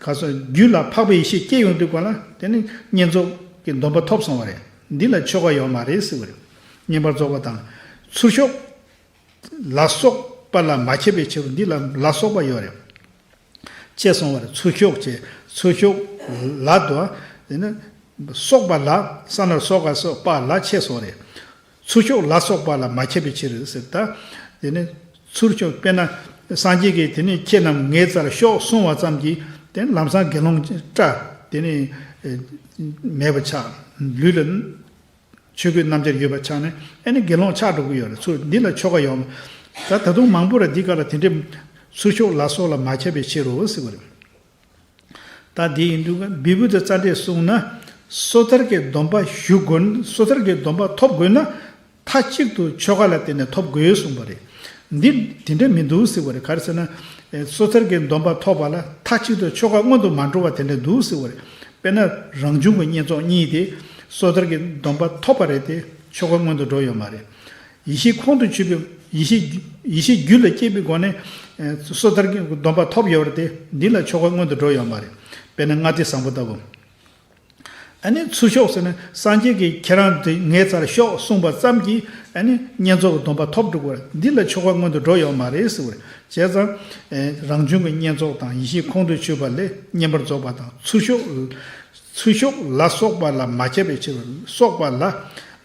ག་སོ་རྒྱུད་ལ་འཕགས་པའི་ཡེ་ཤེས་སྐྱེ་ཡོང་དུས་ག་ལ་དེ་ནི་བསྙེན་རྫོགས་ཀྱི་སྡོམ་པ་ཐོབ་སོང་བ་རེད། འདི་ལ་ཆོ་ག་ཡོད་མ་རེད་ཟེར་བ་རེད། བསྙེན་པར་རྫོགས་པ་དང་། ཚུར་ཤོག་ལ་སོགས་པ་ལ་མ་ཁྱབ་པའི་ཕྱིར་རོ། འདི་ལ་ལ་སོགས་པ་ཡོད་རེད། ཅེས་གསུངས་པ་རེད། ཚུར་ཤོག་ཅེས་ཚུར་ཤོག་ལ་དོ། དེ་ནི་སོགས་པ་ལ་ས་ན་སོགས་ག་སོགས་པ་ལ་ཅེས་གསུངས་རེད། ཚུར་ཤོག་ལ་སོགས་པ་ལ་མ་ཁྱབ་པའི་ཕྱིར་ཟེར་ད། དེ་ནི་ཚུར་ཤོག་དཔེར་ན་སངས་རྒྱས་ཀྱིས་དེ་ནི་ཁྱེད་རྣམས་ངའི་རྩར་ཤོག་གསུངས་པ་ཙམ་གྱིས་དེ་ནི་ལམ་སང་དགེ་སློང་བཀྲ་དེ་ནི་མེད་པ་ཆགས་ལུས་ལ། ཆོས་གོས་རྣམ་རྒྱལ་ཡོད་པ་ཆགས་ནས་ཨ་ནི་དགེ་སློང་ཆགས་འགྲོ་གི་ཡོད་རེད། ཚུར་འདི་ལ་ཆོ་ག་ཡོང་། ད་ད་དུང་མང་པོ་ར་འདི་ག་ལ་དེ་འདྲའི་ཚུར་ཤོག་ལ་སོགས་ལ་མ་ཁྱབ་པའི་ཕྱིར་རོ་ཟེར་བ་རེད། ད་འདི་ཡིན་དུས་བི་བུ་ཏ་ཙ་ཏྲས་གསུངས་ན། སོ་ཐར་གྱི་སྡོམ་པ་ཞུ་དགོས་ན་སོ་ཐར་གྱི་སྡོམ་པ་ཐོབ་དགོས་ན་མཐའ་གཅིག་ཏུ་ཆོ་ག་ལ་བརྟེན་ནས་ཐོབ་དགོས་གསུངས་པ་རེད། འདི་དེ་འདྲ་མི་འདུག་ཟེར་བ་རེད། ག་རེ་ཟེར་ན། སོ་ཐར་གྱི་སྡོམ་པ་ཐོབ་པ་ལ་མཐའ་གཅིག་ཏུ་ཆོ་ག་སྔོན་དུ་མ་འགྲོ་བ་དེ་འདྲ་འདུག་ཟེར་བ་རེད། དཔེར་ན་རང་བྱུང་གི་བསྙེན་རྫོགས་གཉིས་དེ་སོ་ཐར་གྱི་སྡོམ་པ་ཐོབ་པ་རེད་དེ་ཆོ་ག་སྔོན་དུ་འགྲོ་ཡོད་མ་རེད། ཡེ་ཤེས་ཁོང་དུ་ཆུད་པའི་ཡེ་ཤེས་ཡེ་ཤེས་རྒྱུད་ལ་སྐྱེས་པའི་སྒོ་ནས་སོ་ཐར་གྱི་སྡོམ་པ་ཐོབ་ཡོད་རེད་དེ་འདི་ལ་ཆོ་ག་སྔོན་དུ་འགྲོ་ཡོད་མ་རེད། དཔེར་ན་ལྔ་སྡེ་བཟང་པོ་ལྟ་བུ། ཨ་ནི་ཚུར་ཤོག་ཟེར་ན་སངས་རྒྱས་ཀྱིས་ཁྱེད་རང་དེ་ངའི་རྩར་ཤོག་གསུངས་པ་ཙམ་གྱིས་ཨ་ནི་བསྙེན་རྫོགས་ཀྱི་སྡོམ་པ་ཐོབ་འགྲོ་གི་རེད། འདི་ལ་ཆོ་ག་སྔོན་དུ་འགྲོ་ཡོད་མ་རེད་ཟེར་བ་རེད། བྱས་ཙང་རང་བྱུང་གི་བསྙེན་རྫོགས་དང་ཡེ་ཤེས་ཁོང་དུ་ཆུད་པ་ལས་བསྙེན་པར་རྫོགས་པ་དང་ཚུར་ཤོག་ཚུར་ཤོག་ལ་སོགས་པ་ལ་མ་ཁྱབ་པའི་ཕྱིར་རོ། སོགས་པ་ལ་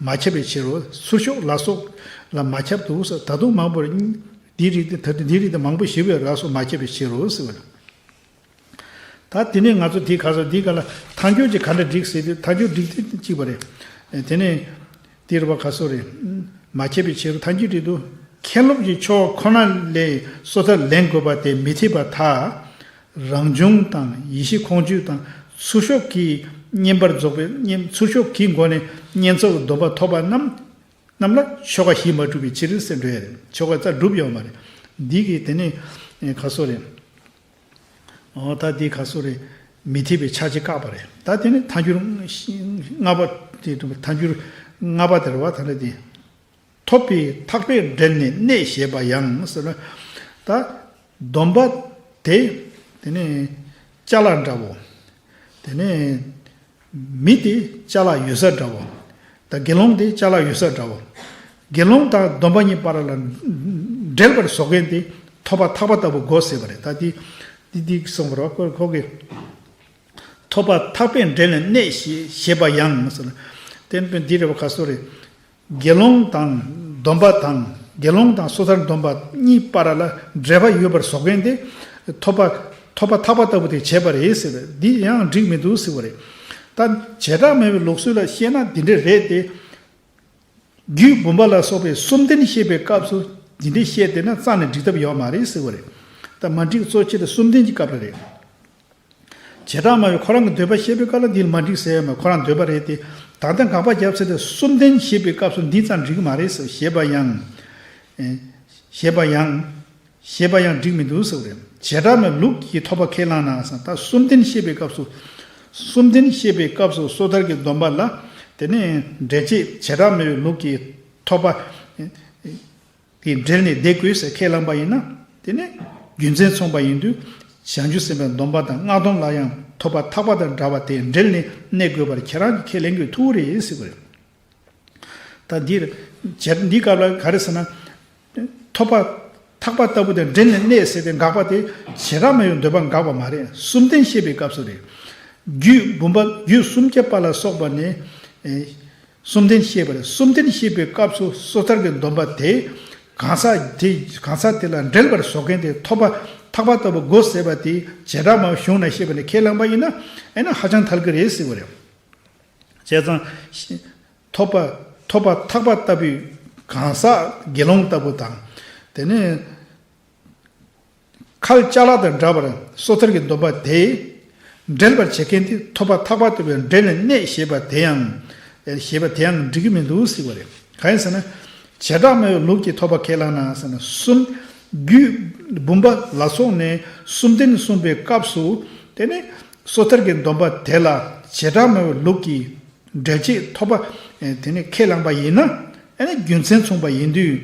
མ་ཁྱབ་པའི་ཕྱིར་རོ། ཚུར་ཤོག་ལ་སོགས་ལ་མ་ཁྱབ་འདུག་ཟེར། ད་དུང་མང་པོར་འདིའི་རིགས་དེ་ད་འདིའི་རིགས་དེ་མང་པོ་ཞིག་པའི་ར་སོགས་མ་ཁྱབ་པའི་ཕྱིར་རོ་ཟེར་བ་རེད། ད་དེ་ནས་ང་ཚོ་དེའི་ཁ་སང་འདི་ག་ལ་ཐལ་འགྱུར་གྱི་ག་འདྲ་འགྲིག་ཟེར་དུས་ཐལ་འགྱུར་འགྲིག་དེ་གཅིག་པ་རེད། དེ་ནས་དེ་རུ་བ་ག་སོ་རེད། མ་ཁྱབ་པའི་ཕྱིར་རོ། ཐལ་འགྱུར་འགྲིག་འདུག་མཁན་སློབ་ཀྱི་ཆོས་ཁོ་ན་ལས་སོ་ཐར་ལེན་དགོས་པ་དེ་མི་འཐད་པར་ཐལ། རང་བྱུང་དང་ཡེ་ཤེས་ཁོང་ཆུད་དང་ཚུར་ཤོག་གིས་བསྙེན་པར་རྫོགས་པའི་བསྙེན་ཚུར་ཤོག་གི་སྒོ་ནས་བསྙེན་རྫོགས་ཀྱི་སྡོམ་པ་ཐོབ་པ་རྣམས་རྣམས་ལ་ཆོ་ག་བཞི་མ་གྲུབ་པའི་ཕྱིར་ཟེར་འགྲོ་ཡ་རེད། ཆོ་ག་རྩ་གྲུབ་ཡོད་མ་རེད། འདི་གི་དེ་ནས་ག་སོ་རེད། འོ་ད་འདི་ག་སོ་རེད། མི་འཐད་པའི་ཕྱག་རྒྱ་བཀག་པ་རེད། ད་དེ་ནི་ཐལ་འགྱུར་ལྔ་པ་དེ་ཐལ་འགྱུར་ལྔ་པ་དེ་རེད་བ། ད་ནི་དེ། ཐོབ་པའི་ཐག་པས་འབྲེལ་ནས་གནས་ཞེས་པ་ཡང་ཟེར་ན། ད་སྡོམ་པ་དེ་དེ་ནི་ཅ་ལག་འདྲ་བོ། དེ་ནས་མི་དེ་ཅ་ལག་ཡོད་ས་འདྲ་བོ། ད་དགེ་སློང་དེ་ཅ་ལག་ཡོད་ས་འདྲ་བོ། དགེ་སློང་དང་སྡོམ་པ་གཉིས་བར་ལ་འབྲེལ་བར་བཟོ་མཁན་དེ་ཐོབ་པ་ཐག་པ་ལྟ་བུ་དགོས་ཟེར་བ་རེད། ད་དེ་དེ་དེ་གསུངས་པ་རེད་བ། ཁོ་ཁོ་གིས་ཐོབ་པ་ཐག་པས་འབྲེལ་ནས་གནས་ཞེས་ཞེས་པ་ཡང་ཟེར་ན། དེ་འདི་རེད་བ། ག་སོ་རེད། དགེ་སློང་དང་སྡོམ་པ་དང་དགེ་སློང་དང་སོ་ཐར་སྡོམ་པ་གཉིས་བར་ལ་འབྲེལ་བ་ཡོད་པར་བཟོ་མཁན་དེ་ཐོབ་པ་ཐོབ་པ་ཐག་པ་ལྟ་བུ་དེ་བྱས་པ་རེད་ཟེར་བས། འདི་ཡང་འགྲིག་མི་འདུག་ཟེར་བ་རེད། ད་བྱེ་བྲག་སྨྲ་བའི་ལུགས་སྲོལ་ལ་བཤད་ན་འདི་འདྲ་རེད་དེ། རྒྱུད་བུམ་པ་ལ་སོགས་པའི་གསུམ་ལྡན་བཤད་པའི་སྐབས་སུ་འདི་འདྲ་བཤད་བསྡད་ན་རྩ་ནས་འགྲིག་ཐབས་ཡོད་མ་རེད་ཟེར་བ་རེད། ད་མ་འགྲིག་གཙོ་ཆེ་དེ་གསུམ་ལྡན་གྱི་སྐབས་ལ་རེད། བྱེ་བྲག་སྨྲ་བས་ཁོ་རང་གི་འདོད་པ་བཤད་པའི་སྐབས་ལ་འདི་མ་འགྲིག་ཟེར་ཡ་མ་ཁོ་རང་འདོད་པ་རེད་དེ། ད་ལྟ་དགག་པ་བརྒྱབ་ཚེ་དེ་གསུམ་ལྡན་བཤད་པའི་སྐབས་སུ་འདི་ཙམ་འགྲིག་གི་མ་རེད་ཟེར་ཞེས་པ་ཡང་། ཨེ། ཞེས་པ་ཡང་། ཞེས་པ་ཡང་འགྲིག་མི་འདུག་ཟེར་བ་རེད། བྱེ་བྲག་སྨྲ་བའི་ལུགས་ཀྱི་ཐོབ་པ་ཁས་བླངས་ན་ཟེར། ད་གསུམ་ལྡན་བཤད་པའི་སྐབས་སུ། གསུམ་ལྡན་བཤད་པའི་སྐབས་སུ་སོ་ཐར་གྱི་སྡོམ་པ་ལ་དེ་ནས་འབྲེལ་བྱེད་བྱེ་བྲག་སྨྲ་བའི་ལུགས་ཀྱི་ཐོབ་པ། གིས་འབྲེལ་ནས་བསྡད་དགོས་ཟེར་ཁས་བླངས་པ་ཡིན་ན། དེ་ནི་རྒྱུ་མཚན་མཚུངས་པ་ཡིན་དུས་བྱང་ཆུབ་སེམས་དཔའི་སྡོམ་པ་དང་སྔགས་སྡོམ་ལ་ཡང་ཐོབ་པ་ཐག་པ་དང་འདྲ་བ་དེ་འབྲེལ་ནས་གནས་དགོས་པར་ཁྱེད་རང་གིས་ཁས་ལེན་དགོས་ཐུག་རེད་ཟེར་བ་རེད། ད་འདིར་བྱེད་འདི་སྐབས་ལ་ག་རེ་ཟེར་ན། ཐོབ་པ་ཐག་པ་ལྟ་བུ་དང་འབྲེལ་ནས་གནས་ཟེར་ཏེ་དགག་པ་དེ་བྱེ་བྲག་སྨྲ་བའི་འདོད་པ་དགག་པ་མ་རེད། གསུམ་ལྡན་བཤད་པའི་སྐབས་སུ་རེད། རྒྱུད་བུམ་པ་རྒྱུད་སུམ་བརྒྱ་པ་ལ་སོགས་པ་ནས། གསུམ་ལྡན་བཤད་པ་རེད། གསུམ་ལྡན་བཤད་པའི་སྐབས་སུ་སོ་ཐར་གྱི་སྡོམ་པ་དེ་གང་ཟག་དེ་གང་ཟག་དེ་ལ་འབྲེལ་བར་བཟོ་མཁན་དེ་ཐོབ་པ་ཐག་པ་ལྟ་བུ་དགོས་ཟེར་བ་དེ་བྱེ་བྲག་སྨྲ་བའི་གཞུང་ནས་བཤད་པ་ནས་ཁས་བླངས་པ་ཡིན་ན་ཨེ་ན་ཧ་ཅང་ཐལ་གྱི་རེད་ཟེར་བ་རེད། བྱས་ཙང་ཐོབ་པ་ཐོབ་པ་ཐག་པ་ལྟ་བུའི་གང་ཟག་དགེ་སློང་ལྟ་བུ་དང་དེ་ནས། ཁལ་ཅ་ལག་དང་འདྲ་བར་སོ་ཐར་གྱི་སྡོམ་པ་དེས་འབྲེལ་བར་བྱེད་མཁན་དེ་ཐོབ་པ་ཐག་པ་ལྟ་བུའི་འབྲེལ་ནས་གནས་ཞེས་པ་དེ་ཡང་ཞེས་པ་དེ་ཡང་འགྲིག་གི་མི་འདུག་ཟེར་བ་རེད། གང་ཡིན་ཟེར་ན། བྱེ་བྲག་སྨྲ་བའི་ལུགས་ཀྱིས་ཐོབ་པ་ཁས་བླངས་ན་ཟེར་ན། གསུམ། རྒྱུད་བུམ་པ་ལ་སོགས་ནས་གསུམ་ལྡན་གསུངས་པའི་སྐབས་སུ། དེ་ནི་སོ་ཐར་གྱི་སྡོམ་པ་དེ་ལ་བྱེ་བྲག་སྨྲ་བའི་ལུགས་ཀྱིས་འགྲེལ་བྱེད་ཐོབ་པ་དེ་ནི་ཁས་བླངས་པ་ཡིན་ན། ཨ་ནི་རྒྱུ་མཚན་མཚུངས་པ་ཡིན་དུས།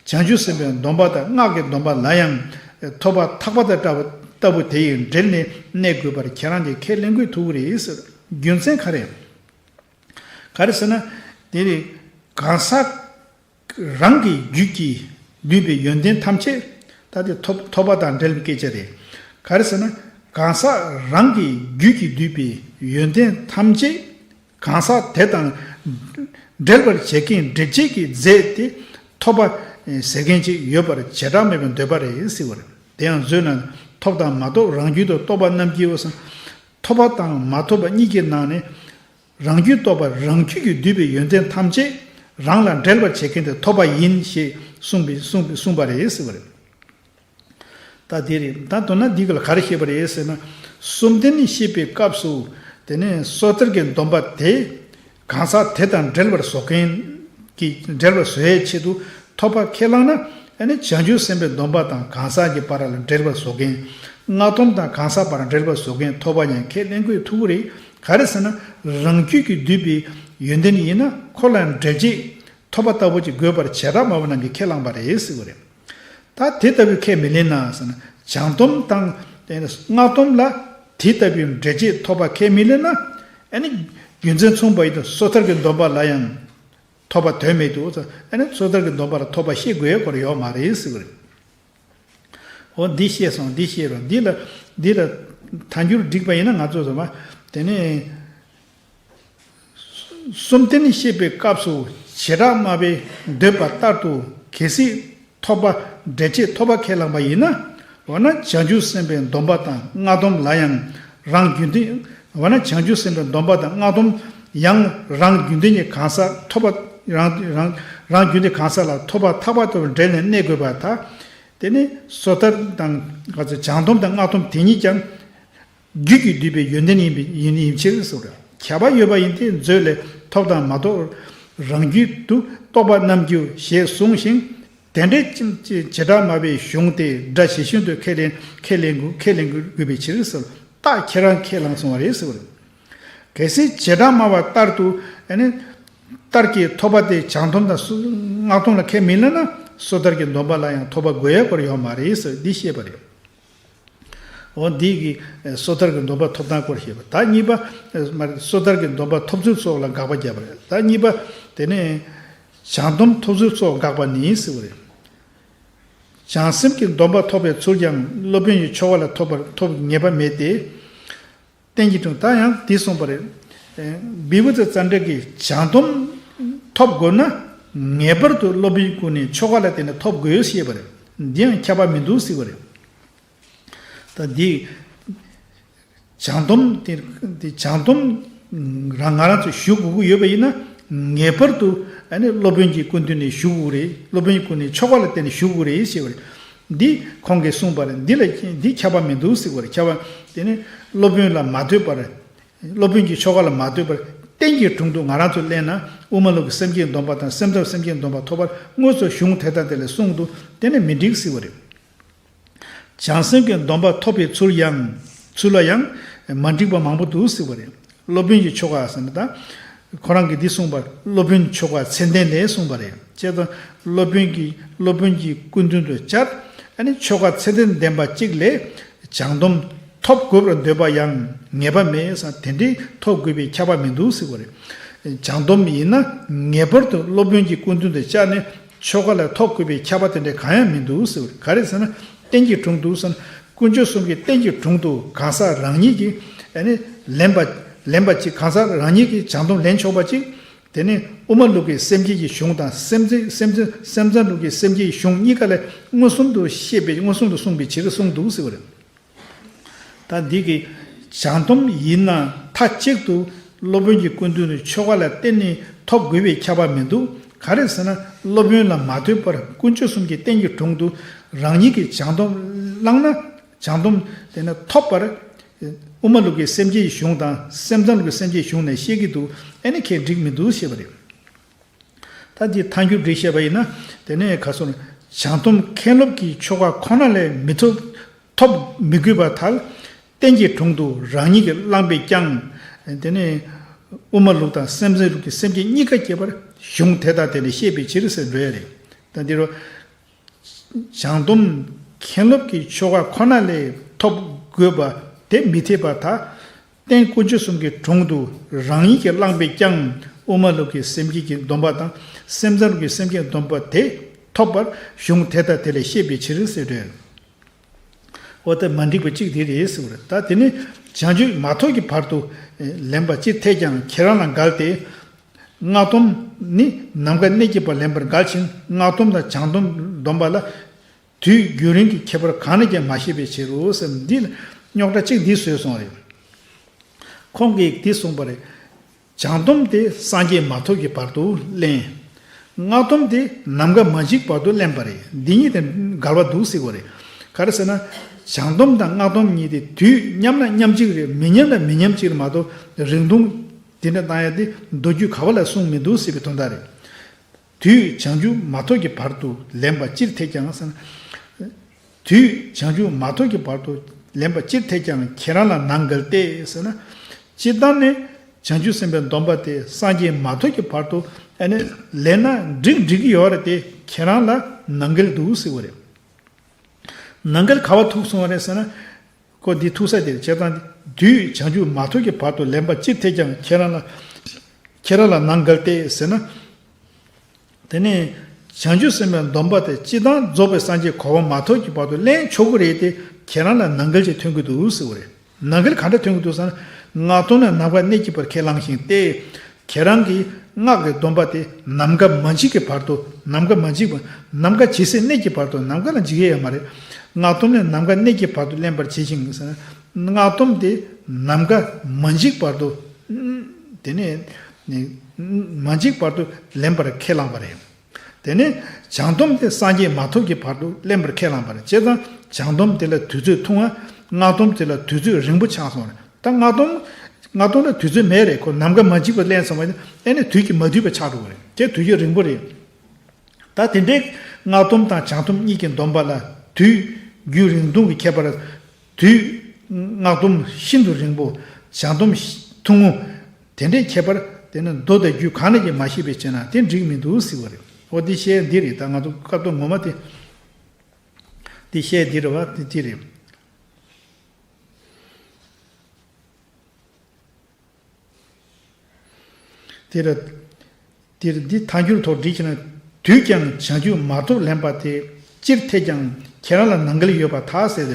བྱང་ཆུབ་སེམས་དཔའི་སྡོམ་པ་དང་སྔགས་ཀྱི་སྡོམ་པ་ལ་ཡང་ཐོབ་པ་ཐག་པ་དང་བྲལ་བ་ལྟ་བུ་དེ་ཡི་འབྲེལ་ནས་གནས་དགོས་པར་ཁྱེད་རང་གིས་ཁས་ལེན་དགོས་ཐུག་གི་རེད་ཟེར། རྒྱུ་མཚན་ག་རེ། ག་རེ་ཟེར་ན། དེ་ནི་གང་ཟག་རང་གི་རྒྱུད་ཀྱིས་བསྡུས་པའི་ཡོན་ཏན་ཐམས་ཅད། ད་དེ་ཐོབ་ཐོབ་པ་དང་འབྲེལ་བའི་སྐད་ཆ་རེད། ག་རེ་ཟེར་ན། གང་ཟག་རང་གི་རྒྱུད་ཀྱིས་བསྡུས་པའི་ཡོན་ཏན་ཐམས་ཅད། གང་ཟག་དེ་དང་འབྲེལ་བར་བྱེད་མཁན་འབྲེལ་བྱེད་ཀྱི་རྫས་དེ་ཐོབ་པ་ཟེར་མཁན་ཅིག་ཡོད་པར་བྱེ་བྲག་སྨྲ་བའི་འདོད་པ་རེད་ཟེར་བ་རེད། དེ་ཡང་མཛོད་ནང་ཐོབ་དང་མ་ཐོབ་རང་རྒྱུད་དུ་རྟོགས་པ་རྣམས་ཀྱིའོ་ཟེར། ཐོབ་པ་དང་མ་ཐོབ་པ་གཉིས་ཀྱི་ནང་ནས། རང་རྒྱུད་རྟོགས་པ་རང་རྒྱུད་ཀྱིས་བསྡུས་པའི་ཡོན་ཏན་ཐམས་ཅད་རང་ལ་འབྲེལ་བར་བྱེད་མཁན་དེ་ཐོབ་པ་ཡིན་ཞེས་གསུངས་པའི་གསུངས་པའི་གསུངས་པ་རེད་ཟེར་བ་རེད། ད་དེ་རེད། ད་མདོར་ན་འདི་ག་ལ་ག་རེ་བཤད་པ་རེད་ཟེར་ན། གསུམ་ལྡན་ནི་བཤད་པའི་སྐབས་སུ། དེ་ནས་སོ་ཐར་གྱི་སྡོམ་པ་དེ། གང་ཟག་དེ་དང་འབྲེལ་བར་བཟོ་མཁན་གྱི་འབྲེལ་བར་བཟོ་ཡའི་ཆེད་དུ་ཐོབ་པ་ཁས་བླངས་ན། ཨ་ནི་བྱང་ཆུབ་སེམས་དཔའི་སྡོམ་པ་དང་གང་ཟག་གི་བར་ལ་འབྲེལ་བར་བཟོ་མཁན། སྔགས་སྡོམ་དང་གང་ཟག་བར་འབྲེལ་བར་བཟོ་མཁན་ཐོབ་པ་ཡང་ཁས་ལེན་དགོས་ཐུག་གི་རེད། ག་རེ་ཟེར་ན། རང་རྒྱུད་ཀྱིས་བསྡུས་པའི་ཡོན་ཏན་ཡིན་ན་ཁོ་ལ་འབྲེལ་བྱེད་ཐོབ་པ་ལྟ་བུ་ཅིག་དགོས་པར་བྱེ་བྲག་སྨྲ་བ་རྣམས་ཀྱིས་ཁས་བླངས་པ་རེད་ཟེར་བ་རེད། ད་དེ་ལྟ་བུའི་ཁས་མི་ལེན་ན་ཟེར་ན། བྱང་སྡོམ་དང་། དེ་ནི་སྔགས་སྡོམ་ལ་དེ་ལྟ་བུའི་འབྲེལ་བྱེད་ཐོབ་པ་ཁས་མི་ལེན་ན། ཨ་ནི་རྒྱུ་མཚན་མཚུངས་པ་ཡིན་དུས་སོ་ཐར་གྱི་སྡོམ་པ་ལ་ཡང་ཐོབ་པ་དོན་མེད་དུ། ཨ་ནི་སོ་ཐར་གྱི་སྡོམ་པ་ལ་ཐོབ་པ་བཤད་དགོས་སྐོར་ཡོད་མ་རེད་ཟེར་བ་རེད། འོ་འདི་བཤད་སོང་། འདི་བཤད་རོགས། འདི་ལ་འདི་ལ་ཐལ་འགྱུར་བསྒྲིགས་པ་ཡིན་ན་ང་ཚོ་ཚང་མ་དེ་ནས། གསུམ་ལྡན་བཤད་པའི་སྐབས་སུ་བྱེ་བྲག་སྨྲ་བས་འདོད་པ་ལྟར་དུ་གལ་སྲིད་ཐོབ་པ་འབྲེལ་བྱེད་ཐོབ་པ་ཁས་བླངས་པ་ཡིན་ན། འོ་ན་བྱང་ཆུབ་སེམས་དཔའི་སྡོམ་པ་དང་སྔགས་སྡོམ་ལ་ཡང་རང་རྒྱུད་ལྡན། འོ་ན་བྱང་ཆུབ་སེམས་དཔའི་སྡོམ་པ་དང་སྔགས་སྡོམ་ཡང་རང་རྒྱུད་ལྡན་གྱི་གང་ཟག་ཐོབ་པ་རང་རང་རང་རྒྱུད་ལྡན་གང་ཟག་ལ་ཐོབ་པ་ཐག་པ་དང་འབྲེལ་ནས་གནས་དགོས་པར་ཐལ། དེ་ནི་སོ་ཐར་དང་ག་ཚོད་བྱང་སྡོམ་དང་སྔགས་སྡོམ་དེ་ཉིད་ཀྱང་། རྒྱུད་ཀྱིས་བསྡུས་པའི་ཡོན་ཏན་ཡིན་པའི་ཡིན་ཡིན་ཕྱིར་ཟེར། ཁྱབ་པ་ཡོད་པ་ཡིན་ཏེ། མཛོད་ལས་ཐོབ་དང་མ་ཐོབ་རང་རྒྱུད་དུ་རྟོགས་པ་རྣམས་ཀྱིའོ་ཞེས་གསུངས་ཤིང་། དེ་འདྲའི་བྱེ་བྲག་སྨྲ་བའི་གཞུང་དེ་སྒྲ་ཇི་བཞིན་དུ་ཁས་ལེན་ཁས་ལེན་དགོས་ཁས་ལེན་དགོས་པའི་ཕྱིར་ཟེར། རྟགས་ཁྱེད་རང་ཁས་བླངས་སོང་བ་རེད་ཟེར་བ་རེད། གལ་སྲིད་བྱེ་བྲག་སྨྲ་བ་ལྟར་དུ་ཨ་ནི་ལྟར་གྱི་ཐོབ་པ་དེ་བྱང་སྡོམ་དང་སྔགས་སྡོམ་ལ་ཁས་མི་ལེན་ན། སོ་ཐར་གྱི་སྡོམ་པ་ལ་ཡང་ཐོབ་པ་དགོས་ཡ་སྐོར་ཡོད་མ་རེད་ཟེར་འདི་བཤད་པ་རེད། འོ་འདི་གི་སོ་ཐར་གྱི་སྡོམ་པ་ཐོབ་སྟངས་སྐོར་བཤད་པ། ད་གཉིས་པ། མ་རེད། སོ་ཐར་གྱི་སྡོམ་པ་ཐོབ་ཚུལ་སོགས་ལ་དགག་པ་བརྒྱབ་པ་རེད། ད་གཉིས་པ། དེ་ནས་བྱང་སྡོམ་ཐོབ་ཚུལ་སོགས་དགག་པ་ནི་ཟེར་བ་རེད། བྱང་སེམས་ཀྱི་སྡོམ་པ་ཐོབ་པའི་ཚུལ་ཀྱང་སློབ་དཔོན་གྱི་ཆོ་ག་ལ་ཐོབ་པར་ཐོབ་ངེས་པ་མེད་དེ། རྟེན་གྱི་དྲུང་། ད་ཡང་འདི་གསུངས་པ་རེད། བི་བུ་ཙི་ཙཎྜི་གིས་བྱང་སྡོམ་ཐོབ་དགོས་ན་ངེས་པར་དུ་སློབ་དཔོན་ཀུན་ནས་ཆོ་ག་ལ་བརྟེན་ནས་ཐོབ་དགོས་ཞེས་པ་རེད། འདི་ཡང་ཁྱབ་པ་མི་འདུག་ཟེར་བ་རེད། ད་འདི་བྱང་སྡོམ་དེ་དེ་བྱང་སྡོམ་རང་ང་རང་ཚོས་ཞུ་དགོས་ཀྱི་ཡོད་པ་ཡིན་ན། ངེས་པར་དུ་ཨ་ནི་སློབ་དཔོན་གྱི་སྐུ་མདུན་ནས་ཞུ་དགོས་རེད། སློབ་དཔོན་གྱི་སྐུ་ནས་ཆོ་ག་ལ་བརྟེན་ནས་ཞུ་དགོས་རེད་ཞེས་པ་རེད། འདི་ཁོང་གིས་གསུངས་པ་རེད། འདི་ལ་འདི་ཁྱབ་པ་མི་འདུག་ཟེར་བ་རེད། ཁྱབ་པ་དེ་ནི་སློབ་དཔོན་ལ་མ་ལྟོས་པར། སློབ་དཔོན་གྱི་ཆོ་ག་ལ་མ་ལྟོས་པར་རྟེན་གྱི་དྲུང་དུ་ང་རང་ཚོས་གླེང་ན། དབུ་མ་ལུགས་ཀྱི་སེམས་བསྐྱེད་སྡོམ་པ་དང་སེམས་ཙམ་སེམས་བསྐྱེད་སྡོམ་པ་ཐོབ་པར་དངོས་སུ་གཞུང་དེ་དང་དེ་ལས་གསུངས་འདུག་དེ་ནི་མི་འགྲིག་ཟེར་བ་རེད། བྱང་སེམས་ཀྱི་སྡོམ་པ་ཐོབ་པའི་ཚུལ་ཡང་ཚུལ་ལ་ཡང་མ་འགྲིག་པ་མང་པོ་འདུག་ཟེར་བ་རེད། སློབ་དཔོན་གྱི་ཆོ་ག་ཟེར་ན། ད་ཁོ་རང་གིས་འདི་གསུངས་པ། སློབ་དཔོན་ཆོ་ག་ཚད་ལྡན་ལས་གསུངས་པ་རེད། བྱས་ཙང་སློབ་དཔོན་གྱི་སློབ་དཔོན་གྱི་སྐུ་མདུན་དུ་བཅར། ཨ་ནི་ཆོ་ག་ཚད་ལྡན་ལྡན་པ་གཅིག་ལས་བྱང་སྡོམ་ཐོབ་དགོས་པར་འདོད་པ་ཡང་ངེས་པ་མེད་ཟེར། དེ་འདྲའི་ཐོབ་དགོས་པའི་ཁྱབ་པ་མི་འདུག་ཟེར་བ་རེད། བྱང་སྡོམ་ཡིན་ན་ངེས་པར་དུ་སློབ་དཔོན་གྱི་སྐུ་མདུན་དུ་བཅར་ནས་ཆོ་ག་ལ་ཐོབ་དགོས་པའི་ཁྱབ་པ་དེ་འདྲ་གང་ཡང་མི་འདུག་ཟེར་བ་རེད། ག་རེ་ཟེར་ན། རྟེན་གྱི་དྲུང་དུ་ཟེར་ན། དཀོན་མཆོག་གསུམ་གྱི་རྟེན་གྱི་དྲུང་དུ་གང་ཟག་རང་ཉིད་ཀྱིས་ཨ་ནི་ལེན་པ་ལེན་པ་གཅིག་གང་ཟག་རང་ཉིད་ཀྱིས་བྱང་སྡོམ་ལེན་ཆོག་པ་གཅིག་དེ་ནི་དབུ་མ་ལུགས་ཀྱི་སེམས་བསྐྱེད་ཀྱི་གཞུང་དང་སེམས་བསྐྱེད་སེམས་བསྐྱེད་སེམས་ཙམ་ལུགས་ཀྱི་སེམས་བསྐྱེད་གཞུང་གཉིས་ཀ་ལས་མངོན་སུམ་དུ་བཤད་པའི་མངོན་སུམ་དུ་གསུངས་པའི་ཕྱིར་གསུངས་འདུག་ཟེར་བ་རེད། ད་འདི་གི་བྱང་སྡོམ་ཡིན་ན་མཐའ་གཅིག་ཏུ་སློབ་དཔོན་གྱི་སྐུ་མདུན་དུ་ཆོ་ག་ལ་བརྟེན་ནས་ཐོབ་དགོས་པའི་ཁྱབ་པ་མི་འདུག་ག་རེ་ཟེར་ན། སློབ་དཔོན་ལ་མ་ལྟོས་པར་དཀོན་མཆོག་གསུམ་གྱི་རྟེན་གྱི་དྲུང་དུ་རང་ཉིད་ཀྱིས་བྱང་སྡོམ་བླངས་ན། བྱང་སྡོམ་དེ་ནི་ཐོབ་པར་དབུ་མ་ལུགས་ཀྱི་སེམས་བསྐྱེད་གཞུང་དང་སེམས་ཙམ་ལུགས་ཀྱི་སེམས་བསྐྱེད་གཞུང་ནས་བཤད་ཀྱི་འདུག་ཨ་ནི་ཁས་འགྲིག་མི་འདུག་ཞེས་པ་རེད། ད་འདི་ཐལ་འགྱུར་བསྒྲིགས་བཤད་པ་ཡིན་ན། དེ་ནས་ག་སོང་། བྱང་སྡོམ་མཁན་སློབ་ཀྱི་ཆོ་ག་ཁོ་ན་ལས་མི་ཐོབ་ཐོབ་མི་དགོས་པར་ཐལ། རྟེན་གྱི་དྲུང་དུ་རང་ཉིད་ཀྱིས་བླངས་པས་ཀྱང་། དེ་ནས་དབུ་མ་ལུགས་དང་སེམས་ཙམ་ལུགས་ཀྱི་སེམས་བསྐྱེད་གཉིས་ཀ་སྐྱེ་བར་གཞུང་དེ་དང་དེ་ལས་བཤད་པའི་ཕྱིར་ཟེར་འགྲོ་ཡ་རེད། ད་འདི་རུ། བྱང་སྡོམ་མཁན་སློབ་ཀྱི་ཆོ་ག་ཁོ་ན་ལས་ཐོབ་དགོས་པ་དེ་མི་འཐད་པར་ཐལ། རྟེན་དཀོན་མཆོག་གསུམ་གྱི་དྲུང་དུ་རང་ཉིད་ཀྱིས་བླངས་པས་ཀྱང་དབུ་མ་ལུགས་ཀྱི་སེམས་བསྐྱེད་ཀྱི་སྡོམ་པ་དང་སེམས་ཙམ་ལུགས་ཀྱི་སེམས་བསྐྱེད་སྡོམ་པ་དེ་ཐོབ་པར་གཞུང་དེ་དང་དེ་ལས་བཤད་པའི་ཕྱིར་ཟེར་འདོད། འོ་ད་མ་འགྲིག་པ་གཅིག་དེ་རེད་ཟེར་བ་རེད། ད་དེ་ནི་བྱང་ཆུབ་མ་ཐོབ་ཀྱི་བར་དུ་ལེན་པ་ཅི་འཐད་ཀྱང་ཁྱེད་རང་ལ་འགལ་ཏེ། སྔགས་སྡོམ་ནི་ནམ་མཁའ་གནས་ཀྱི་བར་ལེན་པར་འགལ་ཞིང་། སྔགས་སྡོམ་དང་བྱང་སྡོམ་སྡོམ་པ་ལ་དུས་རྒྱུན་རིང་གི་ཁྱད་པར་གང་ནས་ཀྱང་མ་ཤེས་པའི་ཕྱིར་རོ་ཟེར། འདི་ལ་རྙོག་དྲ་གཅིག་འདི་བཟོས་སོང་བ་རེད། ཁོང་གིས་འདི་གསུངས་པ་རེད། བྱང་སྡོམ་དེ་སངས་རྒྱས་མ་ཐོབ་ཀྱི་བར་དུ་ལེན། སྔགས་སྡོམ་དེ་ནམ་མཁའ་མ་འཇིག་བར་དུ་ལེན་པ་རེད། འདི་གཉིས་དེ་འགལ་བ་འདུག་ཟེར་བ་རེད། ག་རེ་ཟེར་ན། བྱང་སྡོམ་དང་སྔགས་སྡོམ་གཉིས་དེ་དུས་མཉམ་ན་མཉམ་གཅིག་རེད། མི་མཉམ་ན་མི་མཉམ་གཅིག་རེད་མ་གཏོགས། རིང་ཐུང་དེ་འདྲ་བཏང་ཡ་དེ་མདོ་རྒྱུད་ག་བ་ལ་གསུངས་མི་འདུག་ཟེར་བའི་དོན་དག་རེད། དུས་བྱང་ཆུབ་མ་ཐོབ་ཀྱི་བར་དུ་ལེན་པ་ཅི་འཐད་ཀྱང་ཟེར་ན། དུས་བྱང་ཆུབ་མ་ཐོབ་ཀྱི་བར་དུ་ལེན་པ་ཅི་འཐད་ཀྱང་ཁྱེད་རང་ལ་ནང་འགལ་ཏེ་ཟེར་ན། སྤྱིར་བཏང་ནས་བྱང་ཆུབ་སེམས་དཔའི་སྡོམ་པ་དེ་སངས་རྒྱས་མ་ཐོབ་ཀྱི་བར་དུ་ཨ་ནི་ལེན་ན་འགྲིག་འགྲིག་གི་ཡོད་རེད་དེ། ཁྱེད་རང་ལ་ནང་འགལ་འདུག་ཟེར་བ་རེད། ནང་འགལ་ག་བ་ཐུག་སོང་བ་རེད་ཟེར་ན། ཁོ་འདི་ཐུག་ས་དེ་རེད། བྱས་ཙང་དུས་བྱང་ཆུབ་མ་ཐོབ་ཀྱི་བར་དུ་ལེན་པ་ཅི་འཐད་ཀྱང་ཁྱེད་རང་ལ། ཁྱེད་རང་ལ་ནང་འགལ་ཏེ་ཟེར་ན། དེ་ནས་བྱང་ཆུབ་སེམས་དཔའི་སྡོམ་པ་དེ་སྤྱིར་བཏང་རྫོགས་པའི་སངས་རྒྱས་གོ་འཕང་མ་ཐོབ་ཀྱི་བར་དུ་ལེན་ཆོག་གི་རེད་དེ། ཁྱེད་རང་ལ་ནང་འགལ་ཅིག་ཐོན་གྱི་འདུག་ཟེར་བ་རེད། ནང་འགལ་ག་འདྲ་ཐོན་གྱི་འདུག་ཟེར་ན། སྔགས་སྡོམ་ནི་ནམ་མཁའ་གནས་ཀྱི་བར་ཁས་བླངས་ཤིང་སྟེ། ཁྱེད་རང་གིས་སྔགས་ཀྱི་སྡོམ་པ་དེ་ནམ་མཁའ་མ་འཇིག་གི་བར་དུ། ནམ་མཁའ་མ་འཇིག་པ། ནམ་མཁའ་ཇི་སྲིད་གནས་ཀྱི་བར་དུ། ནམ་མཁའ་ལ་འཇིག་ཡས་ཡོད་མ་རེད། སྔགས་སྡོམ་ནི་ནམ་མཁའ་གནས་ཀྱི་བར་དུ་ལེན་པར་བྱེད་ཅིང་ཟེར་ན། སྔགས་སྡོམ་དེ་ནམ་མཁའ་མ་འཇིག་བར་དུ། དེ་ནས་མ་འཇིག་བར་དུ་ལེན་པར་ཁས་བླངས་པ་རེད། དེ་ནས་བྱང་སྡོམ་དེ་སངས་རྒྱས་མ་ཐོབ་ཀྱི་བར་དུ་ལེན་པར་ཁས་བླངས་པ་རེད། བྱས་ཙང་བྱང་སྡོམ་དེ་ལ་དུས་ཚོད་ཐུང་བ། སྔགས་སྡོམ་དེ་ལ་དུས་ཚོད་རིང་པོ་ཆགས་སོང་རེད། ད་སྔགས་སྡོམ། སྔགས་སྡོམ་ལ་དུས་ཚོད་མེད་རེད། ཁོ་ནམ་མཁའ་མ་འཇིག་པར་ལེན་སོང་བ་ཡིན་ན། ཨེ་ནི་དུས་ཀྱིས་མ་བསྡུས་པ་ཆགས་འགྲོ་གི་རེད། དེ་དུས་ཀྱི་རིང་པོ་རེད། ད་དེ་འདྲའི་སྔགས་སྡོམ་དང་བྱང་སྡོམ་གཉིས་ཀྱི་སྡོམ་པ་ལ་དུས་རྒྱུན་རིང་ཐུང་གི་ཁྱད་པར། དུས་སྔགས་སྡོམ་ཤིན་ཏུ་རིང་པོ། བྱང་སྡོམ་ཐུང་ངུ། དེ་འདྲའི་ཁྱད་པར་དེ་ནི་མདོ་དང་རྒྱུད་གང་ནས་ཀྱང་མ་ཤེས་པའི་ཕྱིར་ན་དེ་འགྲིག་མི་འདུག་ཟེར་བ་རེད། འོ་འདི་བཤད་འདི་རེད། ད་ང་ཚོ་སྐབས་ཐོག་ངོ་མ་དེ། འདི་བཤད་འདི་རེད་བ། འདི་འདི་རེད། དེ་ར། དེར་འདི་ཐལ་འགྱུར་ཐོག་བསྒྲིགས་ཕྱིན་ན། དུས་ཀྱང་བྱང་ཆུབ་མ་ཐོབ་ལེན་པ་དེ་ཅིར་འཐད་ཀྱང་ཁྱེད་རང་ལ་ནང་འགལ་ཡོད་པར་ཐལ་ཟེར་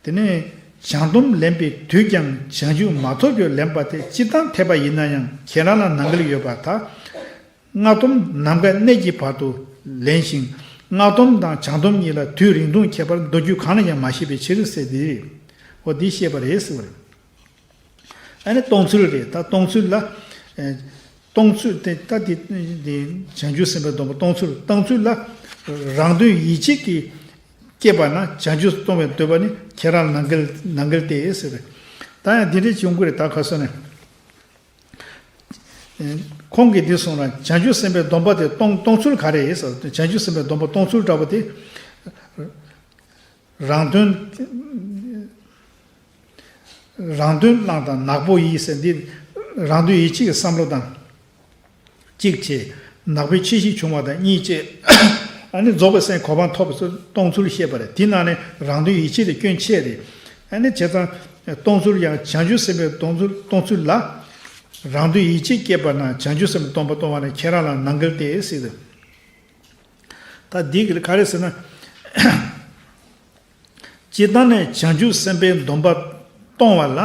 ཏེ། དེ་ནས་བྱང་སྡོམ་ལེན་པའི་དུས་ཀྱང་བྱང་ཆུབ་མ་ཐོབ་ཀྱི་ལེན་པ་དེ་སྤྱིར་བཏང་འཐད་པ་ཡིན་ན་ཡང་ཁྱེད་རང་ལ་ནང་འགལ་ཡོད་པར་ཐལ། སྔགས་སྡོམ་ནམ་མཁའ་གནས་ཀྱི་བར་དུ་ལེན་ཞིང་། སྔགས་སྡོམ་དང་བྱང་སྡོམ་གཉིས་ལ་དུས་རིང་ཐུང་ཁྱད་པར་མདོ་རྒྱུད་གང་ནས་ཀྱང་མ་ཤེས་པའི་ཕྱིར་ཟེར་ཏེ། འོ་འདི་བཤད་པ་རེད་ཟེར་བ་རེད། ཨ་ནི་གཏོང་ཚུལ་རེད། ད་གཏོང་ཚུལ་ལ། ཨེ། གཏོང་ཚུལ་དེ་ད་དེ་དེ་བྱང་ཆུབ་སེམས་དཔའི་སྡོམ་པ་གཏོང་ཚུལ། གཏོང་ཚུལ་ལ། རང་དོན་ཡིད་བྱེད་ཀྱིས་སྐྱེས་པ་ན་བྱང་ཆུབ་གཏོང་བའི་འདོད་པ་ནི་ཁྱེད་རང་ལ་ནང་འགལ་ནང་འགལ་ཏེ་ཟེར་བས། ད་ཡང་འདི་འདྲའི་བྱུང་གི་རེད། ད་ག་སོ་ནས། ཨེ། ཁོང་གིས་འདི་གསུངས་ན་བྱང་ཆུབ་སེམས་དཔའི་སྡོམ་པ་དེ་གཏོང་གཏོང་ཚུལ་ག་རེ་ཡིན་ཟེར། བྱང་ཆུབ་སེམས་དཔའི་སྡོམ་པ་གཏོང་ཚུལ་འདྲ་པོ་དེ། རང་དོན། རང་དོན་བླངས་དང་ནག་པོ་ཡིས་ཟེར་འདི། རང་དོན་ཡིད་བྱེད་ཀྱི་བསམ་བློ་དང་གཅིག་བྱས། ནག་པོའི་ཕྱིར་ཞིག་བྱུང་བ་དང་གཉིས་བྱས། ཨ་ནི་རྫོགས་པའི་སངས་རྒྱས་གོ་འཕང་ཐོབ་པའི་ཚུལ་གཏོང་ཚུལ་བཤད་པ་རེད། དེ་ནང་ནས་རང་དོན་ཡིད་བྱེད་དེ་སྐྱོན་ཆེ་རེད། ཨ་ནི་བྱས་ཙང་གཏོང་ཚུལ་ཡང་བྱང་ཆུབ་སེམས་དཔའི་གཏོང་ཚུལ་གཏོང་ཚུལ་ལ། རང་དོན་ཡིད་བྱེད་སྐྱེས་པ་ན་བྱང་ཆུབ་སེམས་དཔའི་སྡོམ་པ་གཏོང་བ་ནི་ཁྱེད་རང་ལ་ནང་འགལ་ཏེ་ཟེར་ཏེ། ད་འདི་གི་ག་རེ་ཟེར་ན། སྤྱིར་བཏང་ནས་བྱང་ཆུབ་སེམས་དཔའི་སྡོམ་པ་གཏོང་བ་ལ་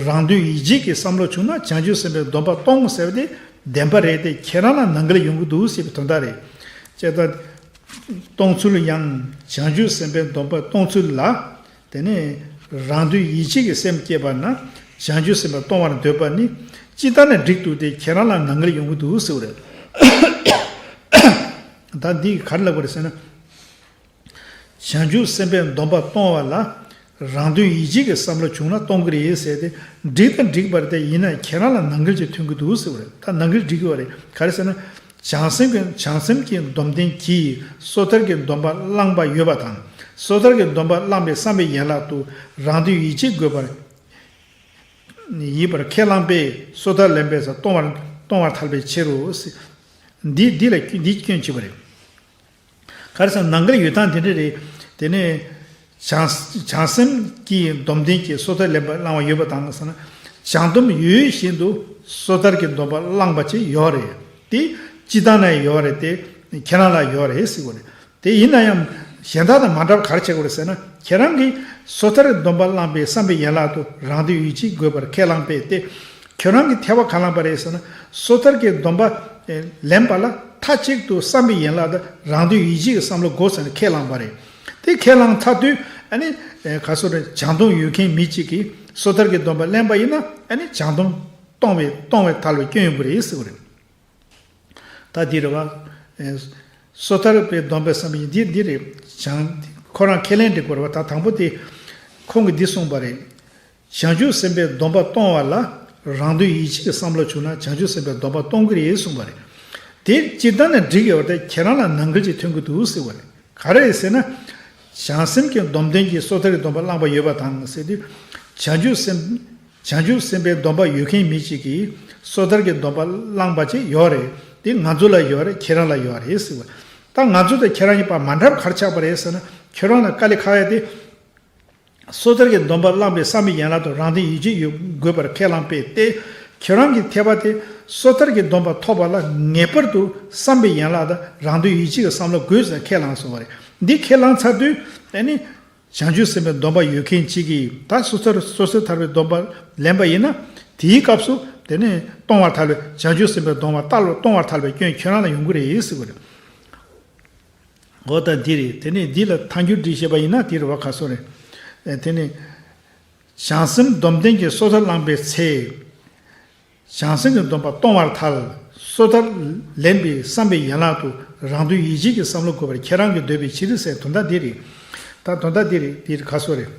རང་དོན་ཡིད་བྱེད་ཀྱི་བསམ་བློ་བྱུང་ན་བྱང་ཆུབ་སེམས་དཔའི་སྡོམ་པ་གཏོང་ཟེར་བ་དེ་བདེན་པ་རེད་དེ། ཁྱེད་རང་ལ་ནང་འགལ་ཡོང་གི་འདུག་ཟེར་བའི་དོན་དག་རེད། བྱས་ཙང་། གཏོང་ཚུལ་ཡང་བྱང་ཆུབ་སེམས་དཔའི་སྡོམ་པ་གཏོང་ཚུལ་ལ། དེ་ནས་རང་དོན་ཡིད་བྱེད་ཀྱི་སེམས་སྐྱེས་པ་ན་བྱང་ཆུབ་སེམས་དཔའ་གཏོང་བར་འདོད་པ་ནི་སྤྱིར་བཏང་ནས་འགྲིག་འདུག་སྟེ། ཁྱེད་རང་ལ་ནང་འགལ་ཡོང་གི་འདུག་ཟེར་བ་རེད། ད་འདི་ག་རེ་ལབ་པ་རེད་ཟེར་ན། བྱང་ཆུབ་སེམས་དཔའི་སྡོམ་པ་གཏོང་བ་ལ་རང་དོན་ཡིད་བྱེད་ཀྱི་བསམ་བློ་བྱུང་ན་གཏོང་གི་རེད་ཟེར་ཏེ། འགྲིག་དང་འགྲིག་པ་རེད་དེ། ཡིན་ན་ཁྱེད་རང་ལ་ནང་འགལ་ཅིག་ཐོན་གྱི་འདུག་ཟེར་བ་རེད། ད་ནང་འགལ་འགྲིག་གི་བ་རེད། ག་རེ་ཟེར་ན། བྱང་སེམས་ཀྱི་བྱང་སེམས་ཀྱི་སྡོམ་ལྡན་གྱིས་སོ་ཐར་གྱི་སྡོམ་པ་བླངས་པ་ཡོད་པ་དང་། སོ་ཐར་གྱི་སྡོམ་པ་བླངས་པའི་བསམ་པའི་ཡན་ལག་ཏུ་རང་དོན་ཡིད་བྱེད་དགོས་པར་ཡིན་པར་ཁས་བླངས་པས་སོ་ཐར་ལེན་པའི་ས་གཏོང་བར་གཏོང་བར་ཐལ་བའི་ཕྱིར་རོ། འདི་འདི་ལ་འདི་སྐྱོན་བྱེད་པ་རེད། ག་རེ་ཟེར་ན་ནང་འགལ་ཡོད་སྟངས་དེ་འདྲ་རེད། དེ་ནས་བྱང་བྱང་སེམས་ཀྱི་སྡོམ་ལྡན་གྱིས་སོ་ཐར་ལེན་པ་བླང་བ་ཡོད་པ་དང་ཟེར་ན། བྱང་སྡོམ་ཡོད་བཞིན་དུ་སོ་ཐར་གྱི་སྡོམ་པ་བླངས་པ་ཅིག་ཡོད་རེད། དེ་སྤྱིར་བཏང་ན་ཡོད་རེད་དེ། ཁྱེད་རང་ལ་ཡོད་རེད་ཟེར་གྱི་རེད། དེ་ཡིན་ན་ཡང་གཞན་དག་དང་མ་འདྲ་བ་ག་རེ་བྱེད་དགོས་རེད་ཟེར་ན། ཁྱེད་རང་གིས་སོ་ཐར་གྱི་སྡོམ་པ་བླངས་པའི་བསམ་པའི་ཡན་ལག་ཏུ་རང་དོན་ཡིད་བྱེད་དགོས་པར་ཁས་བླངས་པས་ཏེ། ཁྱོད་རང་གིས་ཐེ་བ་ག་ལངས་པ་རེད་ཟེར་ན། སོ་ཐར་གྱི་སྡོམ་པ་ལེན་པ་ལ་མཐའ་གཅིག་ཏུ་བསམ་པའི་ཡན་ལག་དང་རང་དོན་ཡིད་བྱེད་ཀྱི་བསམ་བློ་དགོས་ཟེར་ནས་ཁས་བླངས་པ་རེད། དེ་ཁས་བླངས་ཚར་དུས་ཨ་ནི་ག་སོ་རེད། བྱང་སྡོམ་ཡོད་མཁན་མི་གཅིག་གིས་སོ་ཐར་གྱི་སྡོམ་པ་ལེན་པ་ཡིན་ན་ཨ་ནི་བྱང་སྡོམ་གཏོང་བའི་གཏོང་བའི་ཐལ་བའི་སྐྱོན་ཡོང་གི་རེད་ཟེར་བ་རེད། ད་འདི་རེད་བ། སོ་ཐར་པའི་སྡོམ་པའི་བསམ་པའི་འདི་འདི་རེད། བྱང་ཁོ་རང་ཁས་ལེན་འགྲིག་པ་རེད་བ། ད་དང་པོ་དེ་ཁོང་གིས་འདི་གསུངས་པ་རེད། བྱང་ཆུབ་སེམས་དཔའི་སྡོམ་པ་གཏོང་བ་ལ་རང་དོན་ཡིད་བྱེད་ཀྱི་བསམ་བློ་བྱུང་ན་བྱང་ཆུབ་སེམས་དཔའི་སྡོམ་པ་གཏོང་གི་རེད་གསུངས་པ་རེད། དེ་སྤྱིར་བཏང་ནས་འགྲིག་ཡོད་རེད། ཁྱེད་རང་ལ་ནང་འགལ་ཅིག་ཐོན་གྱི་འདུག་ཟེར་བ་རེད། ག་རེ་རེད་ཟེར་ན། བྱང་སེམས་ཀྱི་སྡོམ་ལྡན་གྱིས་སོ་ཐར་གྱི་སྡོམ་པ་བླངས་པ་ཡོད་པ་དང་ཟེར་དུས། བྱང་ཆུབ་སེམས་བྱང་ཆུབ་སེམས་དཔའི་སྡོམ་པ་ཡོད་མཁན་མི་གཅིག་གིས་སོ་ཐར་གྱི་སྡོམ་པ་བླངས་པ་ཅིག་ཡོད་རེད། དེ་ང་ཚོ་ལ་ཡོད་རེད། ཁྱེད་རང་ལ་ཡོད་རེད་ཟེར་བ། ད་ང་ཚོ་དང་ཁྱེད་རང་གཉིས་བར་མ་འདྲ་བ་ག་རེ་ཆགས་པ་རེད་ཟེར་ན། ཁྱོད་རང་ལ་དཀའ་ལས་ཁག་ཡ་དེ། སོ་ཐར་གྱི་སྡོམ་པ་བླངས་པའི་བསམ་པའི་ཡན་ལག་ཏུ་རང་དོན་ཡིད་བྱེད་ཡོད་དགོས་པར་ཁས་བླངས་པས་ཏེ། ཁྱོད་རང་གི་འཐད་པ་དེ་སོ་ཐར་གྱི་སྡོམ་པ་ཐོབ་པ་ལ་ངེས་པར་དུ་བསམ་པའི་ཡན་ལག་དང་རང་དོན་ཡིད་བྱེད་ཀྱི་བསམ་བློ་དགོས་ཟེར་ཁས་བླངས་སོང་བ་རེད། འདི་ཁས་བླངས་ཚར་དུས་ཨ་ནི། བྱང་ཆུབ་སེམས་དཔའི་སྡོམ་པ་ཡོད་མཁན་གཅིག་གིས་ད་སོ་ཐར་སོ་སོ་ཐར་པའི་སྡོམ་པ་ལེན་པ་ཡིན་ན། དེའི་སྐབས་སུ་དེ་ནས་གཏོང་བར་ཐལ་བའི་བྱང་ཆུབ་སེམས་དཔའི་སྡོམ་པ་ལྟར་གཏོང་བར་ཐལ་བའི་སྐྱོན་ཁྱོད་རང་ལ་ཡོང་གི་རེད་ཟེར་བ་རེད། འོ་ད་འདི་རེད། དེ་ནས་འདི་ལ་ཐལ་འགྱུར་སྒྲིག་ཤེས་པ་ཡིན་ན་དེ་རེད་བ། ག་སོ་རེད། ཨེ་དེ་ནས་བྱང་སེམས་སྡོམ་ལྡན་གྱིས་སོ་ཐར་བླངས་པའི་ཚེ། བྱང་སེམས་ཀྱི་སྡོམ་པ་གཏོང་བར་ཐལ། སོ་ཐར་ལེན་པའི་བསམ་པའི་ཡན་ལག་ཏུ་རང་དོན་ཡིད་བྱེད་ཀྱི་བསམ་བློ་དགོས་པར་ཁྱེད་རང་གིས་འདོད་པའི་ཕྱིར་ཟེར་དོན་དག་འདི་རེད། ད་དོན་དག་འདི་རེད། འདི་ག་སོ་རེད།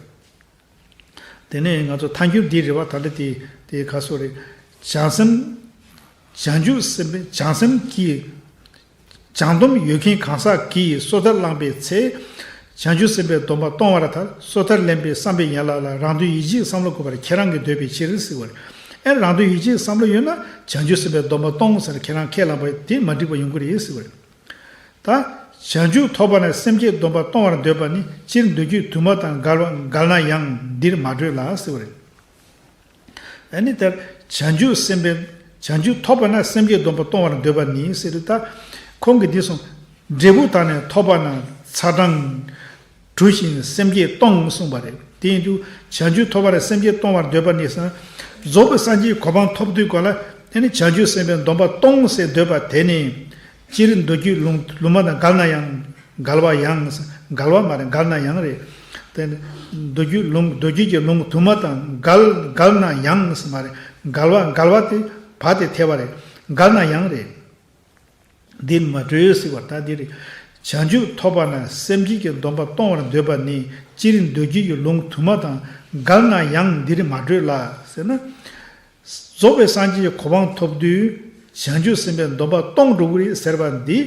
དེ་ནས་ང་ཚོ་ཐལ་འགྱུར་འདི་རེད་བ། ད་ལྟ་དེ་དེ་ག་སོ་རེད། བྱང་སེམས། བྱང་ཆུབ་སེམས་དཔའི་བྱང་སེམས་ཀྱི་བྱང་སྡོམ་ཡོད་མཁན་གང་ཟག་གིས་སོ་ཐར་བླངས་པའི་ཚེ། བྱང་ཆུབ་སེམས་དཔའི་སྡོམ་པ་གཏོང་བར་ཐལ། སོ་ཐར་ལེན་པའི་བསམ་པའི་ཡན་ལག་ལ་རང་དོན་ཡིད་བྱེད་བསམ་བློ་དགོས་པར་ཁྱེད་རང་གིས་འདོད་པའི་ཕྱིར་ཟེར་བ་རེད། ཨེ་རང་དོན་ཡིད་བྱེད་བསམ་བློ་ཡོད་ན་བྱང་ཆུབ་སེམས་དཔའི་སྡོམ་པ་གཏོང་ཟེར་ཁྱེད་རང་ཁས་བླངས་པ་དེ་མ་འགྲིག་པ་ཡོང་གི་རེད་ཟེར་བ་རེད། ད། བྱང་ཆུབ་ཐོབ་པ་ན་སེམས་བསྐྱེད་སྡོམ་པ་གཏོང་བར་འདོད་པ་ནི་སྤྱིར་མདོ་རྒྱུད་དུ་མ་དང་འགལ་བ་འགལ་ན་ཡང་འདིར་མ་འགྲོས་ལ་ཟེར་བ་རེད། ཨ་ནི་ལྟར་བྱང་ཆུབ་སེམས་དཔའི་བྱང་ཆུབ་ཐོབ་པ་ན་སེམས་བསྐྱེད་སྡོམ་པ་གཏོང་བར་འདོད་པ་ནི་ཟེར་དུས་ད། ཁོང་གིས་འདི་གསུངས། འབྲས་བུ་དག་ནི་ཐོབ་པ་ན་ཚ་གྲང་གྲུ་བཞིན་སེམས་བསྐྱེད་གཏོང་གསུངས་པ་རེད། དེ་ཡིན་དུས་བྱང་ཆུབ་ཐོབ་པ་ན་སེམས་བསྐྱེད་གཏོང་བར་འདོད་པ་ནི་ཟེར་ན། རྫོགས་པའི་སངས་རྒྱས་གོ་འཕང་ཐོབ་དུས་ག་ལ་ཨ་ནི་བྱང་ཆུབ་སེམས་དཔའི་སྡོམ་པ་གཏོང་ཟེར་འདོད་པ་དེ་ནི། སྤྱིར་མདོ་རྒྱུད་ལུང་ལུང་མ་དང་འགལ་ན་ཡང་། འགལ་བ་ཡང་། འགལ་བ་མ་རེད། འགལ་ན་ཡང་རེད། དེ་ནི་མདོ་རྒྱུད་ལུང་མདོ་རྒྱུད་ཀྱི་ལུང་དུ་མ་དང་འགལ་འགལ་ན་ཡང་མ་རེད། འགལ་བ་འགལ་བ་དེ་བ་དེ་ཐལ་བ་རེད། འགལ་ན་ཡང་རེད། འདིར་མ་གྲོལ་ཟེར་བ་ད་འདི་རེད། བྱང་ཆུབ་ཐོབ་པ་ན་སེམས་བསྐྱེད་ཀྱི་སྡོམ་པ་གཏོང་བར་འདོད་པ་ནི་སྤྱིར་མདོ་རྒྱུད་ཀྱི་ལུང་དུ་མ་དང་འགལ་ན་ཡང་འདིར་མ་གྲོལ་ལ་ཟེར་ན། རྫོགས་པའི་སངས་རྒྱས་ཀྱི་གོ་འཕང་ཐོབ་དུས་བྱང་ཆུབ་སེམས་དཔའི་སྡོམ་པ་གཏོང་འགྲོ་གི་རེད་ཟེར་བ་འདི་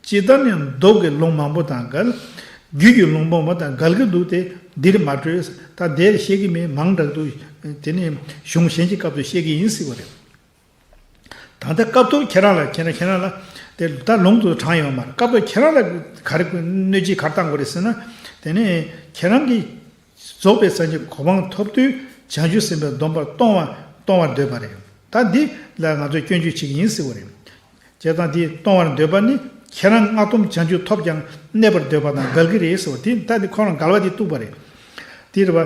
ཇི་ལྟར་ནི་མདོ་གི་ལུང་མང་པོ་དང་འགལ། རྒྱུད་ཀྱི་ལུང་མང་པོ་དང་འགལ་གྱི་འདུག་སྟེ་འདིར་མ་གྲོལ། ད་འདིར་བཤད་ཀྱི་མེད། མང་དྲགས་འདུག་དེ་ནི་གཞུང་གཞན་གྱི་སྐབས་སུ་བཤད་ཀྱི་ཡིན་ཟེར་བ་རེད། ད་ལྟ་སྐབས་ཐོག་ཁྱེད་རང་ལ་ཁྱེད་རང་ཁྱེད་རང་ལ་དེ་ད་ལུང་དུ་དྲངས་ཡོད་མ་རེད། སྐབས་ཐོག་ཁྱེད་རང་ལ་ག་རེ་གནོད་བྱེད་ག་རེ་བཏང་དགོས་རེད་ཟེར་ན། དེ་ནི་ཁྱེད་རང་གིས། རྫོགས་པའི་སངས་རྒྱས་གོ་འཕང་ཐོབ་དུས་བྱང་ཆུབ་སེམས་དཔའི་སྡོམ་པ་གཏོང་བ་གཏོང་བར་འདོད་པ་རེད། ད་འདི་ལ་ང་ཚོས་སྐྱོན་བརྗོད་བྱེད་ཀྱི་ཡིན་ཟེར་བ་རེད། བྱས་ཙང་འདི་གཏོང་བར་འདོད་པ་ནི་ཁྱེད་རང་སྔགས་སྡོམ་བྱང་ཆུབ་ཐོབ་ཀྱང་གནས་པར་འདོད་པ་དང་འགལ་གྱི་རེད་ཟེར་བ་དེ་ད་འདི་ཁོ་རང་འགལ་བ་དེ་གཏུགས་པ་རེད། དེ་རེད་བ།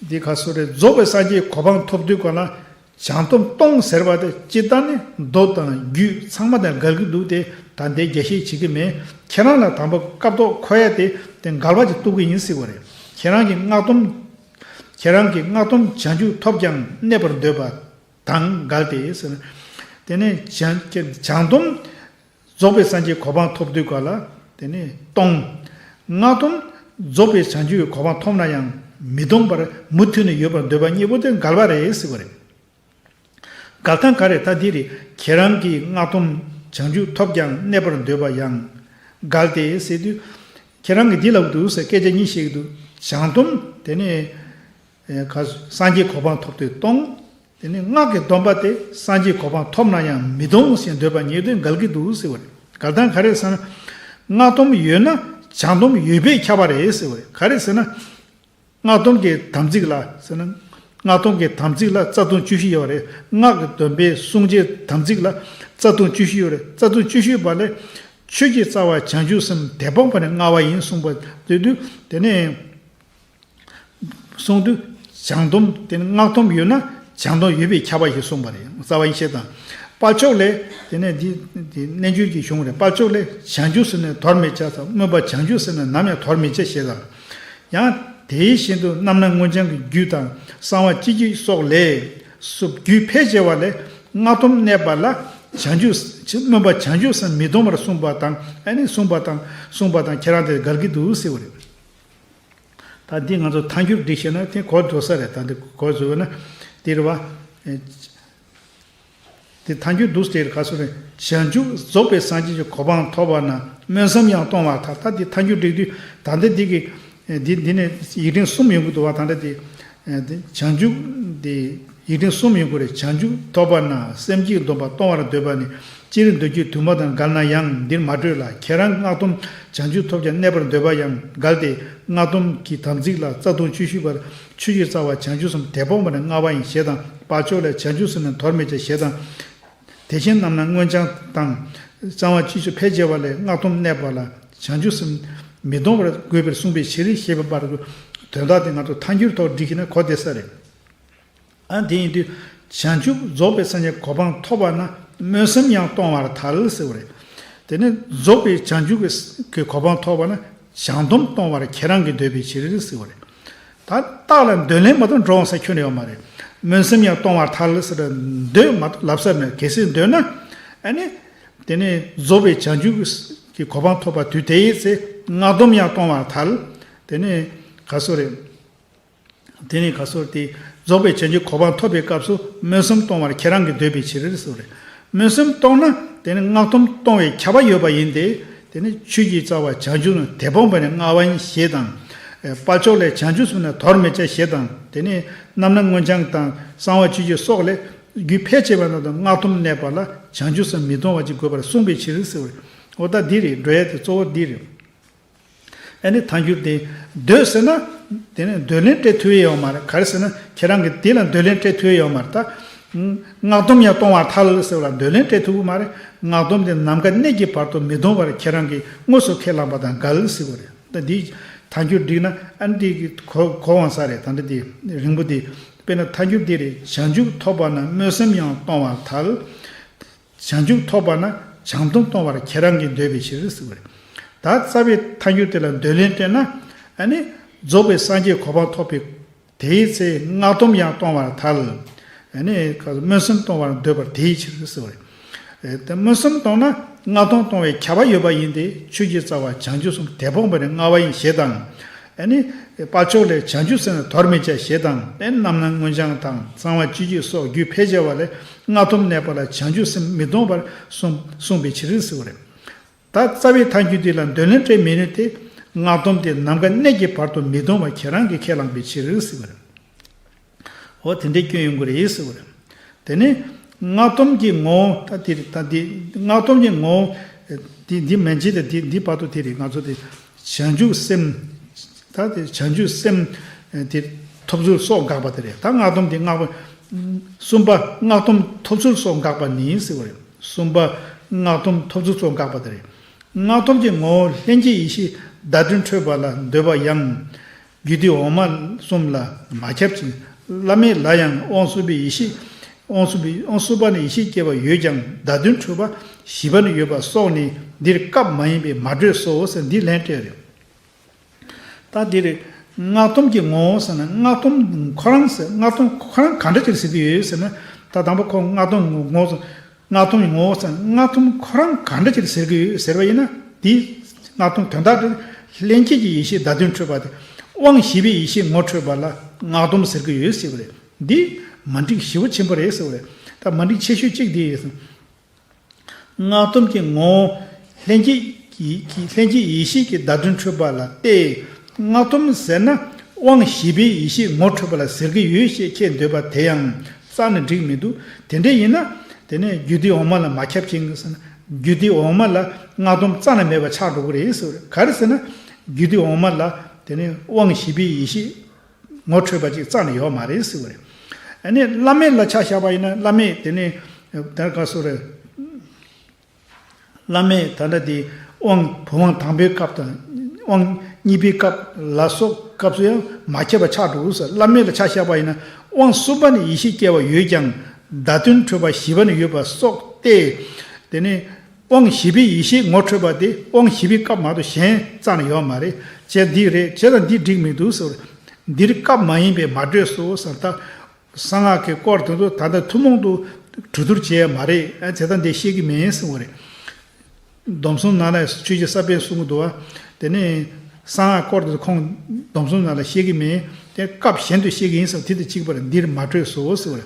འདི་ག་སོ་རེད། རྫོགས་པའི་སངས་རྒྱས་གོ་འཕང་ཐོབ་དུས་ག་ལ། བྱང་སྡོམ་གཏོང་ཟེར་བ་དེ་སྤྱིར་བཏང་ནི་མདོ་དང་རྒྱུད་ཚང་མ་དང་འགལ་གྱི་འདུག་སྟེ་ད་འདི་རྒྱས་བཤད་བྱེད་ཀྱི་མེད། ཁྱེད་རང་ལ་དང་པོ་སྐབས་ཐོག་འཁོར་ཡ་དེ་དེ་འགལ་བ་ཅིག་གཏུག་གི་ཡིན་ཟེར་བ་རེད། ཁྱེད་རང་གི་སྔགས་སྡོམ། ཁྱེད་རང་གི་སྔགས་སྡོམ་བྱང་ཆུབ་ཐོབ་ཀྱང་གནས་པར་འདོད་པ་དང་འགལ་ཏེ་ཟེར་ན། དེ་ནས་བྱང་བྱང་སྡོམ། རྫོགས་པའི་སངས་རྒྱས་གོ་འཕང་ཐོབ་དུས་ག་ལ་དེ་ནས་གཏོང་། སྔགས་སྡོམ་རྫོགས་པའི་བྱང་ཆུབ་ཀྱི་གོ་འཕང་ཐོབ་ན་ཡང་མི་སྡོམ་པར་མུ་མཐུད་ནས་ཡོད་པར་འདོད་པ་གཉིས་པོ་དེ་འགལ་བ་རེད་ཟེར་བ་རེད། འགལ་སྟངས་ག་རེ་ད་འདི་རེད། ཁྱེད་རང་གིས་སྔགས་སྡོམ་ བྱང་ཆུབ་ཐོབ་ཀྱང་གནས་པར་འདོད་པ་ཡང་། འགལ་ཏེ་ཟེར་དུས། ཁྱེད་རང་གིས་འདི་ལབ་འདུག་ཟེར། སྐད་ཆ་གཉིས་བཤད་ཀྱི་འདུག། བྱང་སྡོམ་དེ་ནས་ག་སངས་རྒྱས་གོ་འཕང་ཐོབ་དུས་སྟོང་། དེ་ནས་སྔགས་ཀྱི་སྡོམ་པ་དེ་སངས་རྒྱས་གོ་འཕང་ཐོབ་ན་ཡང་མི་སྡོམ་ཞེས་འདོད་པ་ཉིད་དུ་འགལ་གྱི་འདུག་ཟེར་བ་རེད། འགལ་སྟངས་ག་རེ་ཟེར་ན། སྔགས་སྡོམ་ཡོད་ན་བྱང་སྡོམ་ཡོད་པས་ཁྱབ་པ་རེད་ཟེར་བ་རེད། ག་རེ་ཟེར་ན། སྔགས་སྡོམ་གྱི་དམ་ཚིག་ལ་ཟེར་ན། སྔགས་སྡོམ་གྱི་དམ་ཚིག་ལ་རྩ་ལྟུང་བཅུ་བཞི་ཡོད་རེད། སྔགས་ཀྱི་སྡོམ་པའི་སྲུང་བྱའི་དམ་ཚིག་ལ་རྩ་ལྟུང་བཅུ་བཞི་ཡོད་རེད། རྩ་ལྟུང་བཅུ་བཞི་པ་ལས། ཆོས་ཀྱི་རྩ་བ་བྱང་ཆུབ་སེམས་དེ་སྤངས་པ་ནི་མངའ་བ་ཡིན་གསུངས་པ་དེ་དུས་དེ་ནས། གསུངས་དུས་བྱང་སྡོམ་དེ་ནི་སྔགས་སྡོམ་ཡོད་ན་བྱང་སྡོམ་ཡོད་པས་ཁྱབ་པ་ཞེས་གསུངས་པ་རེད། རྩ་བ་ཡིན་ཞེས་དང་། དཔལ་མཆོག་ལས། དེ་ནས་འདི་འདི་རྣལ་འབྱོར་གྱི་གཞུང་རེད། དཔལ་མཆོག་ལས། བྱང་ཆུབ་སེམས་ནི་དོར་མི་བྱ་དང་། སྨོན་པ་བྱང་ཆུབ་སེམས་ནི་ནམ་ཡང་དོར་མི་བྱ་ཞེས་དང་། ཡང་དེ་བཞིན་དུ་རྣམ་སྣང་མངོན་བྱང་གི་རྒྱུད་དང་གསང་བ་སྤྱི་རྒྱུད་སོགས་ལས་སུ་རྒྱུད་ཕལ་ཆེ་བ་ལས་སྔགས་སྡོམ་གནས་པ་ལ་བྱང་ཆུབ་སྨོན་པ་བྱང་ཆུབ་སེམས་མི་གཏོང་བར་གསུངས་པ་དང་། ཨ་ནི་གསུངས་པ་དང་གསུངས་པ་དང་ཁྱེད་རང་དེ་འགལ་གྱི་འདུག་ཟེར་བ་རེད། ད་འདི་ང་ཚོ་ཐལ་འགྱུར་བསྒྲིགས་ཤེས་ན་དེ་གོ་འགྲོ་ས་རེད། ད་འདི་གོ་བཟོས་ན་འདི་རེད་བ། དེ་ཐལ་འགྱུར་འདུག་སྟེ་ག་སོ་རེད། བྱང་ཆུབ་རྫོགས་པའི་སངས་རྒྱས་ཀྱི་གོ་འཕང་ཐོབ་པ་ན་སྨོན་སེམས་ཡང་གཏོང་བར་ཐལ། ད་འདི་ཐལ་འགྱུར་བསྒྲིགས་དུས་ད་ལྟ་འདི་གི་འདི་འདི་ནས་ཡིག་ཕྲེང་གསུམ་ཡོང་གི་འདུག་བ། ད་ལྟ་འདི་འདི་བྱང་ཆུབ་འདི་ཡིག་ཕྲེང་གསུམ་ཡོང་གི་རེད། བྱང་ཆུབ་ཐོབ་པ་ན་སེམས་བསྐྱེད་སྡོམ་པ་གཏོང་བར་འདོད་པ་ནི། སྤྱིར་འདོད་རྒྱུའི་དུ་མ་དང་འགལ་ན་ཡང་འདིར་མ་སྤྲོས་ལ། ཁྱེད་རང་སྔགས་སྡོམ་བྱང་ཆུབ་ཐོབ་ཀྱང་གནས་པར་འདོད་པ་ཡང་འགལ་ཏེ། སྔགས་སྡོམ་གྱི་དམ་ཚིག་ལ་རྩ་ལྟུང་བཅུ་བཞི་པར་ཆོས་ཀྱི་རྩ་བ་བྱང་ཆུབ་སེམས་དེ་སྤངས་པ་ནི་མངའ་བ་ཡིན་ཞེས་དང་། དཔལ་མཆོག་ལས། བྱང་ཆུབ་སེམས་ནི་དོར་མི་བྱ་ཞེས་དང་། དེ་བཞིན་རྣམ་སྣང་མངོན་བྱང་དང་གསང་བ་སྤྱི་རྒྱུད་ཕལ་ཆེ་བ་ལས་སྔགས་སྡོམ་གནས་པ་ལ་བྱང་ཆུབ་སེམས་མི་གཏོང་བར་དགོས་པར་གསུངས་པའི་ཕྱིར་ཞེས་པའི་བར་དུ་དོན་དག་དེ་ང་ཚོ་ཐལ་འགྱུར་ཐོག་བསྒྲིགས་ཤེས་ན་གོ་བདེ་ས་རེད། ཨ་དེ་ཡིན་དུས། བྱང་ཆུབ་རྫོགས་པའི་སངས་རྒྱས་གོ་འཕང་ཐོབ་པ་ན་སྨོན་སེམས་ཡང་གཏོང་བར་ཐལ་ཟེར་བ་རེད། དེ་ནས་རྫོགས་པའི་བྱང་ཆུབ་ཀྱི་གོ་འཕང་ཐོབ་པ་ན་བྱང་སྡོམ་གཏོང་བར་ཁྱེད་རང་གིས་འདོད་པའི་ཕྱིར་ཟེར་བ་རེད། ད་རྟགས་ལ་འདོད་ལན་མ་གཏོང་འགྲོ་འོང་ས་ཁྱོན་ནས་ཡོད་མ་རེད། སྨོན་སེམས་ཡང་གཏོང་བར་ཐལ་ཟེར་འདོད་མ་གཏོགས་ལབ་ས་མེད། གལ་སྲིད་འདོད་ན་ཨ་ནི། དེ་ནས་རྫོགས་པའི་བྱང་ཆུབ་ཀྱི་གོ་འཕང་ཐོབ་པ་དུས་དེའི་ཚེ་སྔགས་སྡོམ་ཡང་གཏོང་བར་ཐལ། དེ་ནས་ག་སོ་རེད། དེ་ནི་ག་སོར་ཏེ། རྫོགས་པའི་བྱང་ཆུབ་གོ་འཕང་ཐོབ་པའི་སྐབས་སུ་སྨོན་སེམས་གཏོང་བར་ཁྱེད་རང་གིས་འདོད་པའི་ཕྱིར་ཟེར་བ་རེད། སྨོན་སེམས་གཏོང་ན་དེ་ནི་སྔགས་སྡོམ་གཏོང་བའི་ཁྱབ་པ་ཡོད་པ་ཡིན་ཏེ། དེ་ནི་ཆོས་ཀྱི་རྩ་བ་བྱང་ཆུབ་ནི་དེ་སྤངས་པ་ནི་མངའ་བ་ཡིན་ཞེས་དང་། དཔལ་མཆོག་ལས། བྱང་ཆུབ་སེམས་ནི་དོར་མི་བྱ་ཞེས་དང་། དེ་ནི་རྣམ་སྣང་མངོན་བྱང་དང་གསང་བ་སྤྱི་རྒྱུད་སོགས་ལས་རྒྱུད་ཕལ་ཆེ་བ་རྣམས་དང་སྔགས་སྡོམ་གནས་པ་ལ་བྱང་ཆུབ་སེམས་མི་གཏོང་བ་ཅིག་དགོས་པར་གསུངས་པའི་ཕྱིར་ཟེར་བ་རེད། འོ་ད་འདི་རེད། འགྲོ་ཡ་དེ་གཙོ་བོ་འདི་རེད། ཨ་ནི་ཐལ་འགྱུར་དེ་འདོད་ཟེར་ན། དེ་ནི་འདོད་ལན་སྤྲད་ཐུབ་ཡ་ཡོད་མ་རེད། ག་རེ་ཟེར་ན་ཁྱེད་རང་གིས་དེ་ལ་འདོད་ལན་སྤྲད་ཐུབ་ཡ་ཡོད་མ་རེད། ད་སྔགས་སྡོམ་ཡང་གཏོང་བར་ཐལ་ཟེར་བ་ལ་འདོད་ལན་སྤྲད་ཐུབ་ཀྱི་མ་རེད། སྔགས་སྡོམ་དེ་ནམ་མཁའ་གནས་ཀྱི་བར་དུ་མི་གཏོང་བར་ཁྱེད་རང་གིས་དངོས་སུ་ཁས་བླངས་པ་དང་འགལ་ཟེར་བ་རེད། ད་འདི་ཐལ་འགྱུར་བསྒྲིགས་ན་ཨ་ནི་དེ་གི་གོ་གོ་འོང་ས་རེད། ད་འདི་དེ་རིང་པོ་དེ། དཔེར་ན་ཐལ་འགྱུར་འདི་རེད། བྱང་ཆུབ་ཐོབ་པ་ན་སྨོན་སེམས་ཡང་གཏོང་བར་ཐལ། བྱང་ཆུབ་ཐོབ་པ་ན་བྱང་སྡོམ་གཏོང་བར་ཁྱེད་རང་གིས་འདོད་པའི་ཕྱིར་ཟེར་བ་རེད། ད་རྩ་བའི་ཐལ་འགྱུར་དེ་ལ་འདོད་ལན་སྤྲད་ན། ཨ་ནི་རྫོགས་པའི་སངས་རྒྱས་གོ་འཕང་ཐོབ་པའི་དེའི་ཚེ་སྔགས་སྡོམ་ཡང་གཏོང་བར་ཐལ། ཨ་ནི་སྨོན་སེམས་གཏོང་བར་འདོད་པར་དེའི་ཕྱིར་ཟེར་བ་རེད། ཨེ་ད་སྨོན་སེམས་གཏོང་ན་སྔགས་སྡོམ་གཏོང་བའི་ཁྱབ་པ་ཡོད་པ་ཡིན་ཏེ། ཆོས་ཀྱི་རྩ་བ་བྱང་ཆུབ་སེམས་དེ་སྤངས་པ་ནི་མངའ་བ་ཡིན་ཞེས་དང་། ཨ་ནི་དཔལ་མཆོག་ལས། བྱང་ཆུབ་སེམས་ནི་དོར་མི་བྱ་ཞེས་དང་། ཨ་ནི་རྣམ་སྣང་མངོན་བྱང་དང་གསང་བ་སྤྱི་རྒྱུད་སོགས་རྒྱུད་ཕལ་ཆེ་བ་ལས་སྔགས་སྡོམ་གནས་པ་ལ་བྱང་ཆུབ་སེམས་མི་གཏོང་བར་གསུངས་གསུངས་པའི་ཕྱིར་ཟེར་བ་རེད། ད་རྩ་བའི་ཐལ་འགྱུར་འདི་ལ་འདོད་ལན་སྤྲད་མི་ནུས་ཏེ། སྔགས་སྡོམ་དེ་ནམ་མཁའ་གནས་ཀྱི་བར་དུ་མི་གཏོང་བ་ཁྱེད་རང་གིས་ཁས་བླངས་པའི་ཕྱིར་ཟེར་བ་རེད། འོ་དེ་འདྲའི་སྐྱོན་ཡོང་གི་རེད་ཟེར་བ་རེད། དེ་ནི་སྔགས་སྡོམ་གྱི་ངོ་བོ་ད་དེ་རེད། ད་དེ་སྔགས་སྡོམ་གྱི་ངོ་བོ་དེ་འདི་མན་ཆད་དེ་འདི་འདི་བར་དུ་དེ་རེད། ང་ཚོ་དེ་བྱང་ཆུབ་སེམས། ད་དེ་བྱང་ཆུབ་སེམས་དེ་ཐོབ་ཚུལ་སོགས་དགག་པ་དེ་རེད། ད་སྔགས་སྡོམ་དེ་སྔགས་པ་གསུམ་པ་སྔགས་སྡོམ་ཐོབ་ཚུལ་སོགས་དགག་པ་ནི་ཟེར་བ་རེད། གསུམ་པ་སྔགས་སྡོམ་ཐོབ་ཚུལ་སོགས་དགག་པ་དེ་རེད། སྔགས་སྡོམ་གྱི་ངོ་བོ་ལྷན་སྐྱེས་ཡེ་ཤེས་བརྡ་དོན་འཕྲོད་པ་ལ་འདོད་པ་ཡང་། རྒྱུད་སྡེ་འོག་མ་གསུམ་ལ་མ་ཁྱབ་ཅིང་། བླ་མེད་ལ་ཡང་དབང་གསུམ་པའི་ཡེ་ཤེས། དབང་གསུམ་པའི་དབང་གསུམ་པ་ནས་ཡེ་ཤེས་སྐྱེ་བ་ཡོད་ཀྱང་བརྡ་དོན་འཕྲོད་པ་བཞི་པ་ནས་ཡོད་པ་སོགས་ནི་འདིར་སྐབས་མ་ཡིན་པས་མ་སྤྲོས་སོ་ཟེར་འདི་ལན་སྤྲད་རེད། ད་འདིར་སྔགས་སྡོམ་གྱི་ངོ་བོ་ཟེར་ན་སྔགས་སྡོམ་ཁོ་རང་ཟེར། སྔགས་སྡོམ་ཁོ་རང་ག་འདྲ་ཅིག་ཟེར་གྱི་ཡོད་ཟེར་ན། ད་དང་པོ་ཁོ་སྔགས་སྡོམ་ངོ་བོ་ཟེར། སྔགས་སྡོམ་གྱི་ངོ་བོ་ཟེར་ན་སྔགས་སྡོམ་ཁོ་རང་ག་འདྲ་ཅིག་ཟེར་གྱི་ཡོད་ཟེར་བ་ཡིན་ན། འདི་སྔགས་སྡོམ་དོན་དག་དེ་ལྷན་སྐྱེས་ཀྱི་ཡེ་ཤེས་བརྡ་དོན་འཕྲོད་པ་དེ། དབང་བཞི་པའི་ཡེ་ཤེས་ངོ་འཕྲོད་པ་ལ་སྔགས་སྡོམ་ཟེར་གྱི་ཡོད་ཟེར་བ་རེད། འདི་མ་འགྲིག་ཞེ་པོ་ཆེན་པོ་རེད་ཟེར་བ་རེད། ད་མ་འགྲིག་ཆེ་ཤོས་གཅིག་འདི་ཡིན། སྔགས་སྡོམ་གྱི་ངོ་བོ་ལྷན་སྐྱེས་ཀྱི་ལྷན་སྐྱེས་ཡེ་ཤེས་ཀྱི་བརྡ་དོན་འཕྲོད་པ་ལ་བལྟས། སྔགས་སྡོམ་ཟེར་ན་དབང་བཞི་པའི་ཡེ་ཤེས་ངོ་འཕྲོད་པ་ལ་ཟེར་གྱི་ཡོད་ཅེས་ཁྱེད་འདོད་པ་དེ་ཡང་རྩ་ནས་འགྲིག་མི་འདུག། དེ་འདྲ་ཡིན་ན་དེ་ནས་རྒྱུད་སྡེ་འོག་མ་ལ་མ་ཁྱབ་ཅིང་ཟེར་ན། རྒྱུད་སྡེ་འོག་མ་ལ་སྔགས་སྡོམ་རྩ་ནས་མེད་པ་ཆགས་འགྲོ་གི་རེད་ཟེར་བ་རེད། ག་རེ་ཟེར་ན། རྒྱུད་སྡེ་འོག་མ་ལ་དེ་ནས་དབང་བཞི་པའི་ཡེ་ཤེས་ངོ་འཕྲོད་པ་ཅིག་རྩ་ནས་ཡོད་མ་རེད་ཟེར་བ་རེད། ཨ་ནི་བླ་མེད་ལ་ཆ་བཞག་པ་ཡིན་ན་བླ་མེད་དེ་ནས་ད་ག་སོ་རེད། བླ་མེད་ད་ལྟ་དེ་དབང་བུམ་དབང་དང་པོའི་སྐབས་དང་དབང་གཉིས་པའི་སྐབས་ལ་སོགས་སྐབས་སུ་ཡང་མ་ཁྱབ་པ་ཆགས་འགྲོ་ཟེར། བླ་མེད་ལ་ཆ་བཞག་པ་ཡིན་ན་དབང་གསུམ་པ་ནས་ཡེ་ཤེས་སྐྱེ་བ་ཡོད་ཀྱང་བརྡ་དོན་འཕྲོད་པ་བཞི་པ་ནས་ཡོད་པ་སོགས་ཏེ། དེ་ནས་དབང་བཞི་པའི་ཡེ་ཤེས་ངོ་འཕྲོད་པ་དེ་དབང་བཞི་པའི་སྐབས་མ་གཏོགས་གཞན་རྩ་ནས་ཡོད་མ་རེད། བྱས་འདི་རེད་བྱས་ཙང་འདི་འགྲིག་མི་འདུག་ཟེར། འདིར་སྐབས་མ་ཡིན་པས་མ་སྤྲོས་སོ་ཟེར། ད་གསང་སྔགས་ཀྱི་སྐོར་དེ་ཚོ་ད་ལྟ་ཐུན་མོང་དུ་གྲོས་བསྡུར་བྱས་མ་རེད། ཨ་བྱས་ཙང་འདི་བཤད་ཀྱི་མིན་གསུང་བ་རེད། སྡོམ་གསུམ་ནང་ལ་ཆོས་རྗེ་ས་པཎ་གསུང་གི་འདུག་བ། དེ་ནས་གསང་སྔགས་སྐོར་དེ་ཚོ་ཁོང་སྡོམ་གསུམ་ནང་ལ་བཤད་ཀྱི་མིན། དེ་སྐབས་གཞན་དུ་བཤད་ཀྱི་ཡིན་ཟེར། དེ་དང་གཅིག་པར་འདིར་མ་སྤྲོས་སོ་ཟེར་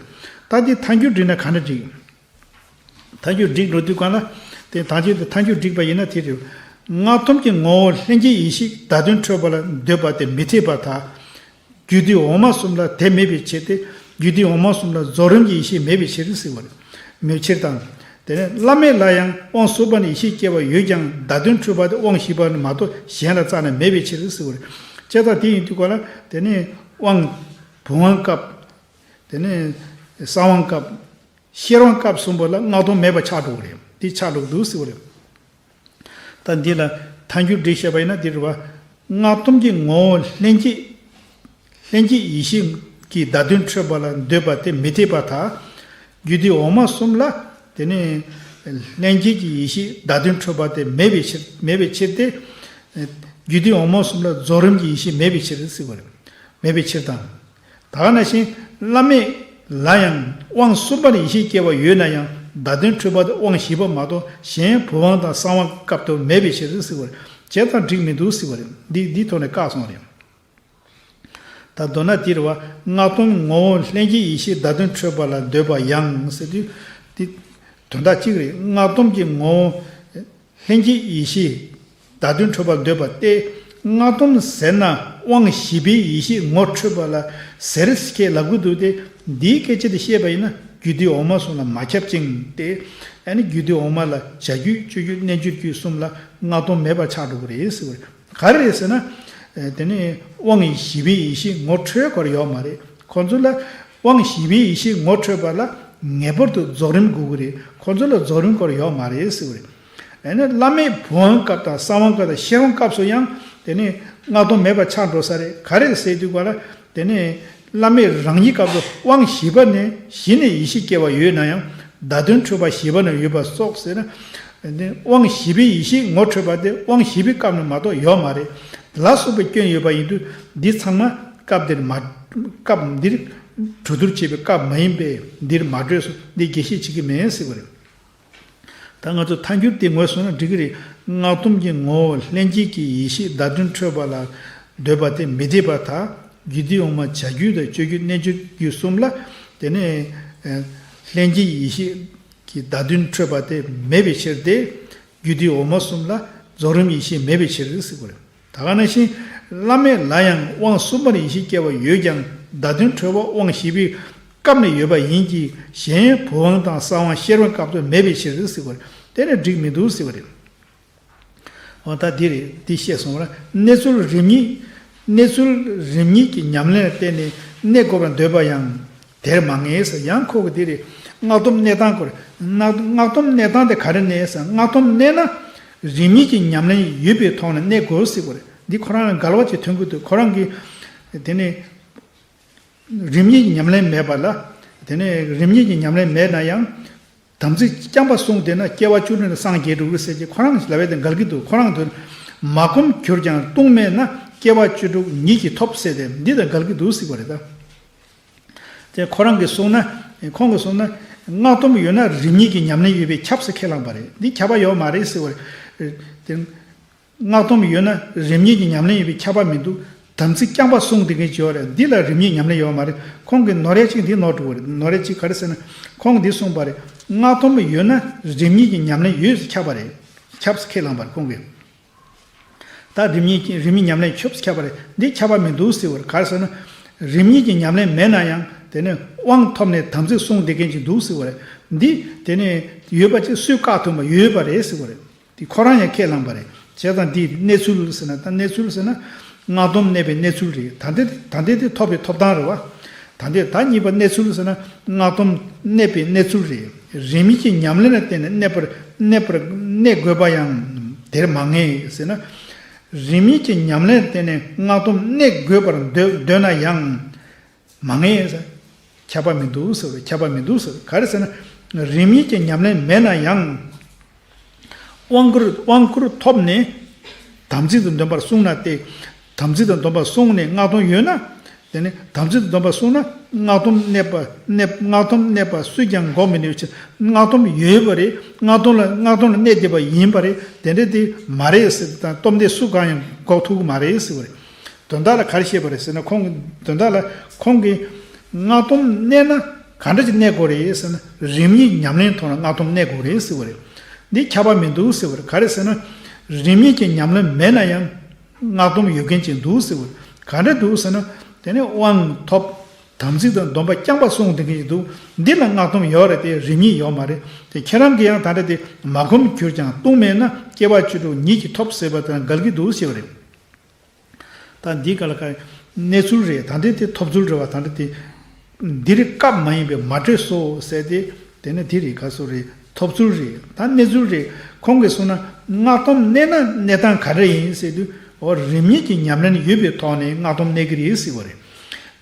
བ་རེད། ད་འདི་ཐལ་འགྱུར་བསྒྲིགས་ན་ག་འདྲ་འགྲིག། ཐལ་འགྱུར་བསྒྲིགས་འགྲོ་དུས་གང་ལ། དེ་ཐལ་འགྱུར་དེ་ཐལ་འགྱུར་བསྒྲིགས་པ་ཡིན་ན་དེ་རེད། སྔགས་སྡོམ་གྱི་ངོ་བོ་ལྷན་སྐྱེས་ཡེ་ཤེས་བརྡ་དོན་འཕྲོད་པ་ལ་འདོད་པ་དེ་མི་འཐད་པར་ཐལ། རྒྱུད་སྡེ་འོག་མ་གསུམ་ལ་དེ་མེད་པའི་ཕྱིར་ཏེ། རྒྱུད་སྡེ་འོག་མ་གསུམ་ལ་རྫོགས་རིམ་གྱི་ཡེ་ཤེས་མེད་པའི་ཕྱིར་ཟེར་བ་རེད། མེད་ཕྱིར་དང་། དེ་ནས་བླ་མེད་ལ་ཡང་དབང་གསུམ་པ་ནས་ཡེ་ཤེས་སྐྱེ་བ་ཡོད་ཀྱང་བརྡ་དོན་འཕྲོད་པ་དེ་དབང་བཞི་པ་ནས་མ་གཏོགས་གཞན་ལ་རྩ་ནས་མེད་པའི་ཕྱིར་ཟེར་བ་རེད། བྱས་ཙང་དེ་ཡིན་དུས་ག་ལ་དེ་ནས་དབང་བུམ་དབང་སྐབས། དེ་ནས་གསང་དབང་སྐབས། ཤེར་དབང་སྐབས་གསུམ་པོ་ལ་སྔགས་སྡོམ་མེད་པ་ཆགས་འགྲོ་གི་རེད། འདི་ཆགས་འགྲོ་གི་འདུག་ཟེར་བ་རེད། ད་འདི་ལ་ཐལ་འགྱུར་བསྒྲིགས་བཤད་པ་ཡིན་ན་འདི་རེད་བ། སྔགས་སྡོམ་གྱི་ངོ་བོ་ལྷན་སྐྱེས། ལྷན་སྐྱེས་ཡེ་ཤེས་ཀྱི་བརྡ་དོན་འཕྲོད་པ་ལ་འདོད་པ་དེ་མི་འཐད་པར་ཐལ། རྒྱུད་སྡེ་འོག་མ་གསུམ་ལ་དེ་ནས་ལྷན་སྐྱེས་ཀྱི་ཡེ་ཤེས་བརྡ་དོན་འཕྲོད་པ་དེ་མེད་པའི་ཕྱིར་མེད་པའི་ཕྱིར་ཏེ། རྒྱུད་སྡེ་འོག་མ་གསུམ་ལ་རྫོགས་རིམ་གྱི་ཡེ་ཤེས་མེད་པའི་ཕྱིར་ཟེར་བ་རེད། མེད་པའི་ཕྱིར་དང་། ད་ག་ནང་བཞིན་བླ་མེད་ལ་ཡང་དབང་གསུམ་པ་ལ་ཡེ་ཤེས་སྐྱེ་བ་ཡོད་ན་ཡང་བརྡ་དོན་འཕྲོད་པ་དེ་དབང་བཞི་པ་མ་གཏོགས་གཞན་བུམ་དབང་དང་གསང་དབང་སྐབས་དུ་མེད་པའི་ཕྱིར་ཟེར་བ་རེད། བྱས་ཙང་འགྲིག་མི་འདུག་ཟེར་བ་རེད། འདི་འདི་ཐོག་ནས་བཀག་སོང་རེད། ད་མདོར་ན་འདི་རེད་བ། སྔགས་སྡོམ་ངོ་བོ་ལྷན་སྐྱེས་ཡེ་ཤེས་བརྡ་དོན་འཕྲོད་པ་ལ་འདོད་པ་ཡང་ཟེར་དུས་འདི་དོན་དག་གཅིག་རེད། སྔགས་སྡོམ་གྱི་ངོ་བོ། ལྷན་སྐྱེས་ཡེ་ཤེས་བརྡ་དོན་འཕྲོད་པར་འདོད་པ་སྟེ། སྔགས་སྡོམ་ཟེར་ན་དབང་བཞི་པའི་ཡེ་ཤེས་ངོ་འཕྲོད་པ་ལ་ཟེར་ཁས་ལབ་ཀྱི་འདུག་སྟེ། འདིའི་སྐད་ཆ་དེ་བཤད་པ་ཡིན་ན་རྒྱུད་སྡེ་འོག་མ་གསུམ་ལ་མ་ཁྱབ་ཅིང་སྟེ། ཨ་ནི་རྒྱུད་སྡེ་འོག་མ་ལ་བྱ་རྒྱུད་སྤྱོད་རྒྱུད་རྣལ་འབྱོར་རྒྱུད་གསུམ་ལ་སྔགས་སྡོམ་མེད་པར་ཆགས་འགྲོ་གི་རེད་ཟེར་བ་རེད། ག་རེ་རེད་ཟེར་ན། དེ་ནི་དབང་བཞི་པའི་ཡེ་ཤེས་ངོ་འཕྲོད་སྐོར་ཡོད་མ་རེད། ཁོ་ཚོ་ལ་དབང་བཞི་པའི་ཡེ་ཤེས་ངོ་འཕྲོད་པ་ལ་ངེས་པར་དུ་རྫོགས་རིམ་དགོས་ཀྱི་རེད། ཁོ་ཚོ་ལ་རྫོགས་རིམ་སྐོར་ཡོད་མ་རེད་ཟེར་བ་རེད། ཨ་ནི་བླ་མེད་བུམ་དབང་སྐབས་དང་གསང་དབང་སྐབས་དང་ཤེར་དབང་སྐབས་སུ་ཡང་དེ་ནི་སྔགས་སྡོམ་མེད་པ་ཆགས་འགྲོ་ས་རེད། ག་རེ་ཟེར་དུས་ག་ལ་དེ་ནི་བླ་མེད་རང་ཉིད་སྐབས་སུ་དབང་བཞི་པ་ནས་གཞི་ནས་ཡེ་ཤེས་སྐྱེ་བ་ཡོད་ན་ཡང་བརྡ་དོན་འཕྲོད་པ་བཞི་པ་ནས་ཡོད་པ་སོགས་ཟེར་ན། དེ་ནི་དབང་བཞི་པའི་ཡེ་ཤེས་ངོ་འཕྲོད་པ་དེ་དབང་བཞི་པའི་སྐབས་ནས་མ་གཏོགས་ཡོད་མ་རེད། ལ་སོགས་པའི་སྐྱོན་ཡོད་པ་ཡིན་དུས་འདི་ཚང་མ་སྐབས་འདིར་མ། སྐབས་འདིར་གྲོས་བསྡུར་བྱེད་པའི་སྐབས་མ་ཡིན་པས་འདིར་མ་སྤྲོས་སོ། འདི་རྒྱས་བཤད་བྱེད་ཀྱི་མེད་ཟེར་བ་རེད། ད་ང་ཚོ་ཐལ་འགྱུར་དེ་ངོས་བཟུང་ན་འགྲིག་གི་རེད། སྔགས་སྡོམ་གྱི་ངོ་བོ་ལྷན་སྐྱེས་ཀྱི་ཡེ་ཤེས་བརྡ་དོན་འཕྲོད་པ་ལ་འདོད་པ་དེ་མི་འཐད་པར་ཐལ། རྒྱུད་སྡེ་འོག་མ་བྱ་རྒྱུད་དང་སྤྱོད་རྒྱུད་རྣལ་འབྱོར་རྒྱུད་གསུམ་ལ་དེ་ནས་ལྷན་སྐྱེས་ཡེ་ཤེས་ཀྱི་བརྡ་དོན་འཕྲོད་པ་དེ་མེད་པའི་ཕྱིར་ཏེ། རྒྱུད་སྡེ་འོག་མ་གསུམ་ལ་རྫོགས་རིམ་ཡེ་ཤེས་མེད་པའི་ཕྱིར་ཟེར་བ་རེད། ད་ག་ནང་བཞིན་བླ་མེད་ལ་ཡང་དབང་གསུམ་པར་ཡེ་ཤེས་སྐྱེ་བ་ཡོད་ཀྱང་བརྡ་དོན་འཕྲོད་པ་དབང་བཞི་པའི་སྐབས་ནས་ཡོད་པ་ཡིན་གྱི་གཞན་བུམ་དབང་དང་གསང་དབང་ཤེར་དབང་སྐབས་སུ་མེད་པའི་ཕྱིར་ཟེར་བ་རེད། དེ་ནས་འགྲིག་མི་འདུག་ཟེར་བ་རེད། འོ་ད་འདི་རེད། འདི་བཤད་སོང་བ་ལ་གནས་ཚུལ་རིམ་གཉིས། གནས་ཚུལ་རིམ་གཉིས་ཀྱི་ཉམས་ལེན་ལ་བརྟེན་ནས་གནས་དགོས་པར་འདོད་པ་ཡང་དེར་མ་ངེས་ཟེར། ཡང་ཁོ་གི་འདི་རེད། སྔགས་སྡོམ་གནས་སྟངས་སྐོར། སྔགས་སྔགས་སྡོམ་གནས་སྟངས་དེ་ག་རེ་གནས་ཟེར། སྔགས་སྡོམ་གནས་ན་རིམ་གཉིས་ཀྱི་ཉམས་ལེན་ཡོད་པའི་ཐོག་ནས་གནས་དགོས་ཟེར་བ་རེད། འདི་ཁོ་རང་ལ་འགལ་བ་ཅིག་ཐོན་གྱི་འདུག། ཁོ་རང་གིས་དེ་ནས་རིམ་གཉིས་ཀྱི་ཉམས་ལེན་མེད་པ་ལ། དེ་ནས་རིམ་གཉིས་ཀྱི་ཉམས་ལེན་མེད་ན་ཡང་། དམ་ཚིག་རྐྱང་པ་བསྲུངས་བསྡད་ན་སྐྱེ་བ་བཅུ་དྲུག་ནས་སངས་རྒྱས་འགྲོ་གི་ཟེར་གྱི་ཁོ་རང་གིས་ལབ་པ་དང་འགལ་གྱི་འདུག། ཁོ་རང་ཚོས་མ་བསྒོམས་གྱུར་ཀྱང་ལྟུང་མེད་ན་སྐྱེ་བ་བཅུ་དྲུག་ཉིད་ཀྱིས་ཐོབ་ཟེར་ཏེ་འདི་དང་འགལ་གྱི་འདུག་ཟེར་བ་རེད་ད། དེ་ཁོ་རང་གིས་གསུངས་ན། ཁོང་གིས་གསུངས་ན། སྔགས་སྡོམ་ཡོད་ན་རིམ་གཉིས་ཀྱི་ཉམས་ལེན་ཡོད་པས་ཁྱབ་ཟེར་ཁས་བླངས་པ་རེད། འདི་ཁྱབ་པ་ཡོད་མ་རེད་ཟེར་བ་རེད། དེ། སྔགས་སྡོམ་ཡོད་ན་རིམ་གཉིས་ཀྱི་ཉམས་ལེན་ཡོད་པས་ཁྱབ་པ་མི་འདུག། དམ་ཚིག་རྐྱང་པ་བསྲུང་བསྡད་མཁན་ཅིག་ཡོད་རེད། འདི་ལ་རིམ་གཉིས་ཉམས་ལེན་ཡོད་མ་རེད། ཁོང་གིས་ནོར་ཡ་གཅིག་འདི་ནོར་འགྲོ་གི་རེད། ནོར་ཡ་གཅིག་ག་རེ་ཟེར་ན། ཁོང་གིས་འདི་གསུངས་པ་རེད། སྔགས་སྡོམ་ཡོད་ན་རིམ་གཉིས་ཀྱི་ཉམས་ལེན་ཡོད་ཟེར་ཁྱབ་པ་རེད། ཁྱབ་ཟེར་ཁས་བླངས་པ་རེད་ཁོང་གིས། ད་རིམ་གཉིས་ཀྱི་རིམ་གཉིས་ཉམས་ལེན་ཁྱབ་ཟེར་ཁྱབ་པ་རེད། འདི་ཁྱབ་པ་མི་འདུག་ཟེར་བ་རེད། ག་རེ་ཟེར་ན། རིམ་གཉིས་ཀྱི་ཉམས་ལེན་མེད་ན་ཡང་དེ་ནི་དབང་ཐོབ་ནས་དམ་ཚིག་བསྲུང་བསྡད་མཁན་ཅིག་འདུག་ཟེར་བ་རེད། འདི་དེ་ནི་ཡོད་པ་ཅིག་སུས་བཀག་ཐུབ་མ། ཡོད་པ་རེད་ཟེར་བ་རེད། དེ་ཁོ་རང་ཡང་ཁས་བླངས་པ་རེད། བྱས་ཙང་འདི་གནས་ཚུལ་ཟེར་ན། ད་གནས་ཚུལ་ཟེར་ན། སྔགས་སྡོམ་གནས་པའི་གནས་ཚུལ་རེད། ད་ལྟ་ད་ལྟ་དེ་ཐོབ་པའི་ཐོབ་ཐང་རེད་བ། ད་ལྟ་ད་གཉིས་པ་གནས་ཚུལ་ཟེར་ན། སྔགས་སྡོམ་གནས་པའི་གནས་ཚུལ་རེད། རིམ་གཉིས་ཀྱི་ཉམས་ལེན་ལ་བརྟེན་ནས་གནས་པར་གནས་པར་གནས་དགོས་པ་ཡང་དེར་མ་ངེས་ཟེར་ན། རིམ་གཉིས་ཀྱི་ཉམས་ལེན་བརྟེན་ནས་སྔགས་སྡོམ་གནས་དགོས་པར་འདོད་འདོད་ན་ཡང་མ་ངེས་ཟེར། ཁྱབ་པ་མི་འདུག་ཟེར་བས། ཁྱབ་པ་མི་འདུག་ཟེར། ག་རེ་ཟེར་ན། རིམ་གཉིས་ཀྱི་ཉམས་ལེན་མེད་ན་ཡང་དབང་བསྐུར་དབང་བསྐུར་ཐོབ་ནས་དམ་ཚིག་དང་སྡོམ་པར་བསྲུངས་ན་སྟེ། དམ་ཚིག་དང་སྡོམ་པར་བསྲུངས་ནས་སྔགས་སྡོམ་ཡོད་ན། དེ་ནི་དམ་ཚིག་དང་སྡོམ་པར་བསྲུངས་ན་སྔགས་སྡོམ་གནས་པ་གནས་སྔགས་སྡོམ་གནས་པ་སུས་ཀྱང་འགོག་མི་ནུས་ཕྱིར། སྔགས་སྡོམ་ཡོད་པ་རེད། སྔགས་སྡོམ་ལ་སྔགས་སྡོམ་ལ་གནས་བསྡད་པ་ཡིན་པ་རེད། དེ་འདྲ་དེ་མ་རེད་ཟེར་དང་། སྟོབས་ལྡན་སུ་གང་ཡང་འགོག་ཐུབ་ཀྱི་མ་རེད་ཟེར་བ་རེད། དོན་དག་ལ་ག་རེ་བཤད་པ་རེད་ཟེར་ན། ཁོང་གིས་དོན་དག་ལ་ཁོང་གིས་སྔགས་སྡོམ་གནས་ན་ག་འདྲ་ཅིག་གནས་དགོས་རེད་ཟེར་ན། རིམ་གཉིས་ཉམས་ལེན་ཐོག་ནས་སྔགས་སྡོམ་གནས་དགོས་རེད་ཟེར་བ་རེད། འདི་ཁྱབ་པ་མི་འདུག་ཟེར་བ་རེད། ག་རེ་ཟེར་ན། རིམ་གཉིས་ཀྱི་ཉམས་ལེན་མེད་ན་ཡང་སྔགས་སྡོམ་ཡོད་མཁན་ཅིག་འདུག་ཟེར་བ་རེད། ག་འདྲ་འདུག་ཟེར་ན། དེ་ནི་དབང་ཐོབ། དམ་ཚིག་དང་སྡོམ་པ་རྐྱང་པ་བསྲུངས་བསྡད་མཁན་ཅིག་འདུག། འདི་ལ་སྔགས་སྡོམ་ཡོད་རེད་དེ། རིམ་གཉིས་ཡོད་མ་རེད་དེ། ཁྱེད་རང་གིས་ཡང་ད་ལྟ་དེ་མ་གོམས་གྱུར་ཀྱང་ལྟུང་མེད་ན་སྐྱེ་བ་བཅུ་དྲུག་ཉིད་ཀྱིས་ཐོབ་ཟེར་བ་དང་འགལ་གྱི་འདུག་ཟེར་བ་རེད། ད་འདི་ག་ལ་ག་གནས་ཚུལ་རེད། ད་འདི་དེ་ཐོབ་ཚུལ་རེད་བ། ད་འདི་དེ་འདིར་སྐབས་མ་ཡིན་པས་མ་སྤྲོས་སོ་ཟེར་ཏེ། དེ་ནི་དེ་རེད། ག་སོ་རེད། ཐོབ་ཚུལ་རེད། ད་གནས་ཚུལ་རེད། ཁོང་གིས་གསུངས་ན་སྔགས་སྡོམ་གནས་ན་གནས་སྟངས་ག་འདྲ་ཡིན་ཟེར་དུས། འོ་རིམ་གཉིས་ཀྱི་ཉམས་ལེན་ཡོད་པའི་ཐོག་ནས་སྔགས་སྡོམ་གནས་ཀྱི་རེད་ཟེར་བ་རེད།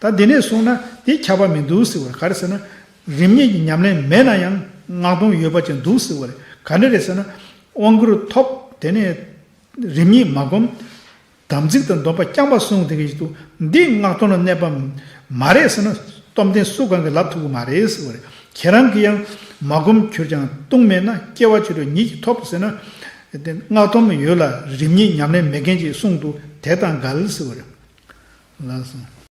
ད་དེ་ནས་གསུངས་ན་དེ་ཁྱབ་པ་མི་འདུག་ཟེར་བ་རེད། ག་རེ་ཟེར་ན། རིམ་གཉིས་ཀྱི་ཉམས་ལེན་མེད་ན་ཡང་སྔགས་སྡོམ་ཡོད་པ་ཅིག་འདུག་ཟེར་བ་རེད། ག་འདྲ་རེད་ཟེར་ན། དབང་བསྐུར་ཐོབ། དེ་ནས་རིམ་གཉིས་མ་བསྒོམ། དམ་ཚིག་དང་སྡོམ་པ་རྐྱང་པ་བསྲུངས་བསྡད་མཁན་ཞིག་འདུག། འདི་སྔགས་སྡོམ་ལ་གནས་པ་མ་རེད་ཟེར་ན། སྟོབས་ལྡན་སུ་གང་གིས་ལབ་ཐུབ་ཀྱི་མ་རེད་ཟེར་བ་རེད། ཁྱེད་རང་གིས་ཡང་མ་བསྒོམས་གྱུར་ཀྱང་ལྟུང་མེད་ན་སྐྱེ་བ་བཅུ་དྲུག་ཉིད་ཀྱིས་ཐོབ་ཟེར་ན། དེ་སྔགས་སྡོམ་ཡོད་ལ་རིམ་གཉིས་ཉམས་ལེན་མེད་མཁན་ཅིག་གསུངས་འདུག། དེ་དང་འགལ་ཟེར་བ་རེད། ལགས་སོ།